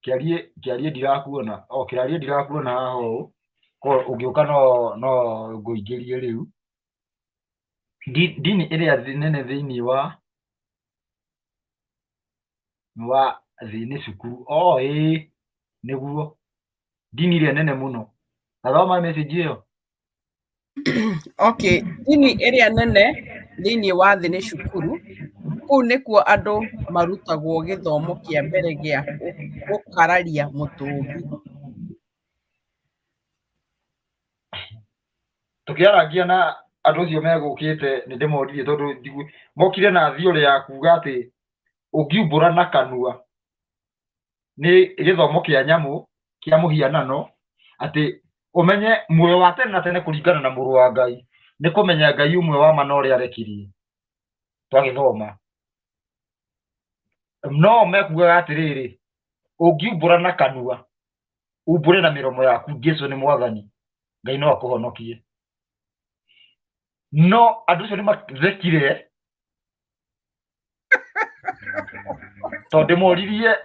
Kĩariĩ Kĩariĩ ndirakuona, o Kĩariĩ ndirakuona haha ũũ, korwo ũngĩũka no no ngũingĩrie rĩu. Ndini ĩrĩa nene thĩiniĩ wa wa thĩ nĩ cukuru. O ĩĩ nĩguo, ndini ĩrĩa nene mũno. Ta thoma message ĩyo. Okay, ndini ĩrĩa nene thĩinĩ wa thĩ nĩ cukuru. Kũu nĩkuo andũ marutagwo gĩthomo kĩa mbere gĩa gũkararia mũtũmbi. Tũkĩarangia na andũ acio megũkĩte nĩ ndĩmoririe tondũ mokire na theory ya kuga atĩ ũngiumbũra na kanua nĩ gĩthomo kĩa nyamũ kĩa mũhianano, atĩ ũmenye muoyo wa tene na tene kũringana na mũrũ wa Ngai nĩ kũmenya Ngai ũmwe wa ma na ũrĩa arekirie. Twagĩthoma no mekugaga atĩrĩrĩ, ũngiumbũra na kanua umbũre na mĩromo yaku Jesu nĩ mwathani, Ngai no akũhonokie. No andũ acio nĩ mathekire tondũ ndĩmoririe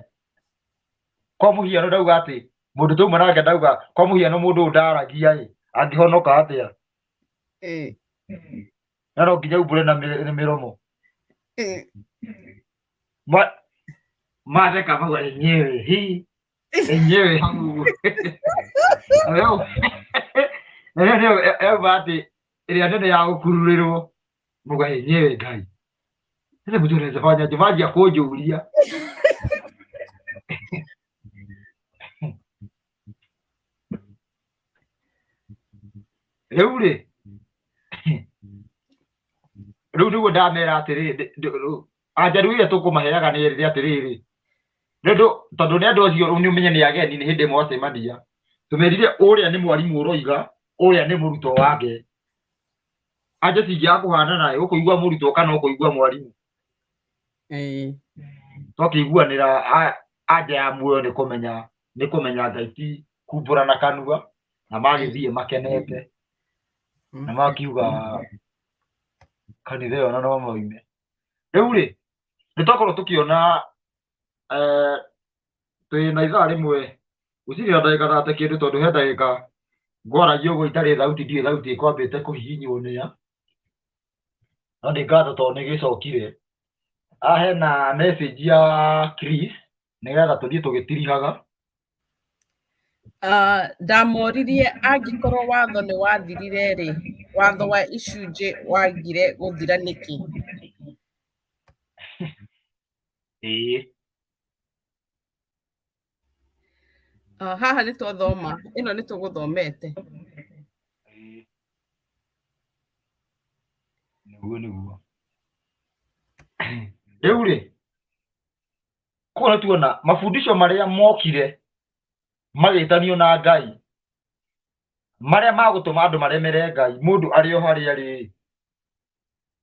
kwa mũhiano ndauga atĩ mũndũ twauma nake ndauga kwa mũhiano mũndũ ũyũ ndaragia ĩ angĩhonoka atĩa? Na no nginya umbũre na mĩromo. Matheka mauga enyewe hi enyewe hau. Rĩu rĩu nĩyo yauma atĩ ĩrĩa nene ya gũkururĩrwo mauga enyewe Ngai. Sasa mtu anaweza fanya aje? Manjia kũnjũria. Rĩu rĩ rĩu nĩguo ndamera atĩrĩ anja rĩu ĩrĩa tũkũmaheaga nĩ ĩrĩ atĩrĩrĩ nĩũndũ tondũ nĩ andũ acio nĩ ũmenye nĩ ageni nĩ hĩndĩ mwacemania tũmerire ũrĩa nĩ mwarimũ ũroiga ũrĩa nĩ mũrutwo wake anja cingĩaga kũhanana ũkũigua mũrutwo kana ũkũigua mwarimũ. Ĩĩ. Twakĩiguanĩra anja ya muoyo nĩ kũmenya nĩ kũmenya Ngai ti kumbũra na kanua na magĩthiĩ makenete na makiuga kanitha ĩyo ona no moime. Rĩu rĩ nĩ twakorwo tũkĩona twĩ na ithaa rĩmwe gũtirĩ na ndagĩka thate kĩndũ tondũ he ndagĩka ngwaragia ũguo itarĩ thauti ndiũĩ thauti ĩkwambĩte kũhihinywo nĩa no nĩ ngatho tondũ nĩ gĩcokire. Haha hena message ya Chris nĩgetha tũthiĩ tũgĩtirihaga. Ndamoririe angĩkorwo watho nĩ wathirire rĩ, watho wa icunjĩ wagire gũthira nĩkĩ? Ĩĩ. Haha nĩ twathoma, ĩno nĩ tũgũthomete. Ĩĩ. Nĩguo nĩguo. Rĩu rĩ, koguo nĩ tuona mabundisho marĩa mokire magĩtanio na Ngai, marĩa magũtũma andũ maremere Ngai, mũndũ arĩ o harĩa arĩ,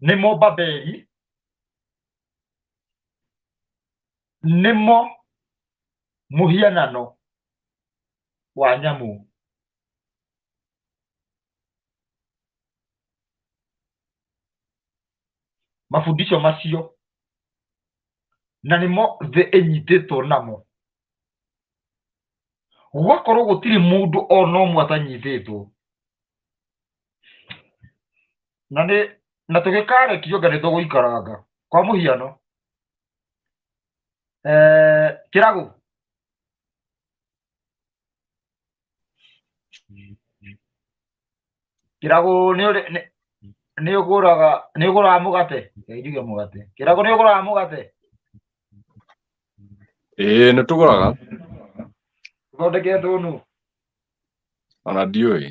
nĩmo Babeli, nĩmo mũhianano wa nyamũ. Mabundisho macio na nĩmo thĩ ĩnyitĩtwo namo. Gũgakorwo gũtirĩ mũndũ ona ũmwe atanyitĩtwo. Na nĩ na tũgĩkarekio nga nĩ tũgũikaranga. Kwa mũhiano, kĩragũ. Kĩragũ nĩ ũrĩ nĩ ũgũraga nĩ ũgũraga mũgate? Reke njuge mũgate. Kĩragũ nĩ ũgũraga mũgate? Ĩĩ nĩ tũgũraga. Ũthondeketwo nũ? Ona ndiũĩ.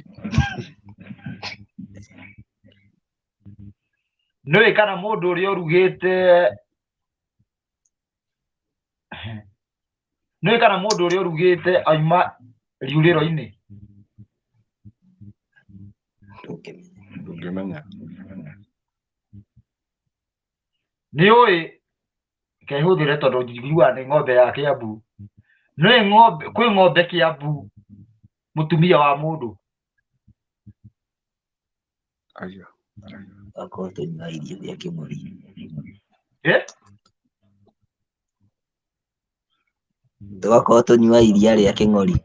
Nĩũĩ kana mũndũ ũrĩa ũrugĩte nĩũĩ kana mũndũ ũrĩa ũrugĩte auma riurĩro-inĩ? Ndũngĩmenya. Nĩũĩ kehũthĩre tondũ njiguaga nĩ ng'ombe ya Kĩambu. Nĩũĩ ng'ombe kwĩ ng'ombe Kĩambu mũtumia wa mũndũ? Aya. Akorwo tũnyuaga iria rĩa kĩng'ori. Eh? Tũgakorwo tũnyuaga iria rĩa kĩng'ori.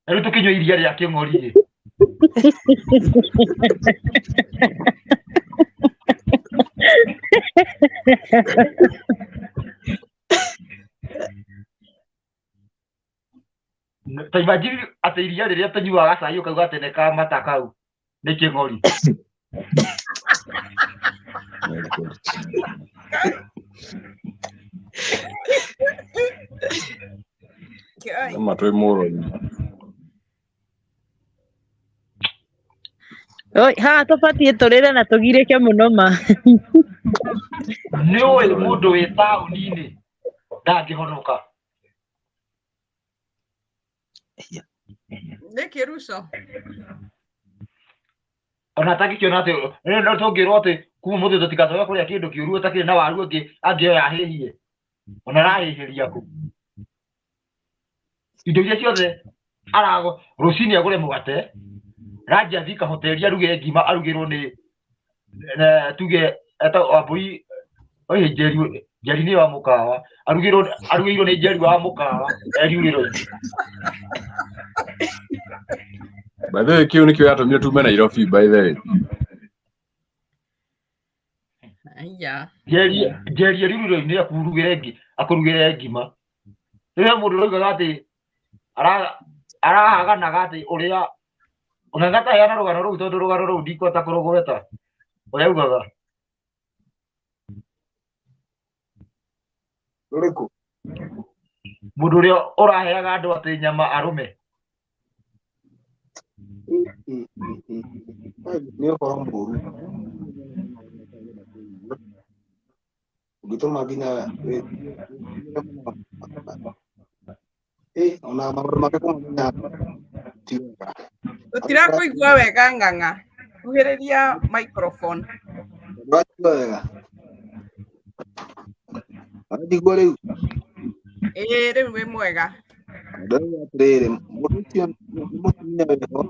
Rĩu tũkĩnyua iria rĩa kĩng'ori ĩ. Ta imagine atĩ iria rĩrĩa tũnyuaga cai ũkauga atĩ nĩ ka mata kau nĩ kĩng'ori. Nĩma twĩ mũro-inĩ. Oi, haha tũbatiĩ tũrĩre na tũgirĩke mũno ma. Nĩ ũĩ mũndũ wĩ taũni-inĩ ndangĩhonoka. Nĩkĩ Ruco? Ona atangĩkĩona atĩ no tũngĩrwo atĩ kuma mũthĩ tũtigacoke kũrĩa kĩndũ kĩũru ũtakĩrĩ na waru ĩngĩ angĩoya ahĩhie. Ona arahĩhĩria kũ? Indo iria ciothe arago rũcinĩ agũre mũgate, ranji athiĩ kahoteri aruge ngima arugĩrwo nĩ tuge etagwo Wambũi oye Njeri Njeri nĩ wa mũkawa arugĩrwo arugĩirwo nĩ Njeri wa mũkawa eriurĩro-inĩ. By the way, kĩu nĩkĩo gĩatũmire tume Nairobi by the way. Aya. Njerie njerie ruriro-inĩ akurugĩre akũrugĩre ngima. Rĩrĩa mũndũ ũraugaga atĩ arahaganaga atĩ ũrĩa Ng'ang'a taheana rũgano rũu tondũ rũgano rũu ndikũhota kũrũgweta ũrĩa augaga. Rũrĩkũ? Mũndũ ũrĩa ũraheaga andũ atĩ nyama arũme. Nĩ ũhoro mũũru ũngĩtũma nginya ona maũndũ make kũmamenya ti wega. Tũtirakũigua wega Ng'ang'a. Kuhĩrĩria microphone. Ndũraigua wega? Ũranjigua rĩu? Ĩĩ rĩu wĩ mwega. Ndauga atĩrĩrĩ, mũndũ ũcio nĩ mũtumia wĩho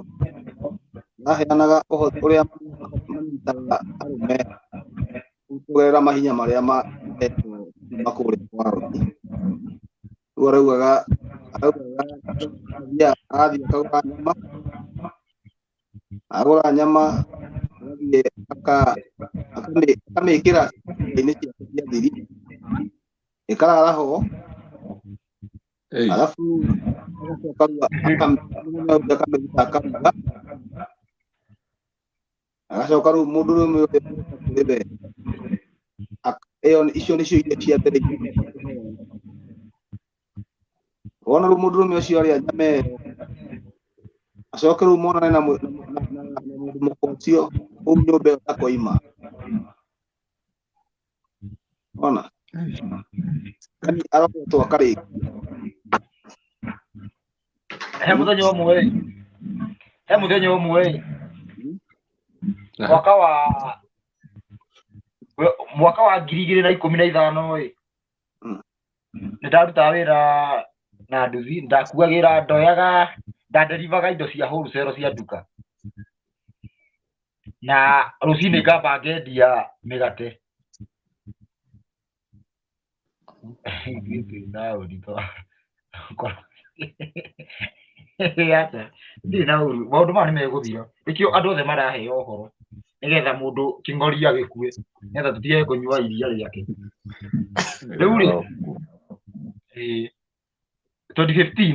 araheanaga ũhoro ũrĩa manyitaga arũme kũgerera mahinya marĩa mahetwo kuma kũrĩa kwa Romi. Rĩu araugaga arathiĩ akagũra nyama, agũra nyama agathiĩ akamĩkĩra ciĩga-inĩ ciake cia thiri ĩkarara ho, alafu agacoka rĩu akamĩruta akaruga, agacoka rĩu mũndũrũme ũrĩa ũroka kũrĩ we, ĩyo icio nĩcio irio cia mbere iria. Wona rĩu mũndũrũme ũcio arĩa nyama ĩyo, acoke rĩu monane na mũndũ mũka ũcio kũu nyũmba ĩyo ndakoima. Wona? Yani arogotwo akarĩkia. He mũthenya ũmwe ĩ, he mũthenya ũmwe ĩ, mwaka wa 2015 ĩ, nĩ ndarutaga wĩra na nduthi, ndakuagĩra ndoyaga ndanderivaga indo cia wholesale cia nduka, na rũcinĩ ngamba ngendia mĩgate. Ithuĩ twĩ taũni aca ndirĩ na ũru, maũndũ maya nĩ megũthira. Nĩkĩo andũ othe maraheo ũhoro nĩgetha mũndũ kĩng'ori agĩkue, nĩgetha tũtige kũnyua iria rĩake. Rĩu rĩ, 2015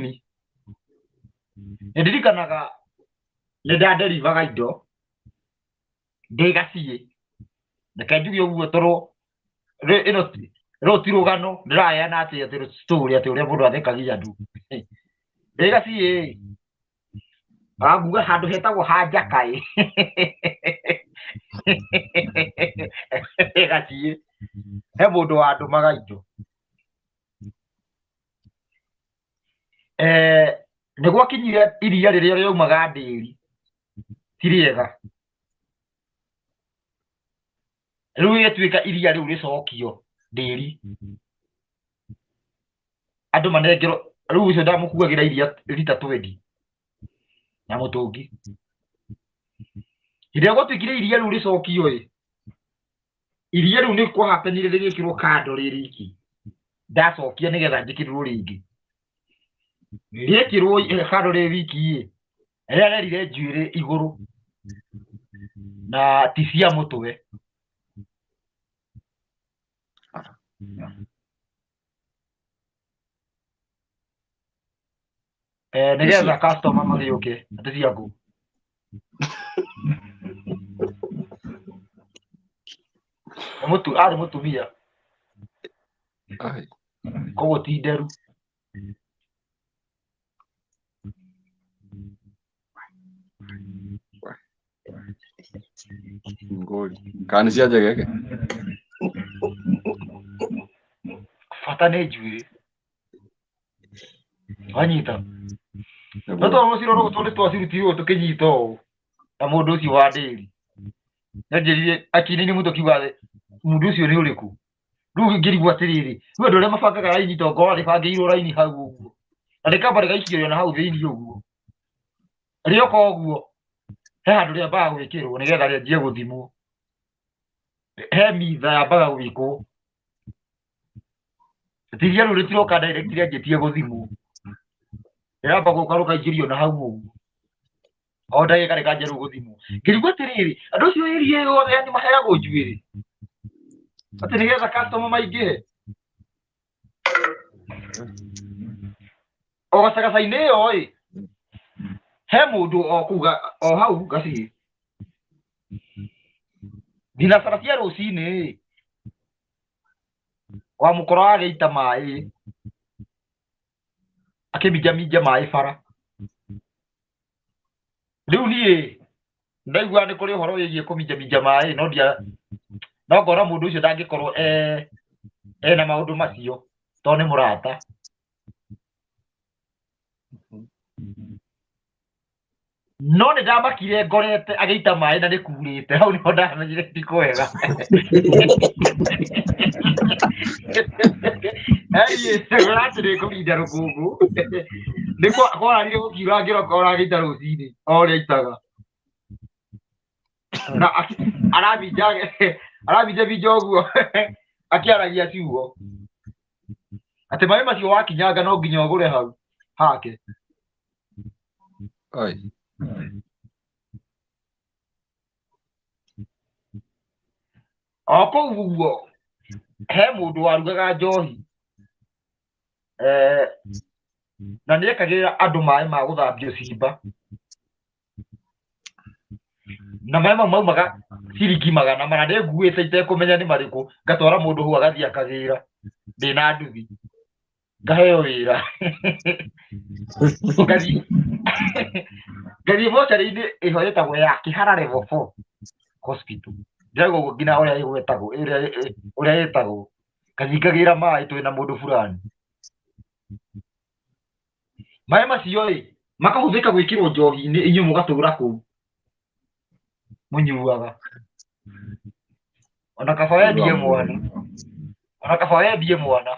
nĩ ndirikanaga nĩ ndanderivaga indo ndĩ gaciĩ, reke njuge ũguo tondũ ĩno rũu ti rũgano ndĩraheana atĩ atĩ story atĩ ũrĩa mũndũ athekagia andũ. Ndĩ gaciĩ nguga handũ hetagwo ha Njakaĩ gaciĩ, he mũndũ wandũmaga indo. Nĩ gwakinyire iria rĩrĩa rĩaumaga ndĩri ti rĩega, rĩu rĩgĩtuĩka iria rĩu rĩcokio ndĩri, andũ manengerwo. Rĩu ũcio ndamũkuagĩra iria rita 20 na mũtũngi. Hĩndĩ ĩrĩa gwatuĩkire iria rĩu rĩcokio ĩ, iria rĩu nĩ kwahapenire rĩgĩkĩrwo kando rĩ riki, ndacokia nĩgetha njĩkĩrĩrwo rĩngĩ. Rĩekĩrwo kando rĩ riki ĩ, rĩarerire njuĩrĩ igũrũ na ti cia mũtwe. Nĩgetha customer magĩũke atĩ ciaku. Nĩ mũtu arĩ mũtumia koguo ti nderu. Ngori. Kana nĩ cia njegeke? Bata nĩ njuĩrĩ. Wanyita? No tondũ rũciũ rũrũ nĩ twacirutirwo tũkĩnyita ũũ na mũndũ ũcio wa ndĩri. Nĩanjĩrire akĩinaina mũtwe akiuga atĩ mũndũ ũcio nĩ ũrĩkũ? Rĩu ngĩrigwo atĩrĩrĩ, rĩu andũ arĩa mabangaga raini to ngorwo rĩbangĩirwo raini hau ũguo. Na rĩkamba rĩgaikio na hau thĩinĩ ũguo. Rĩoka ũguo, he handũ rĩambaga gwĩkĩrwo nĩgetha rĩanjie gũthimwo. He mitha yambaga gwĩkwo. Iria rĩu rĩtiroka direct rĩanjĩtie gũthimwo. Rĩramba gũka rũkaingĩrio na hau ũguo. O ndagĩka rĩkanjia rĩu gũthimwo. Ngĩrigwo atĩrĩrĩ, andũ acio ĩria yothe yani maheagwo njuĩrĩ. Atĩ nĩgetha customer maingĩhe. O gacagaca-inĩ ĩyo ĩ, he mũndũ o kũu o hau gacii. Thinacara cia rũcinĩ ĩ, wamũkora agĩita maĩ, akĩminjaminja maĩ bara. Rĩu niĩ ndaigua nĩ kũrĩ ũhoro wĩgiĩ kũminjaminja maĩ no ndia no ngona mũndũ ũcio ndangĩkorwo ena maũndũ macio tondũ nĩ mũrata. No nĩ ndamakire ngorete agĩita maĩ na nĩ kurĩte, hau nĩho ndamenyire ti kwega. Atĩ nĩ kũrinda rũkũngũ nĩ kwararire gũkiura ngĩroka ũragĩita rũcinĩ o ũrĩa aitaga na araminja araminjaminja ũguo akĩaragia ciugo atĩ maĩ macio wakinyanga no nginya ũgũre hau hake. Ai. O kũu ũguo he mũndũ warugaga njohi na nĩ ekagĩrĩra andũ maĩ ma gũthambio cimba na maĩ mau maumaga ciringi 400 ndĩ nguĩte itekũmenya nĩ marĩkũ, ngatwara mũndũ hau agathiĩ akagĩra ndĩna nduthi ngaheo wĩra ngathiĩ mocarĩ-inĩ ĩho ĩtagwo ya Kĩhara level 4 hospital, ndĩrauga ũguo nginya ũrĩa ĩgwetagwo ũrĩa ĩtagwo, ngathiĩ ngagĩra maĩ twĩna mũndũ fulani, maĩ macio ĩ makahũthĩka gwĩkĩrwo njohi-inĩ, inyuĩ mũgatũra kũu mũnyuaga, ona kaba wendie mwana, ona kaba wendie mwana.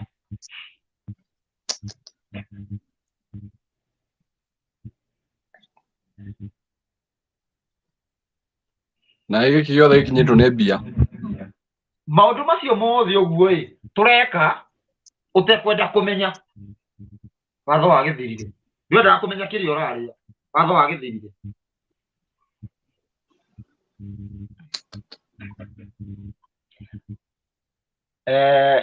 Na gĩkĩ gĩothe gĩkinyĩtwo nĩ mbia. Maũndũ macio mothe ũguo ĩ tũreka ũtekwenda kũmenya watho wa gĩthirire, ndwendaga kũmenya kĩrĩa ũrarĩa, watho wa gĩthirire.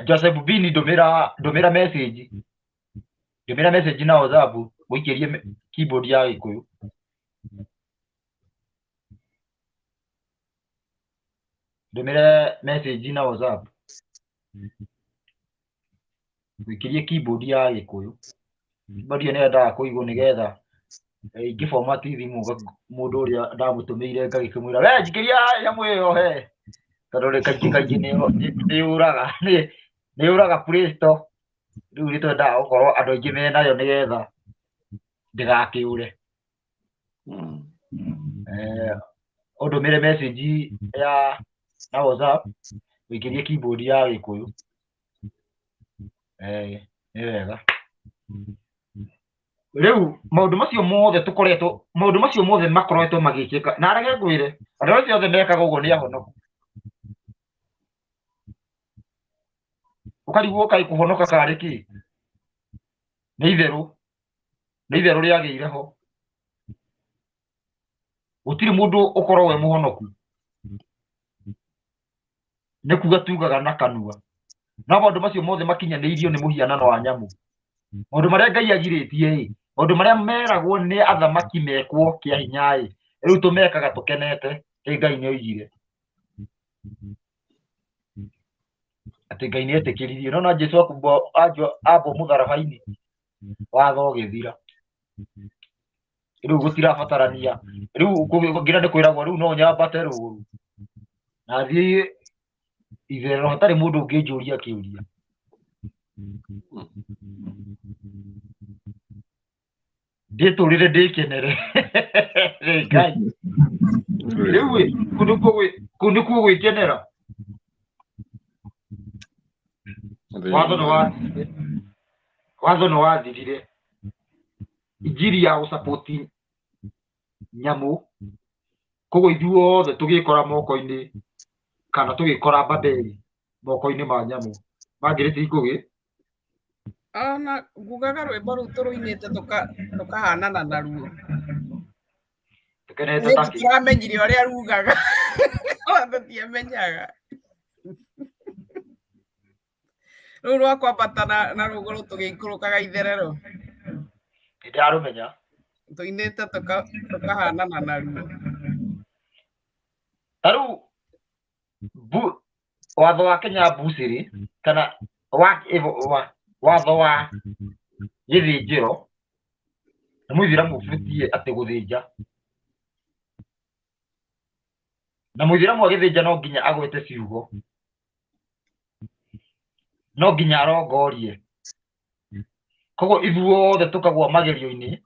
Joseph Bini ndũmĩra ndũmĩra message, ndũmĩra message na WhatsApp ũikĩrie keyboard ya Gĩkũyũ. Ndũmĩre message na WhatsApp ũikĩrie keyboard ya Gĩkũyũ. Keyboard ĩyo nĩyo yendaga kũigwo nĩgetha ingĩ format thimũ mũndũ ũrĩa ndamũtũmĩire ngagĩkĩmwĩra we njikĩria nyamũ ĩyo he, tondũ rĩ kaingĩ kaingĩ nĩ yũraga nĩ yũraga Play Store. Rĩu nĩ twendaga gũkorwo andũ aingĩ menayo nĩgetha ndĩgakĩũre. Ũndũmĩre message ya na WhatsApp ũikĩrie keyboard ya Gĩkũyũ. Nĩ wega. Rĩu maũndũ macio mothe tũkoretwo, maũndũ macio mothe makoretwo magĩkĩka, na reke ngwĩre andũ acio othe mekaga ũguo nĩ ahonoku. Ũkarigwo kaĩ kũhonoka karĩ kĩ? Nĩ itherũ, nĩ itherũ rĩagĩire ho. Gũtirĩ mũndũ ũkoragwo e mũhonoku, nĩ kuga tugaga na kanua, no maũndũ macio mothe makinyanĩirio nĩ mũhianano wa nyamũ. Maũndũ marĩa Ngai agirĩtie ĩ, maũndũ marĩa meragwo nĩ athamaki mekwo kĩa hinya ĩ, rĩu tũmekaga tũkenete. Ĩ Ngai nĩ oigire atĩ Ngai nĩ etĩkĩririe, no na Jesu ambwo mũtharaba-inĩ watho ũgĩthira. Rĩu gũtirabatarania, rĩu nginya nĩ kwĩragwo rĩu no nyambate rũru na thiĩ itherero hatarĩ mũndũ ũngĩnjũria kĩũria. Ndĩtũrĩre ndĩkenere. Ĩ Ngai, rĩu ĩ, kũu nĩkuo gwĩkenera. Watho nĩ wathirire, watho nĩ wathirire. Injiri ya gũcapoti nyamũ, koguo ithuothe tũgĩkora moko-inĩ kana tũgĩkora Babeli moko-inĩ ma nyamũ. Margaret Ngũgĩ. Ona ngugaga rwĩmbo rũu tũrũinĩte tũkahanana naruo. Tũkenete Nĩ takĩ. Tũramenyire ũrĩa rugaga. Ona tũtiamenyaga. Rũu rwa kwambata na rũgũrũ tũgĩikũrũkaga itherero. Nĩndarũmenya. Tũinĩte tũkahanana naruo. Ta rĩu watho wa Kenya Bucĩrĩ kana watho wa gĩthĩnjĩro nĩ mũithĩramu ũbatiĩ atĩ gũthĩnja, na mũithĩramu agĩthĩnja no nginya agwete ciugo, no nginya arongorie. Koguo ithuothe tũkagwa magerio-inĩ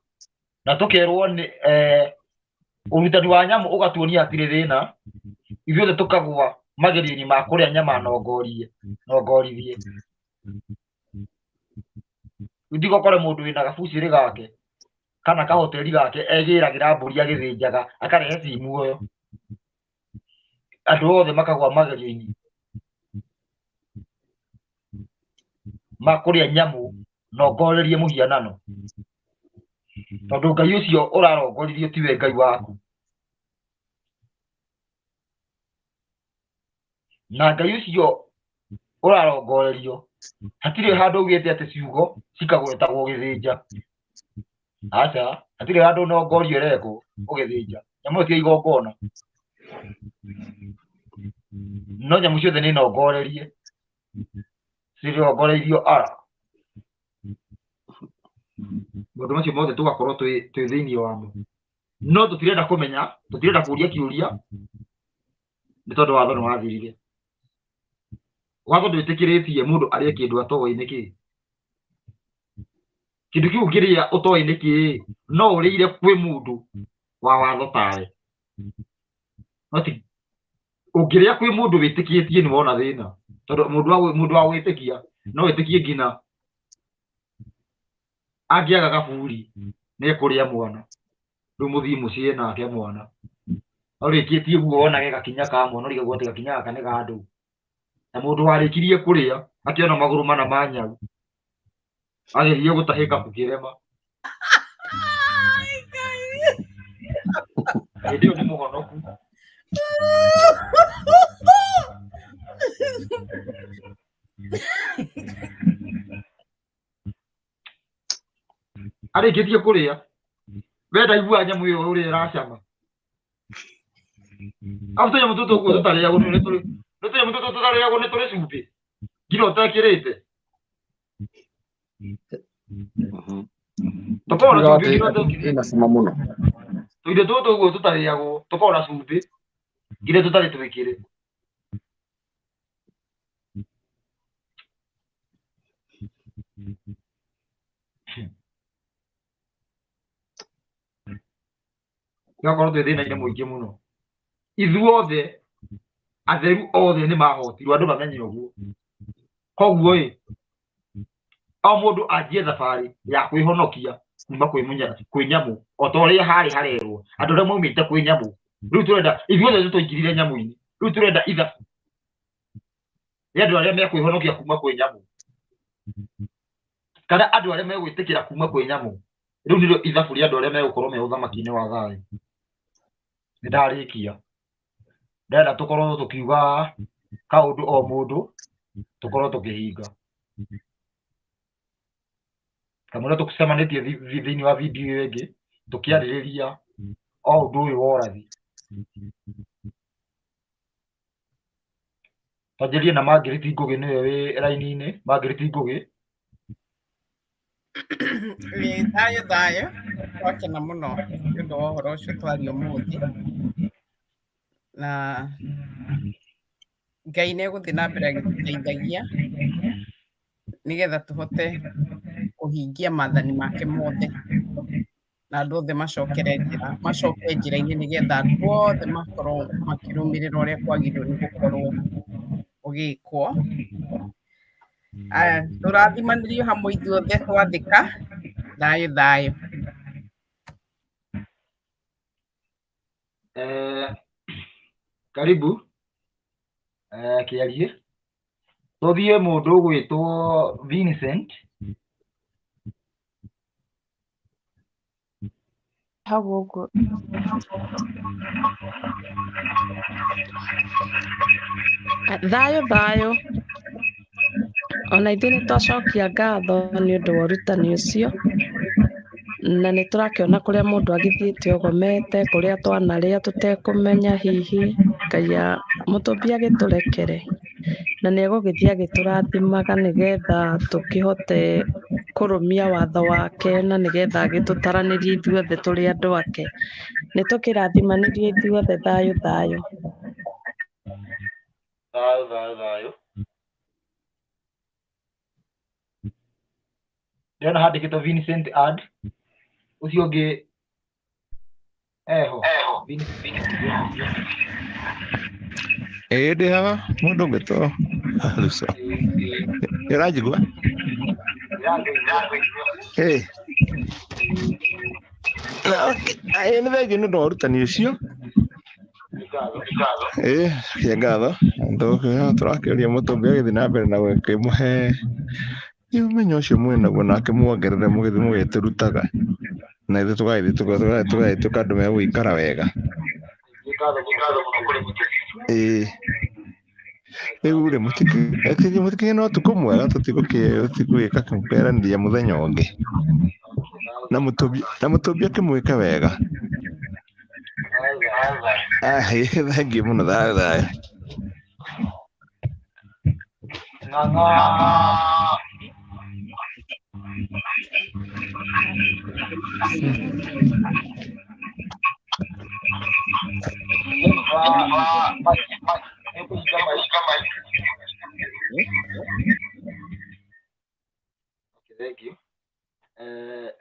na tũkerwo nĩ ũrutani wa nyamũ ũgatuonia hatirĩ thĩna, ithuothe tũkagwa magerio-inĩ ma kũrĩa nyama nongorie, nongorithie. Rĩu tiga ũkore mũndũ wĩna gabucĩrĩ gake kana kahoteri gake egĩragĩra mbũri agĩthĩnjaga akarehe ci muoyo, andũ othe makagwa magerio-inĩ ma kũrĩa nyamũ nongorerie mũhianano, tondũ Ngai ũcio ũrarongoririo tiwe Ngai waku, na Ngai ũcio ũrarongorerio hatirĩ handũ augĩte atĩ ciugo cikagwetagwo ũgĩthĩnja. Aca, hatirĩ handũ nongorio ĩrekwo ũgĩthĩnja. Nyamũ ĩyo ti ya igongona, no nyamũ ciothe nĩ nongorerie, cirongoreirio ara. Maũndũ macio mothe tũgakorwo twĩ thĩinĩ wamo, no tũtirenda kũmenya, tũtirenda kũria kĩũria nĩ tondũ watho nĩ wathirire. Watho ndwĩtĩkĩrĩtie mũndũ arĩe kĩndũ atoĩ nĩkĩ. Kĩndũ kĩu ũngĩrĩa ũtoĩ nĩkĩ, no ũrĩire kwĩ mũndũ wa watho tawe. No ti ũngĩrĩa kwĩ mũndũ wĩtĩkĩtie nĩ wona thĩna, tondũ mũndũ wa gwĩtĩkia no wĩtĩkie nginya angĩaga gaburi nĩ ekũrĩa mwana, rĩu mũthiĩ mũciĩ nake mwana. Ũrĩkĩtie ũguo wonage gakinya ka mwana ũrigagwo atĩ gakinya gaka nĩ ga ndũ. Na mũndũ warĩkirie kũrĩa akĩona magũrũ mana ma nyau agĩthiĩ gũtahĩka kũkĩrema. Hĩndĩ ĩyo nĩ mũhonoku. Arĩkĩtie kũrĩa we ndaigua nyamũ ĩyo ũrĩa ĩracama. Afu tũnyamũ tũtũ ũguo tũtarĩagwo nĩ tũrĩ nĩ tũnyamũ tũtũ tũtarĩagwo nĩ tũrĩ cumbĩ nginya ũtekĩrĩte. Tũkoragwo na cumbĩ nginya ũtekĩrĩte. Ĩna cama mũno. Tũindo tũtũ ũguo tũtarĩagwo tũkoragwo na cumbĩ nginya tũtarĩ twĩkĩre. Tũgakorwo twĩ thĩna-inĩ mũingĩ mũno. Ithuothe atheru othe nĩ mahotirwo, andũ mamenye ũguo. Koguo ĩ, o mũndũ anjie thabarĩ ya kwĩhonokia kuma kwĩ nyamũ, o ta ũrĩa harĩ harerwo andũ arĩa maumĩte kwĩ nyamũ. Rĩu tũrenda ithuothe nĩ twaingĩrire nyamũ-inĩ, rĩu tũrenda ithabu rĩa andũ arĩa mekwĩhonokia kuma kwĩ nyamũ, kana andũ arĩa megwĩtĩkĩra kuma kwĩ nyamũ. Rĩu nĩrĩo ithabu rĩa andũ arĩa megũkorwo me ũthamaki-inĩ wa thayũ. Nĩ ndarĩkia, ndĩrenda tũkorwo tũkiuga kaũndũ o mũndũ, tũkorwo tũkĩhinga. Kamũira tũcemanĩtie thĩinĩ wa video ĩyo ĩngĩ tũkĩarĩrĩria o ũndũ ũyũ wa ũrathi. Twanjĩrĩrie na Margaret Ngũgĩ, nĩwe wĩ raini-inĩ. Margaret Ngũgĩ. Ĩĩ, thayũ thayũ, twakena mũno nĩ ũndũ wa ũhoro ũcio twaria ũmũthĩ, na Ngai nĩ egũthiĩ na mbere agĩtũteithagia nĩgetha tũhote kũhingia maathani make mothe, na andũ othe macokere njĩra, macoke njĩra-inĩ nĩgetha andũ othe makorwo makĩrũmĩrĩra ũrĩa kwagĩrĩirwo nĩ gũkorwo gũgĩkwo. Aya, tũrathimanĩrio hamwe ithuothe twathĩka. Thayũ thayũ. Karibu kĩarie. Tũthiĩ mũndũ ũgwĩtwo Vincent. Hau ũguo. Thayũ thayũ. Ona ithuĩ nĩ twacokia ngatho nĩ ũndũ wa ũrutani ũcio, na nĩ tũrakĩona kũrĩa mũndũ agĩthiĩte ogomete, kũrĩa twanarĩa tũtekũmenya hihi, Ngai mũtũmbi agĩtũrekere, na nĩ egũgĩthiĩ agĩtũrathimaga nĩgetha tũkĩhote kũrũmia watho wake na nĩgetha agĩtũtaranĩrie ithuothe tũrĩ andũ ake. Nĩ tũkĩrathimanĩrie ithuothe thayũ thayũ. Thayũ thayũ thayũ. Ndĩrona handĩkĩtwo Vincent Ad. Ũcio ũngĩ eho. Vincent. Ĩĩ ndĩ haha mũndũ ũngĩtwo Ruco. Nĩ ũranjigua? Ĩĩ. Na ĩĩ nĩ thengiũ nĩ ũndũ wa ũrutani ũcio. Ĩĩ cia ngatho. Tũrakĩũria mũtũmbi agĩthiĩ na mbere na gũkĩmũhe ũmenyo ũcio mwĩ naguo na akĩmuongerere mũgĩthiĩ mũgĩtũrutaga. Na ithuĩ tũgagĩthiĩ tũgagĩtuĩka andũ megũikara wega. Ĩĩ. Rĩu rĩ mũtikĩgĩe na ũtukũ mwega tũtigũgĩka kweranĩria mũthenya ũngĩ. Na mũtũmbi akĩmwĩke wega. Thengiũ mũno thayũ thayũ. Ng'ang'a. Okay, thank you.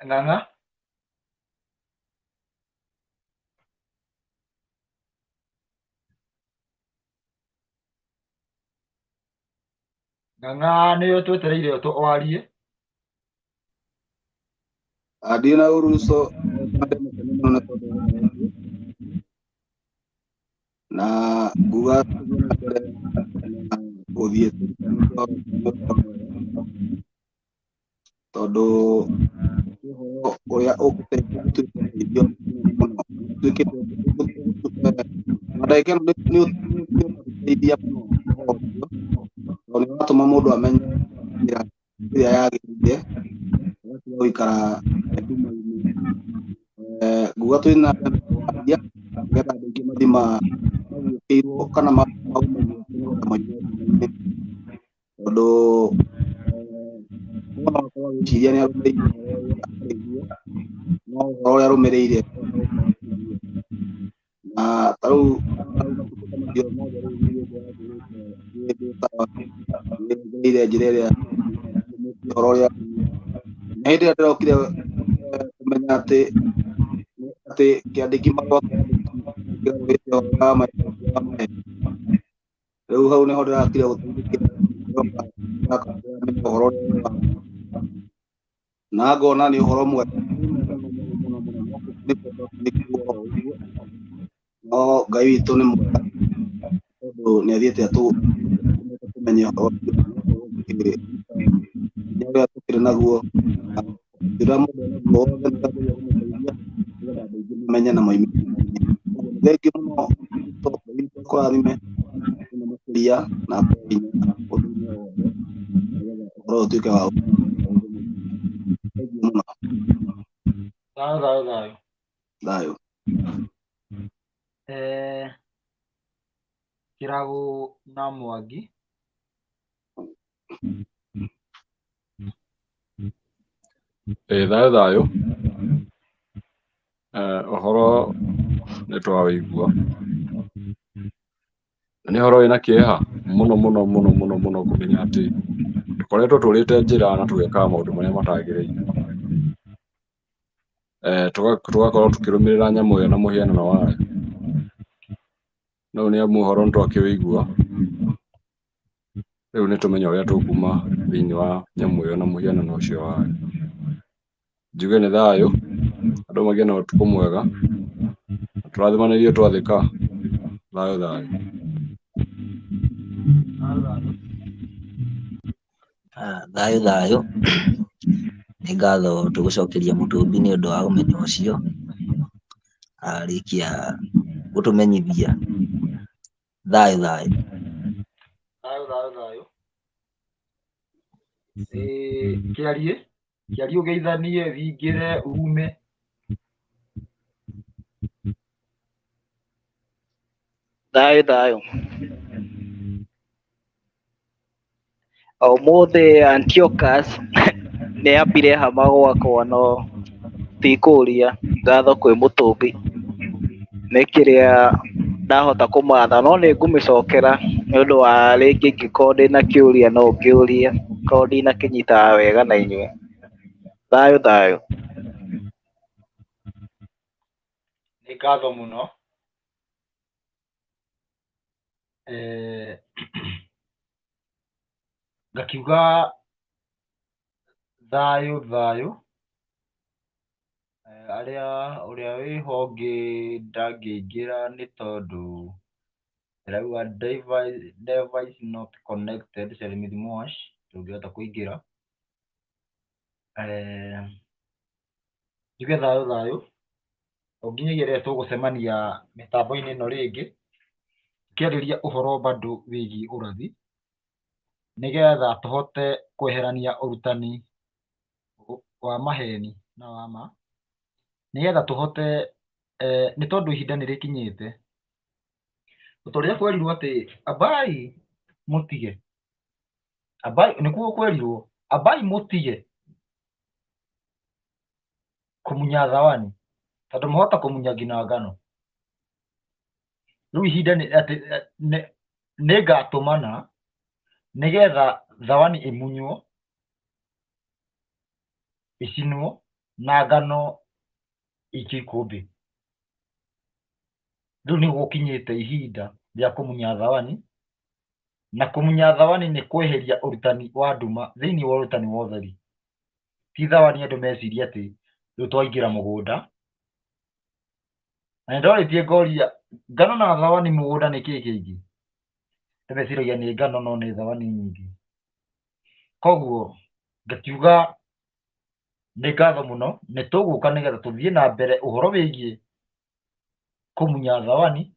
Ng'ang'a. Ng'ang'a nĩwe twetereire warie. Ndina ũruco mũno tondũ wa ũhoro ũcio. Na nguga tũthiĩ na mbere na gũthiĩ tũrutanĩte ũhoro mwega tondũ nĩ ũhoro ũrĩa ũngĩteithia gũtuĩka ũteithio mũnene mũno ũtuĩkĩte na ndagĩka ĩno nĩ ũratũteithia mũno ũhoro ũcio tondũ nĩ ũratũma mũndũ amenye njĩra ĩrĩa yagĩrĩire agatiga gũikara nduma-inĩ. Nguga twĩ na mbere na kwaria nĩgetha andũ aingĩ mathiĩ maguũkĩirwo kana maũmenye nĩgetha moime nduma-inĩ tondũ mũndũ no akorwo agĩciria nĩ arũmĩrĩire ũhoro ũrĩa arĩguo no ũhoro ũrĩa arũmĩrĩire na ta rĩu matukũ ta macio mothe rĩu niĩ ndĩrathiĩte ngereire njĩra ĩrĩa ũhoro ũrĩa na hĩndĩ ĩrĩa ndĩrokire kũmenya atĩ atĩ kĩandĩki marũa kĩarũrĩte ũhoro wa wa maheni rĩu hau nĩho ndĩrakire gũteithĩkĩra ndĩramenya ũhoro ũrĩa wa ma. Na ngona nĩ ũhoro mwega mũno mũno mũno no nĩ kũnĩkwo ũhoro ũguo no Ngai witũ nĩ mwega tondũ nĩ athiĩte atũmĩte tũmenye ũhoro ũcio hinya ũrĩa tũkĩrĩ naguo na ũrĩa mũndũ enaguo wothe nĩ ũrageria kũmũteithia nĩgetha andũ aingĩ mamenye na moime nduma-inĩ. Ũguo nĩ thengiũ mũno Ngai witũ akũrathime mũno makĩria na akũhe hinya ũndũ-inĩ o wothe nĩgetha ũhoro ũyũ ũtuĩke wa thengiũ mũno. Thayũ thayũ thayũ. Thayũ. Kĩragũ na Mwangi. Ĩĩ thayũ thayũ. Ũhoro nĩ twawĩigua. Na nĩ ũhoro wĩna kĩeha mũno mũno mũno mũno mũno kũmenya atĩ tũkoretwo tũrĩte njĩra na tũgekaga maũndũ marĩa matagĩrĩire. Tũgakorwo tũkĩrũmĩrĩra nyamũ ĩyo na mũhianano wayo. No nĩ amu ũhoro nĩ twakĩwĩigua, rĩu nĩ tũmenye ũrĩa tũkuma thĩinĩ wa nyamũ ĩyo na mũhianano ũcio wayo. Njuge nĩ thayũ, andũ magĩe na ũtukũ mwega, tũrathimanĩrio twathĩka. Thayũ thayũ. Thayũ thayũ. Nĩ ngatho tũgũcokeria mũtũmbi nĩ ũndũ wa ũmenyo ũcio arĩkia gũtũmenyithia. Thayũ thayũ. Thayũ thayũ thayũ. Kĩarie kĩarie ũgeithanie wingĩre ume. Thayũ thayũ. Ũmũthĩ Antiochus nĩ ambire hama gwakwa no tikũria ngatho kwĩ mũtũmbi nĩ kĩrĩa ndahota kũmatha no nĩ ngũmĩcokera nĩ ũndũ wa rĩngĩ ingĩkorwo ndĩna kĩũria no ngĩũrie korwo ndinakĩnyita wega na inyuĩ. Thayũ thayũ. Nĩ ngatho mũno. Eh, ngakiuga thayũ thayũ. Arĩa ũrĩa wĩho ũngĩ ndangĩingĩra nĩ tondũ ĩrauga device not connected Shermith Mwash ndũngĩhota kũingĩra. Eh, njuge thayũ thayũ o nginyagia rĩrĩa tũgũcemania mĩtambo-inĩ ĩno rĩngĩ tũkĩarĩria ũhoro bado wĩgiĩ ũrathi nĩgetha tũhote kweherania ũrutani wa maheni na wa ma nĩgetha tũhote nĩ tondũ ihinda nĩ rĩkinyĩte ta ũrĩa kwerirwo atĩ ambai mũtige ambai nĩkuo kwerirwo ambai mũtige kũmunya thawani tondũ mũhota kũmunya nginya ngano. Rĩu ihinda nĩ atĩ nĩngatũmana nĩgetha thawani ĩmunywo ĩcinwo na ngano ĩikio ikũmbĩ. Rĩu nĩ gũkinyĩte ihinda rĩa kũmunya thawani, na kũmunya thawani nĩ kweheria ũrutani wa nduma thĩinĩ wa ũrutani wa ũtheri. Ti thawani andũ mecirie atĩ rĩu twaingĩra mũgũnda. Na nĩndorĩtie ngoria ngano na thawani mũgũnda nĩ kĩĩ kĩingĩ? Andũ meciragia nĩ ngano no nĩ thawani nyingĩ. Koguo ngakiuga nĩ ngatho mũno, nĩ tũgũka nĩgetha tũthiĩ na mbere ũhoro wĩgiĩ kũmunya thawani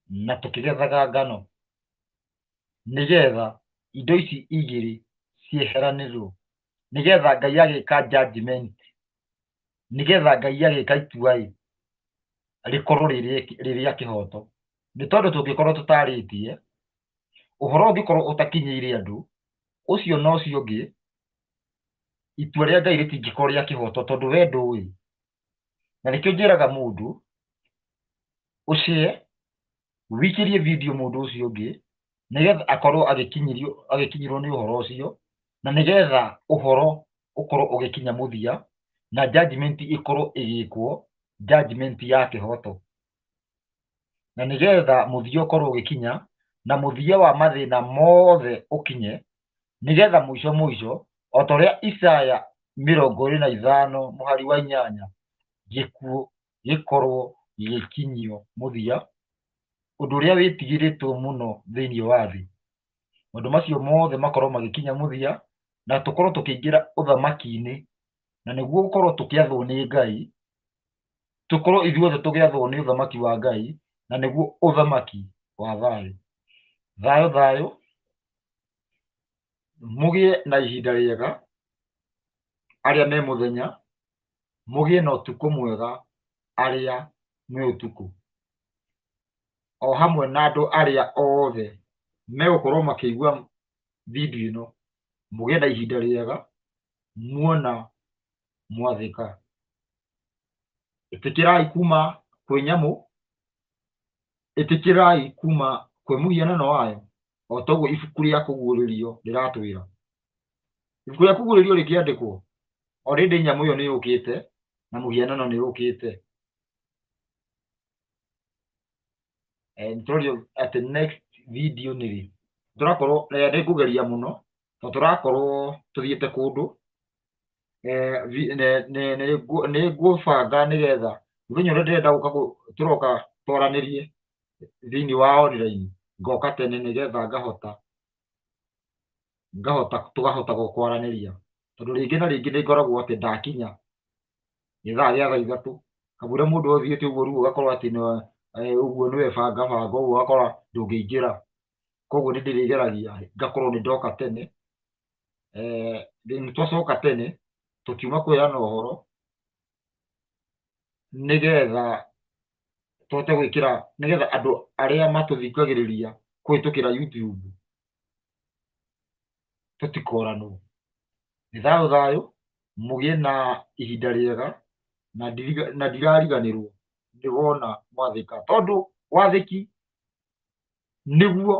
na tũkĩgethaga ngano nĩgetha indo ici igĩrĩ cieheranĩrwo, nĩgetha Ngai agĩka judgment, nĩgetha Ngai agĩka itua ĩ rĩkorwo rĩ rĩa kĩhoto. Nĩ tondũ tũngĩkorwo tũtarĩtie ũhoro ũngĩkorwo ũtakinyĩire andũ, ũcio na ũcio ũngĩ, itua rĩa Ngai rĩtingĩkorwo rĩa kĩhoto tondũ we ndũĩ. Na nĩkĩo njĩraga mũndũ ũshare, wikĩrie video mũndũ ũcio ũngĩ nĩgetha akorwo agĩkinyĩrio agĩkinyĩrwo nĩ ũhoro ũcio, na nĩgetha ũhoro ũkorwo ũgĩkinya mũthia na judgment ĩkorwo ĩgĩkwo judgment ya kĩhoto, na nĩgetha mũthia ũkorwo ũgĩkinya na mũthia wa mathĩna mothe ũkinye, nĩgetha mũico mũico o ta ũrĩa Isaya 25 mũhari wa 8 gĩkuũ gĩkorwo gĩgĩkinyio mũthia, ũndũ ũrĩa wĩtigĩrĩtwo mũno thĩinĩ wa thĩ. Maũndũ macio mothe makorwo magĩkinya mũthia na tũkorwo tũkĩingĩra ũthamaki-inĩ, na nĩguo gũkorwo tũkĩathwo nĩ Ngai, tũkorwo ithuothe tũgĩathwo nĩ ũthamaki wa Ngai, na nĩguo ũthamaki wa thayũ. Thayũ thayũ, mũgĩe na ihinda rĩega arĩa me mũthenya, mũgĩe na ũtukũ mwega arĩa me ũtukũ, o hamwe na andũ arĩa othe megũkorwo makĩigua video ĩno, mũgĩe na ihinda rĩega muona mwathĩka. Ĩtĩkĩrai kuma kwĩ nyamũ, ĩtĩkĩrai kuma kwĩ mũhianano wayo, o toguo ibuku rĩa kũguũrĩrio rĩratwĩra. Ibuku rĩa kũguũrĩrio rĩkĩandĩkwo, already nyamũ ĩyo nĩ yũkĩte na mũhianano nĩ ũkĩte. Nĩtũrorio atĩ next video nĩ rĩ? Tũrakorwo nĩ ngũgeria mũno tondũ tũrakorwo tũthiĩte kũndũ, nĩ ngũbanga nĩgetha mũthenya ũrĩa ndĩrenda gũka tũroka twaranĩrie thĩinĩ wa online, ngoka tene nĩgetha ngahota ngahota tũkahota kwaranĩria, tondũ rĩngĩ na rĩngĩ nĩ ngoragwo atĩ ndakinya ithaa rĩa thaa 3 kamũira mũndũ athiĩte ũguo rĩu ũgakorwo atĩ ũguo nĩwe banga banga ũguo ũgakora ndũngĩingĩra. Koguo nĩ ndĩrĩgeragia ngakorwo nĩ ndoka tene. Nĩ twacoka tene tũkiuma kũheana ũhoro nĩgetha tũhote gwĩkĩra, nĩgetha andũ arĩa matũthikagĩrĩria kũhĩtũkĩra YouTube tũtikoranwo. Nĩ thayũ thayũ, mũgĩe na ihinda rĩega na ndirariganĩrwo nĩ wona mwathĩka, tondũ wathĩki nĩguo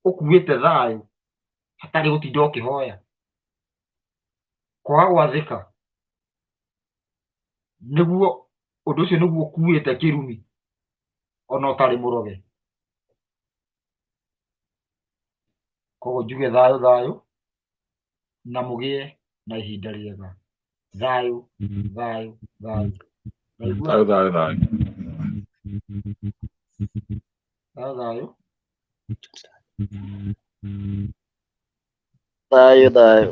ũkuĩte thayũ hatarĩ gũtinda ũkĩhoya. Kwaga gwathĩka nĩguo ũndũ ũcio nĩguo ũkuĩte kĩrumi ona ũtarĩ mũroge. Koguo njuge thayũ thayũ na mũgĩe na ihinda rĩega. Thayũ thayũ thayũ. Ndaigua Thayũ thayũ thayũ. Thayũ thayũ. Thayũ thayũ.